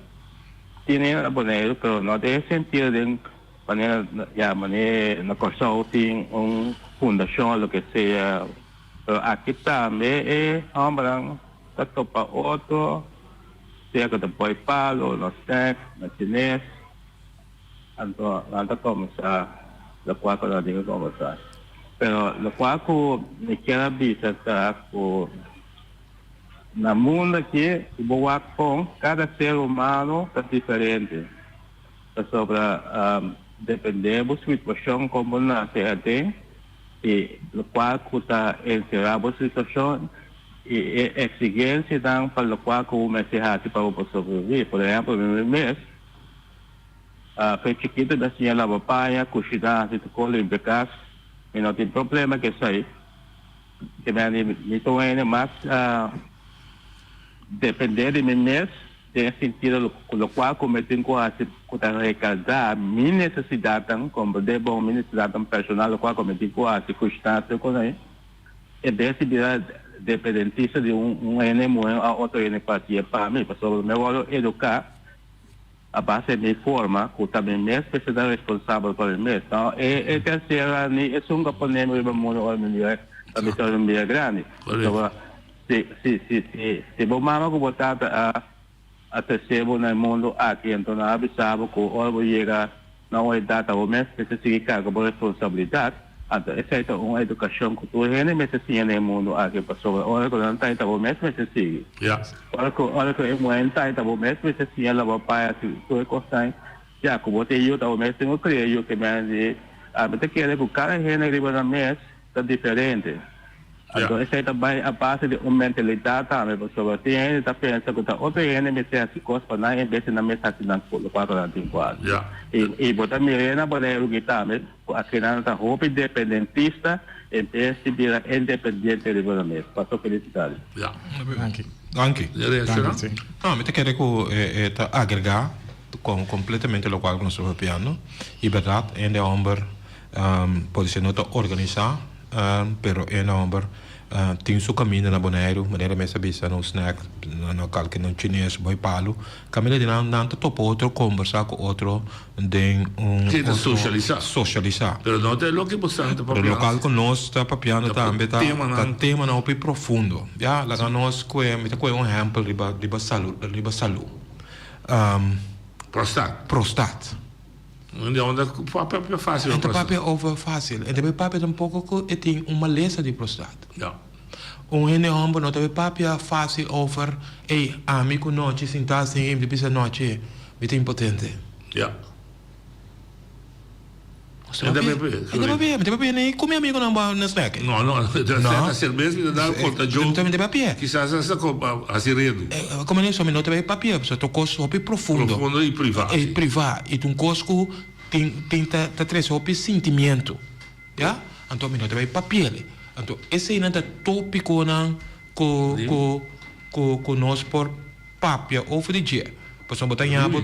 Tin hende na Boneiru pero no den e sentido den manera ya manera na Kòrsou tin un fundashon o loke sea, pero aki tambe e hòmbernan ta topa otro. Sea ku ta poi palu na snack, na chines, anto nan ta kuminsá lokual ku nan tin ku kuminsá. Pero lokual ku mi kier a bisa ta ku na mundu aki si bo wak kon kada ser humano ta diferente pasobra depende bo situashon kon bo nase aden i lokual ku ta enserá bo situashon. I e eksigensianan pa lokual ku bo mester hasi pa bo por sobreviví. Por ehèmpel, mi mes, fe chikitu mi a siña laba paña, kushiná, hasi tur kos, limpia kas. Mi no tin problema ku esei. Te mende mi ta un hende mas dependé di mi mes. Den e sentido lokual ku mi tin ku hasi ku ta rekargá mi nesesidatnan, komprendé bon mi nesesidatnan personal lokual ku mi tin ku hasi kushiná tur kos ahí, en bes di bira dependentista di un hende muhé òf otro hende ku hasié pa mi. Pasobra mi a wòrdu eduká a base di mi forma ku ta mi mes mester ta responsabel pa mi mes. No e tersera ni esun ku a pone mi riba mundu ora mi bira pa mi ta un bira grandi. Pasobra Si, si, si, si, si bo mama ku bo tata a a trese bo na e mundu aki, anto nan a bisa bo ku ora bo yega na un edat ta bo mes mester sigui karga bo responsabilidat, anto esei ta un edukashon ku tur hende mester siña na e mundu aki, pasobra ora ku nan ta ta bo mes mester sigui. Ora ku ora ku e muhé ta ta bo mes mester siña laba paña, si tur e kosnan, ya ku bo tin yu ta bo mes tin ku kria yu, ke men di ami ta kere ku kada hende riba nan mes ta diferente. Anto esei ta bai a base di un mentalidat tambe, pasobra tin hende ta pensa ku ta otro hende mester hasi kos pa nan en bes di nan mes hasi nan lokual ku nan tin ku hasi. I bo ta mir'é na Boneiru aki tambe ku akinan ta hopi dependentista en bes di bira independiente riba nan mes. Paso felicidades.
Ja. Danki. Danki. No, mi ta kere ku e ta agregá kompletamente lokual ku nos ta papiando. I bèrdat hende hòmber Polisía no ta organisá, pero e nomber tin su kaminda na Boneiru, manera mes a bisa no snack, no kalke no chines boy palu. Kaminda di nan, nan ta topa otro, kombersá ku otro den un
Sí, ta sosialisá.
Sosialisá.
Pero no ta e loke boso ta
papiando. Pero lokal ku nos ta papiando tambe ta temanan hopi profundo. Ya, laga nos kue, mi ta kue un ehèmpel riba riba salu, riba salu.
Prostat.
Prostat.
Di unda ku papia fásil
E ta papia over fásil. E ta bay papia tampoko ku e tin un malesa di prostat.
Ya.
Un hende hòmber no ta bay papia fásil over, ey, ami ku nochi sintá asin ey mi ta bisa nochi mi ta impotente.
Ya.
E ta papia, mi ta papia ni ku mi amigunan bo na snack.
No, no, ta serbes mi ta da konta joke.
Mi ta papia.
Kisas hasta hasi redu.
Como ni so mi no ta bay papia, pasobra ta un kos hopi profundo.
Profundo y priva.
Y priva, y ta un kos ku tin tin ta ta trese hopi sintimiento, ya. Anto mi no ta bay papia'le. Anto eseinan ta topikonan ku ku ku ku nos por papia over di dje. Pasobra bo ta ña bo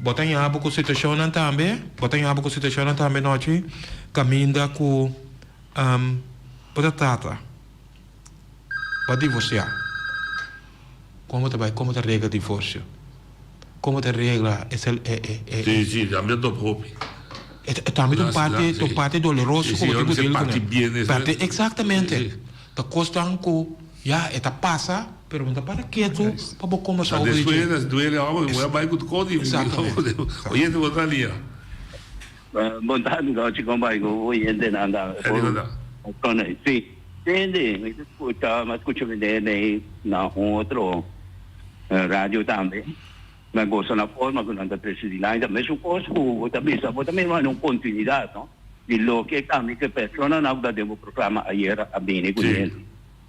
bo ta ña bo ku situashonnan tambe, bo ta ña bo ku situashonnan tambe nochi kaminda ku bo ta trata bo a divorsiá. Kon bo ta bai kon bo ta regla divorsio? Kon bo ta regla e e e.
Si si tambe ta hopi.
E tambe ta un parti ta un parti doloroso ku bo tin ku deal kuné. Parti eksaktamente. Ta kosnan ku ya e ta pasa pero bo no ta para ketu pa bo kombersá over di dje.
Despues duele ora bo a bai ku kos di
Eksaktamente.
Oyente bo ta lia.
Bon tardi Rochi kon bai ku oyentenan ta si tende mi ta skucha mi a skucha mi dede na un otro radio tambe mi a gosa na forma ku nan ta trese dilanti ta mesun kos ku bo ta bisa bo ta mira un kontinuidat no di loke ami ku e personanan ku ta den bo programa ayera a bini ku nel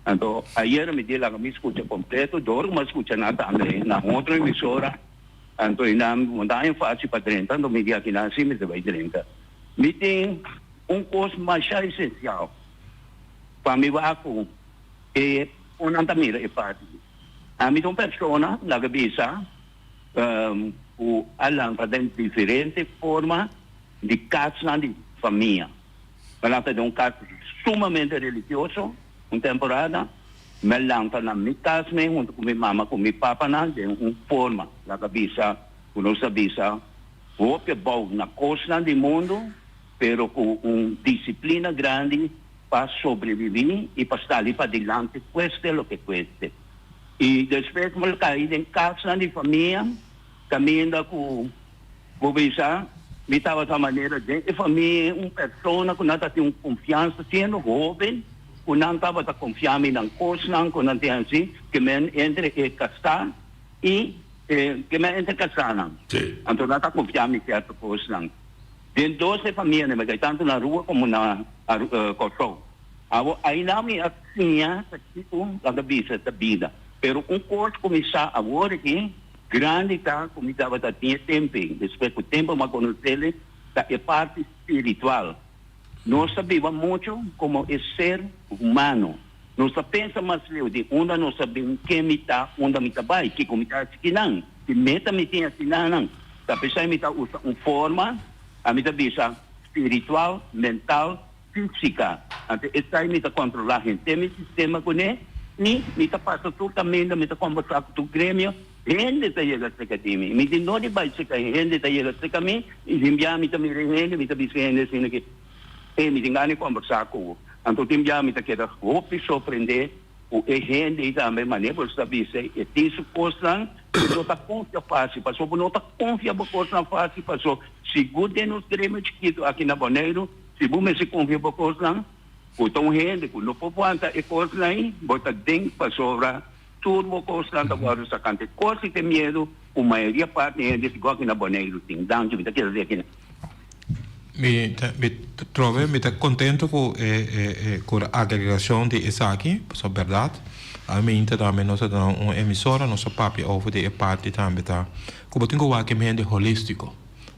anto ayera mi di laga mi skucha kompleto dor ku mi a skucha nan tambe na un otro emisora. Anto i nan no ta haña fásil pa drenta, anto mi di akinan sí mester bai drenta. Mi tin un kos masha esensial pa mi wak ku e kon nan ta mira e parti. Ami ta un persona, laga bisa, ku a lanta den diferente forma di kasnan di famia. Mi a lanta den un kas sumamente religioso un temporada. Mi a lanta na mi kas mes huntu ku mi mama ku mi papanan den un forma, laga bisa ku nos ta bisa hopi abou na kosnan di mundu, pero ku un disiplina grandi pa sobreviví i pa sali padilanti kueste loke kueste. I despues mi a kai den kasnan di famia kaminda ku bo bisa mi tabata manera den e famia un persona ku nan ta tin un konfiansa siendo hoben. Ku nan tabata konfia mi nan kosnan ku nan tin hasi, ke men entre e kasá i e ke men entre kasánan. Anto nan ta konfia mi sierto kosnan. Den dos e famianan mi kai tantu na Aruba komo na Kòrsou. Awor ainan mi a siña ta kiko nan ta bisa ta bida. Pero un kos ku mi sa awor aki grandi ta ku mi tabata tin e tempu ei, despues ku tempu mi a konosel ta e parti spiritual. Nos ta biba mucho como e ser humano. Nos ta pensa mas leu di unda nos a bin, ken mi ta, unda mi ta bai, kiko mi ta hasi kinan, ki meta mi tin asinanan. Ta p'esei mi ta usa un forma, ami ta bisa, spiritual, mental, física. Anto esei mi ta kontrolá henter mi sistema kuné i mi ta pasa tur kaminda, mi ta kombersá ku tur gremio, hende ta yega serka di mi. Mi tin no di bai serka hende ta yega serka mi i tin bia mi ta mira e hende, mi ta bisa e hende asina ke. E mi tin gana di kombersá ku bo. Anto tin bia mi ta keda hopi sorprendé ku e hende ei tambe, manera bo ta bisa e tin su kosnan ku no ta konfia fásil, pasobra bo no ta konfia bo kosnan fásil, pasobra sigur den nos gremio chikitu aki na Boneiru, si bo mester konfia bo kosnan ku ta un hende ku no por wanta e kosnan ei, bo ta den pasobra tur bo kosnan ta wòrdu saká. Anto e kos di ten miedu ku mayoria parti hende sigur aki na Boneiru tin. Danki, mi ta keda di aki.
Mi ta mi trobe mi ta contento cu e e e cu agregacion di esaki pasobra berdad ami inta tambe nos a duna un emisora nos a papia over di e parti tambe ta cu bo tin cu wak e hende holistico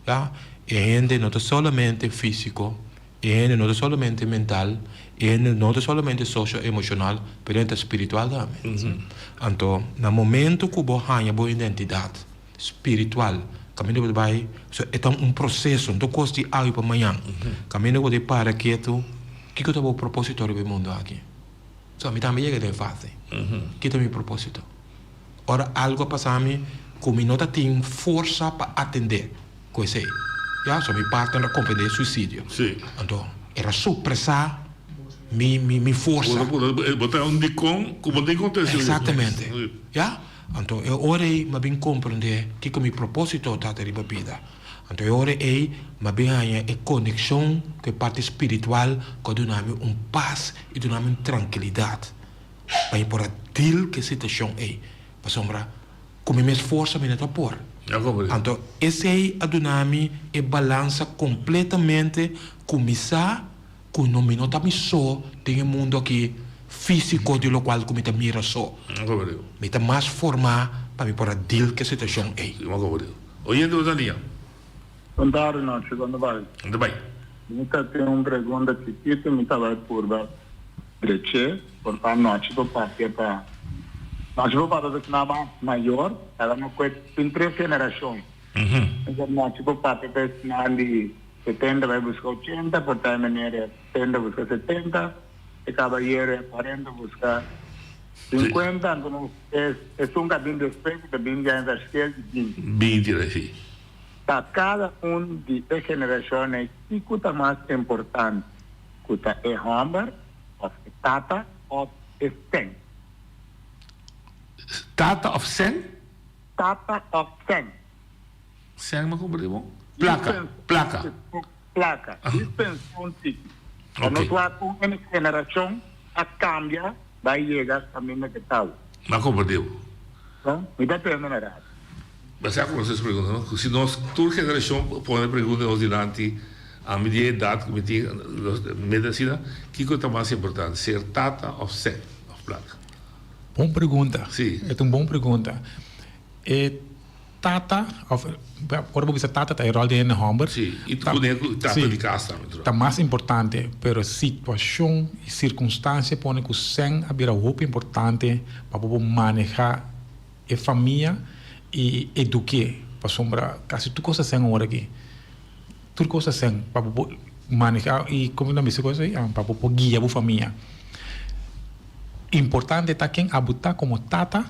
ya e hende no ta solamente fisico e hende no ta solamente mental e hende no ta solamente socio emocional pero e hende ta spiritual tambe anto na momento cu bo haya bo identidad. Spiritual. Kaminda bo ta bai, so e ta un proseso, no ta kos di awe pa mañan. Kaminda bo ta para ketu, kiko ta bo proposito riba e mundu aki? So ami tambe yega den e fase. Ki ta mi proposito? Ora algu a pasa mi ku mi no ta tin forsa pa atendé ku esei, ya, so mi partner a komprendé suisidio. Anto era supresá mi mi forsa.
Bo ta un dikon ku bo no tin kontestashon.
Eksaktamente, ya. Anto e ora ei m'a bin komprendé kiko mi propósito ta ta riba bida. Anto e ora ei m'a bin haña e konekshon ku e parti spiritual ku a duna mi un pas i duna mi un trankilidat pa mi por a deal ku e situashon ei. Pasobra ku mi mes forsa mi no ta por. Anto esei a duna mi e balansa kompletamente ku mi sa. Ku no mi no ta mi so den e mundu aki físiko di lokual ku mi ta mira so. Mi ta mas formá pa mi por a deal ku e situashon ei.
Oyente bo ta lia.
Bon tardi nochi, kon ta bai?
Ta bai.
Mi ta tin un pregunta chikitu, mi ta bai purba dreché, por ta nochi por papia pa nochi por papia pa esnan mas mayor, kada no kue tin tres generashon. Nochi por papia pa esnan di Setenta bai buska ochenta, por ta e meneer e setenta buska setenta, e kabayero e kuarenta buska sinkuenta, anto nos esun ku a bin despues ku ta bin ya en verschil di binti.
Binti ta si.
Pa kada un di e generashonnan ei kiko ta mas importante, ku ta e hòmber òf e tata òf e sèn?
Tata òf sèn?
Tata òf sèn.
Sèn mi a kumpra di bo? Plaka, plaka.
Plaka. Dispensa un tiki. Pa nos wak kon e generashon a kambia bai yega kaminda ke ta awe.
Mi a kumpra di bo.
Bon, mi ta tende na radio.
Bo sa ku nos es pregunta no? Si nos tur generashon pone pregunta nos dilanti, ami di e edat ku mi tin, nos mete asina, kiko ta mas importante, ser tata òf sèn òf plaka?
Bon pregunta.
Si.
E ta un bon pregunta. E tata of ora bo bisa tata ta e rol di hende homber.
Sí, y ta pone cu tata di cas tambe
tro. Ta mas importante, pero situacion y circunstancia pone cu sen a bira hopi importante pa bo por maneha e famia y eduke, pasobra casi tur cos ta sen awor aki. Tur cos ta sen pa bo por maneha y como nan bisa cos ey? Pa bo por guia bo famia. Importante ta ken abo ta como tata.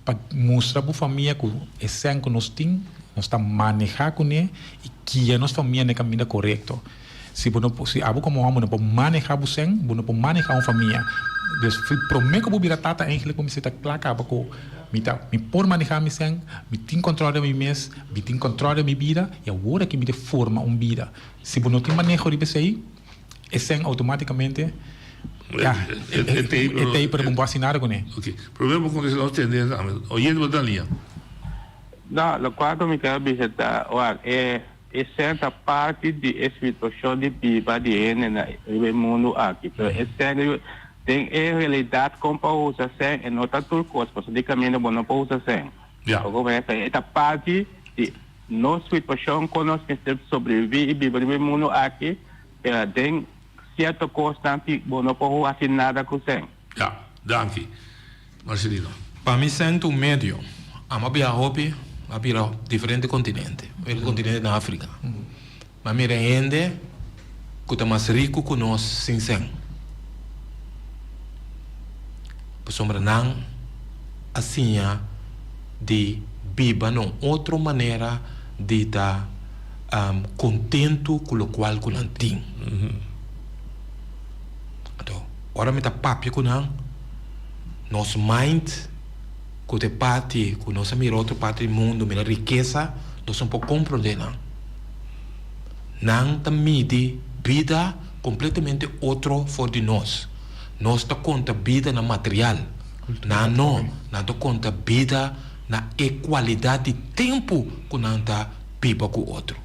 Pa mustra bo famia ku e sèn ku nos tin, nos ta manehá kuné i guia nos famia na e kaminda korekto. Si bo no por, si abo komo hòmber no por manehá bo sèn, bo no por manehá un famia. Dus promé ku bo bira tata eigentlik bo mester ta kla kaba ku mi ta, mi por manehá mi sèn, mi tin kòntròl riba mi mes, mi tin kòntròl riba mi bida i awor aki mi ta forma un bida. Si bo no tin maneho riba esei, E sèn automáticamente ya e tei pero bo no por hasi nada kuné.
Ok, promé bo kontesta nos tende tambe. Oyente bo ta lia.
No, lokual ku mi ker bisa ta wak e e sèn ta parti di e situashon di biba di hende na riba e mundu aki pero e sèn riba den e realidat kon pa usa sèn e no ta tur kos pasobra di kaminda bo no por usa sèn. E ta parti di nos situashon kon nos mester sobrevivi i biba riba e mundu aki. Pero den cierto cosnan ti bo no por haci nada cu sen.
Ya, danki. Marcelino.
Pa mi sèn ta un medio. Amo a biaha hopi, a bira diferente kontinente. A bira kontinente na Afrika. Mi a mira hende ku ta mas riku ku nos sin sèn. Pasobra nan a siña di biba na un otro manera di ta kontentu ku lokual ku nan tin. Anto, ora mi ta papia ku nan, nos mind ku ta e parti ku nos a mira otro parti di mundu, mira rikesa, nos no por komprondé nan. Nan ta midi bida kompletamente otro for di nos. Nos ta konta bida na material, nan no, nan ta konta bida na e kualidat di tempu ku nan ta biba ku otro.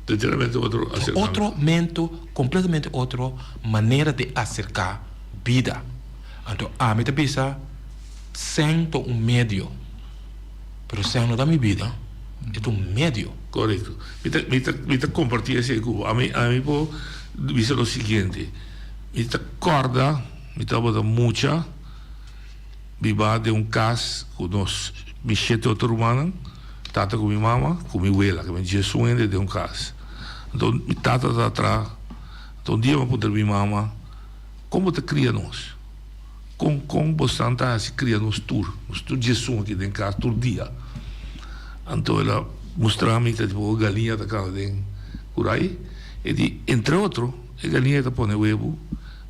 Enteramente otro aserkamentu.
Otro mento, kompletamente otro manera di aserká bida. Anto ami ta bisa sèn ta un medio, pero sèn no ta mi bida, e ta un medio.
Korekto. Mi ta, mi ta, mi ta kompartí esei ku bo. Ami, ami por bisa lo siguiente, mi ta kòrda mi tabata mucha Biba den un kas ku nos mi shete otro rumannan, tata ku mi mama ku mi wela, ku mi djesun hende den un kas. Anto mi tata ta traha, anto un dia mi a puntra mi mama, Kon bo ta kria nos? Kon kon bosan ta hasi kria nos tur, nos tur djesun aki den kas tur dia? Anto el a mustra mi ta tipo galiña ta kanta den kurai, e di entre otro e galiña ta pone webu.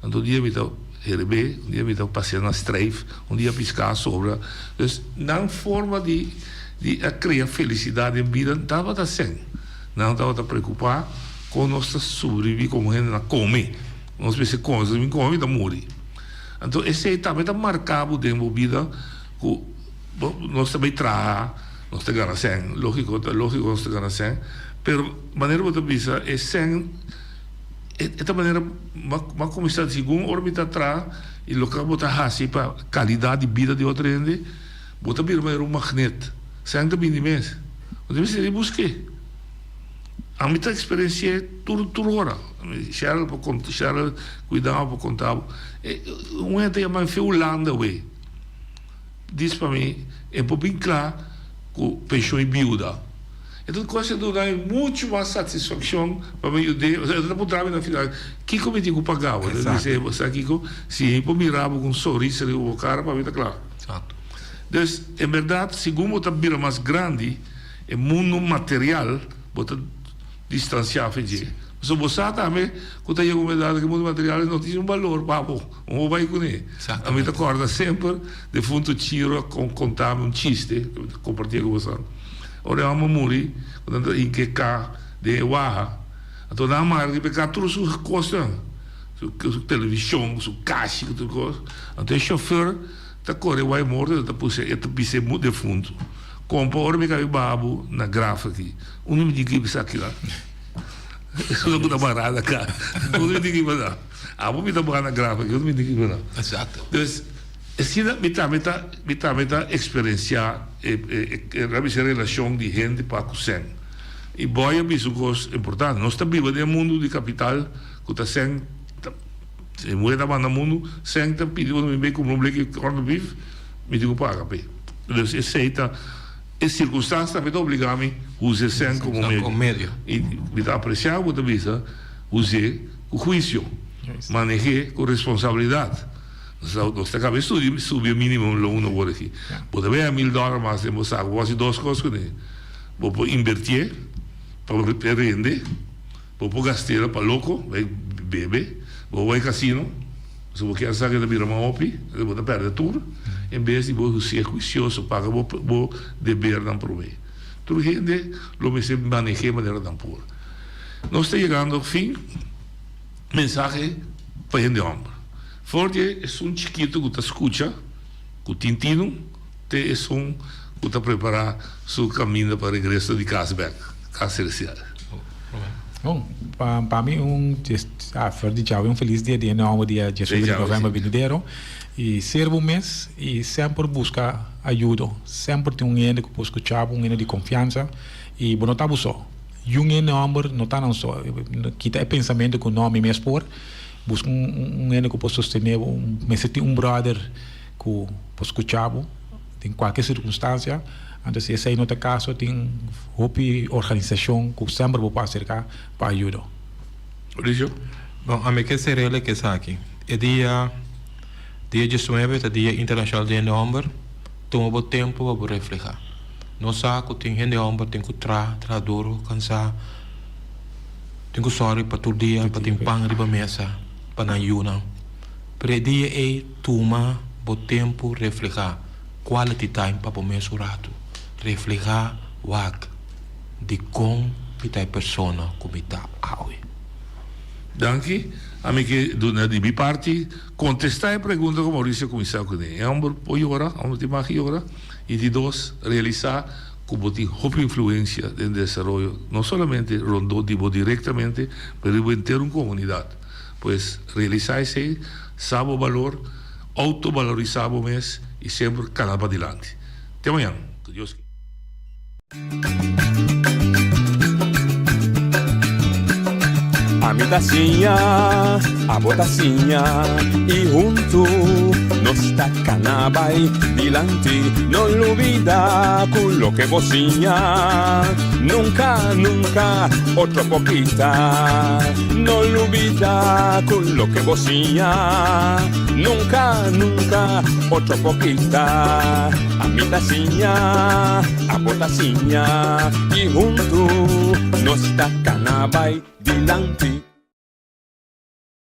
Anto un dia mi ta herebé, un dia mi ta pasea na streif, un dia piská a sobra. Dus nan forma di di a krea felisidat den bida tabata asen. Nan tabata preokupá kon nos ta sobribibí komo hende na kome. Nos mester kome, si nos bin kome mi ta muri. Anto esei tambe ta marká bo den bo bida ku bo nos ta bai traha, nos ta gana sèn, lógiko ta lógiko nos ta gana sèn, pero manera bo ta bisa e sèn. E ta manera bo a kuminsá segun ora mi ta traha i loke bo ta hasi pa kalidat di bida di otro hende, bo ta bira manera un magnet. Sèn ta bini mes. Bo ta mester di busk'é. Ami ta eksperensi'é tur tur ora. Sheryl por konta, Sheryl kuidao por konta bo. Un hende ta yama mi fe Hulanda wei. Dis pa mi e por bin kla ku penshon i biuda. E tur kos a duna mi muchu mas satisfakshon pa mi yud'é. Osea, e ta puntra mi na final, Kiko mi tin ku paga bo? Mi bisa, Bo sa kiko? Si mi por mira bo ku un sonrisa riba bo kara, pa mi ta kla. Dus, en bèrdat, segun bo ta bira mas grandi, e mundu material bo ta distansiá fe dje. Pasobra bo sa tambe ku ta yega un edat ku e mundu material no tin un balor pa bo. Bo bai kuné. Ami ta kòrda semper defuntu Chiro a konta mi un chiste, ku mi ta kompartié ku boso. Ora e hòmber muri, ku nan ta hinka e ka den e waha, anto nan a mara riba e ka tur su kosnan, su televishon, su kashi ku tur kos. Anto e shofèr ta kore wai morto, e ta puse, e ta bisa e defuntu, Kompa, ora mi kabi baha bo na graf aki, unda mi tin ku bisa kila? Esun ku ta mará na ka, unda mi tin ku bisa? Abo mi ta baha na graf aki, unda mi tin ku bisa? Dus, asina mi tambe ta, mi tambe ta eksperensiá e, e, e, laat mi bisa relashon di hende pa ku sèn. I Boy a bisa un kos importante, nos ta biba den e mundu di kapital ku ta sèn ta, si e muhé ta manda mundu, sèn ta pidi unda mi bai kumpra un bleki corned beef, mi tin ku paga p'e. Dus esei ta e sirkunstansia tambe ta obliga mi usa e sèn komo medio. I mi ta apresiá ku bo ta bisa us'é ku huisio, maneh'é ku responsabilidat. Nos ta kaba e studio subi e minimum loan awor aki. Bo ta bea mil dòler mas den bo saku, bo hasi dos kos kuné. Bo por inbertié pa e rende, bo por gast'é pa loko, bai bebe, bo por bai kasino. Si bo kier sa ke ta bira mas hopi, bo ta perde tur, en bes di bo ser huisioso, paga bo bo debernan prome. Tur hende lo mester maneh'é manera nan por. Nos ta yegando fin mensahe pa hende homber. For di esun chikito ku ta skucha, ku tin tinu, te esun ku ta prepará su kaminda pa regreso di kas bèk, kas selestial.
Bon, pa pa mi un ah, for di djawe un felis dia di e nòmber dia diesnuebe di novèmber binidero. I ser bo mes i semper buska ayudo. Semper tin un hende ku por skucha bo, un hende di konfiansa i bo no ta bo so. Yun e nòmber no ta nan so. Kita e pensamentu ku no mi mes por. Buska un un hende ku por sostené bo, mester tin un bròder ku por skucha bo den kualke sirkunstansia. Anto si esei no ta e kaso tin hopi organisashon ku semper bo por aserká pa ayudo.
Mauricio?
Bon, ami ke ser'el ke esaki. E dia dia diesnuebe ta dia internashonal di hende hòmber. Tuma bo tempu pa bo reflehá. Nos sa ku tin hende hòmber tin ku traha, traha duru, kansá, tin ku sòru pa tur dia pa tin pan riba mesa pa nan yunan. Pero e dia ei tuma bo tempu reflehá, quality time pa bo mes un ratu. Reflehá, wak dikon mi ta e persona ku mi ta awe.
Danki. Ami ke duna di mi parti kontestá e pregunta ku Mauricio a kuminsá kuné. E hòmber por yora, hòmber tin mag yora. I di dos, realisá ku bo tin hopi influensia den desaroyo, no solamente rondó di bo direktamente, pero riba henter un komunidat. Pues, realisá esei, sa bo balor, outobalorisá bo mes i semper kana padilanti. Te mañan, ku Dios ke.
Ami ta siña, abo ta siña y huntu nos ta cana bay dilanti. No lubida cu loke bo siña nunca, nunca otro por kita. No lubida cu loke bo siña nunca, nunca otro por kita. Ami ta siña, abo ta siña y huntu nos ta cana bay dilanti.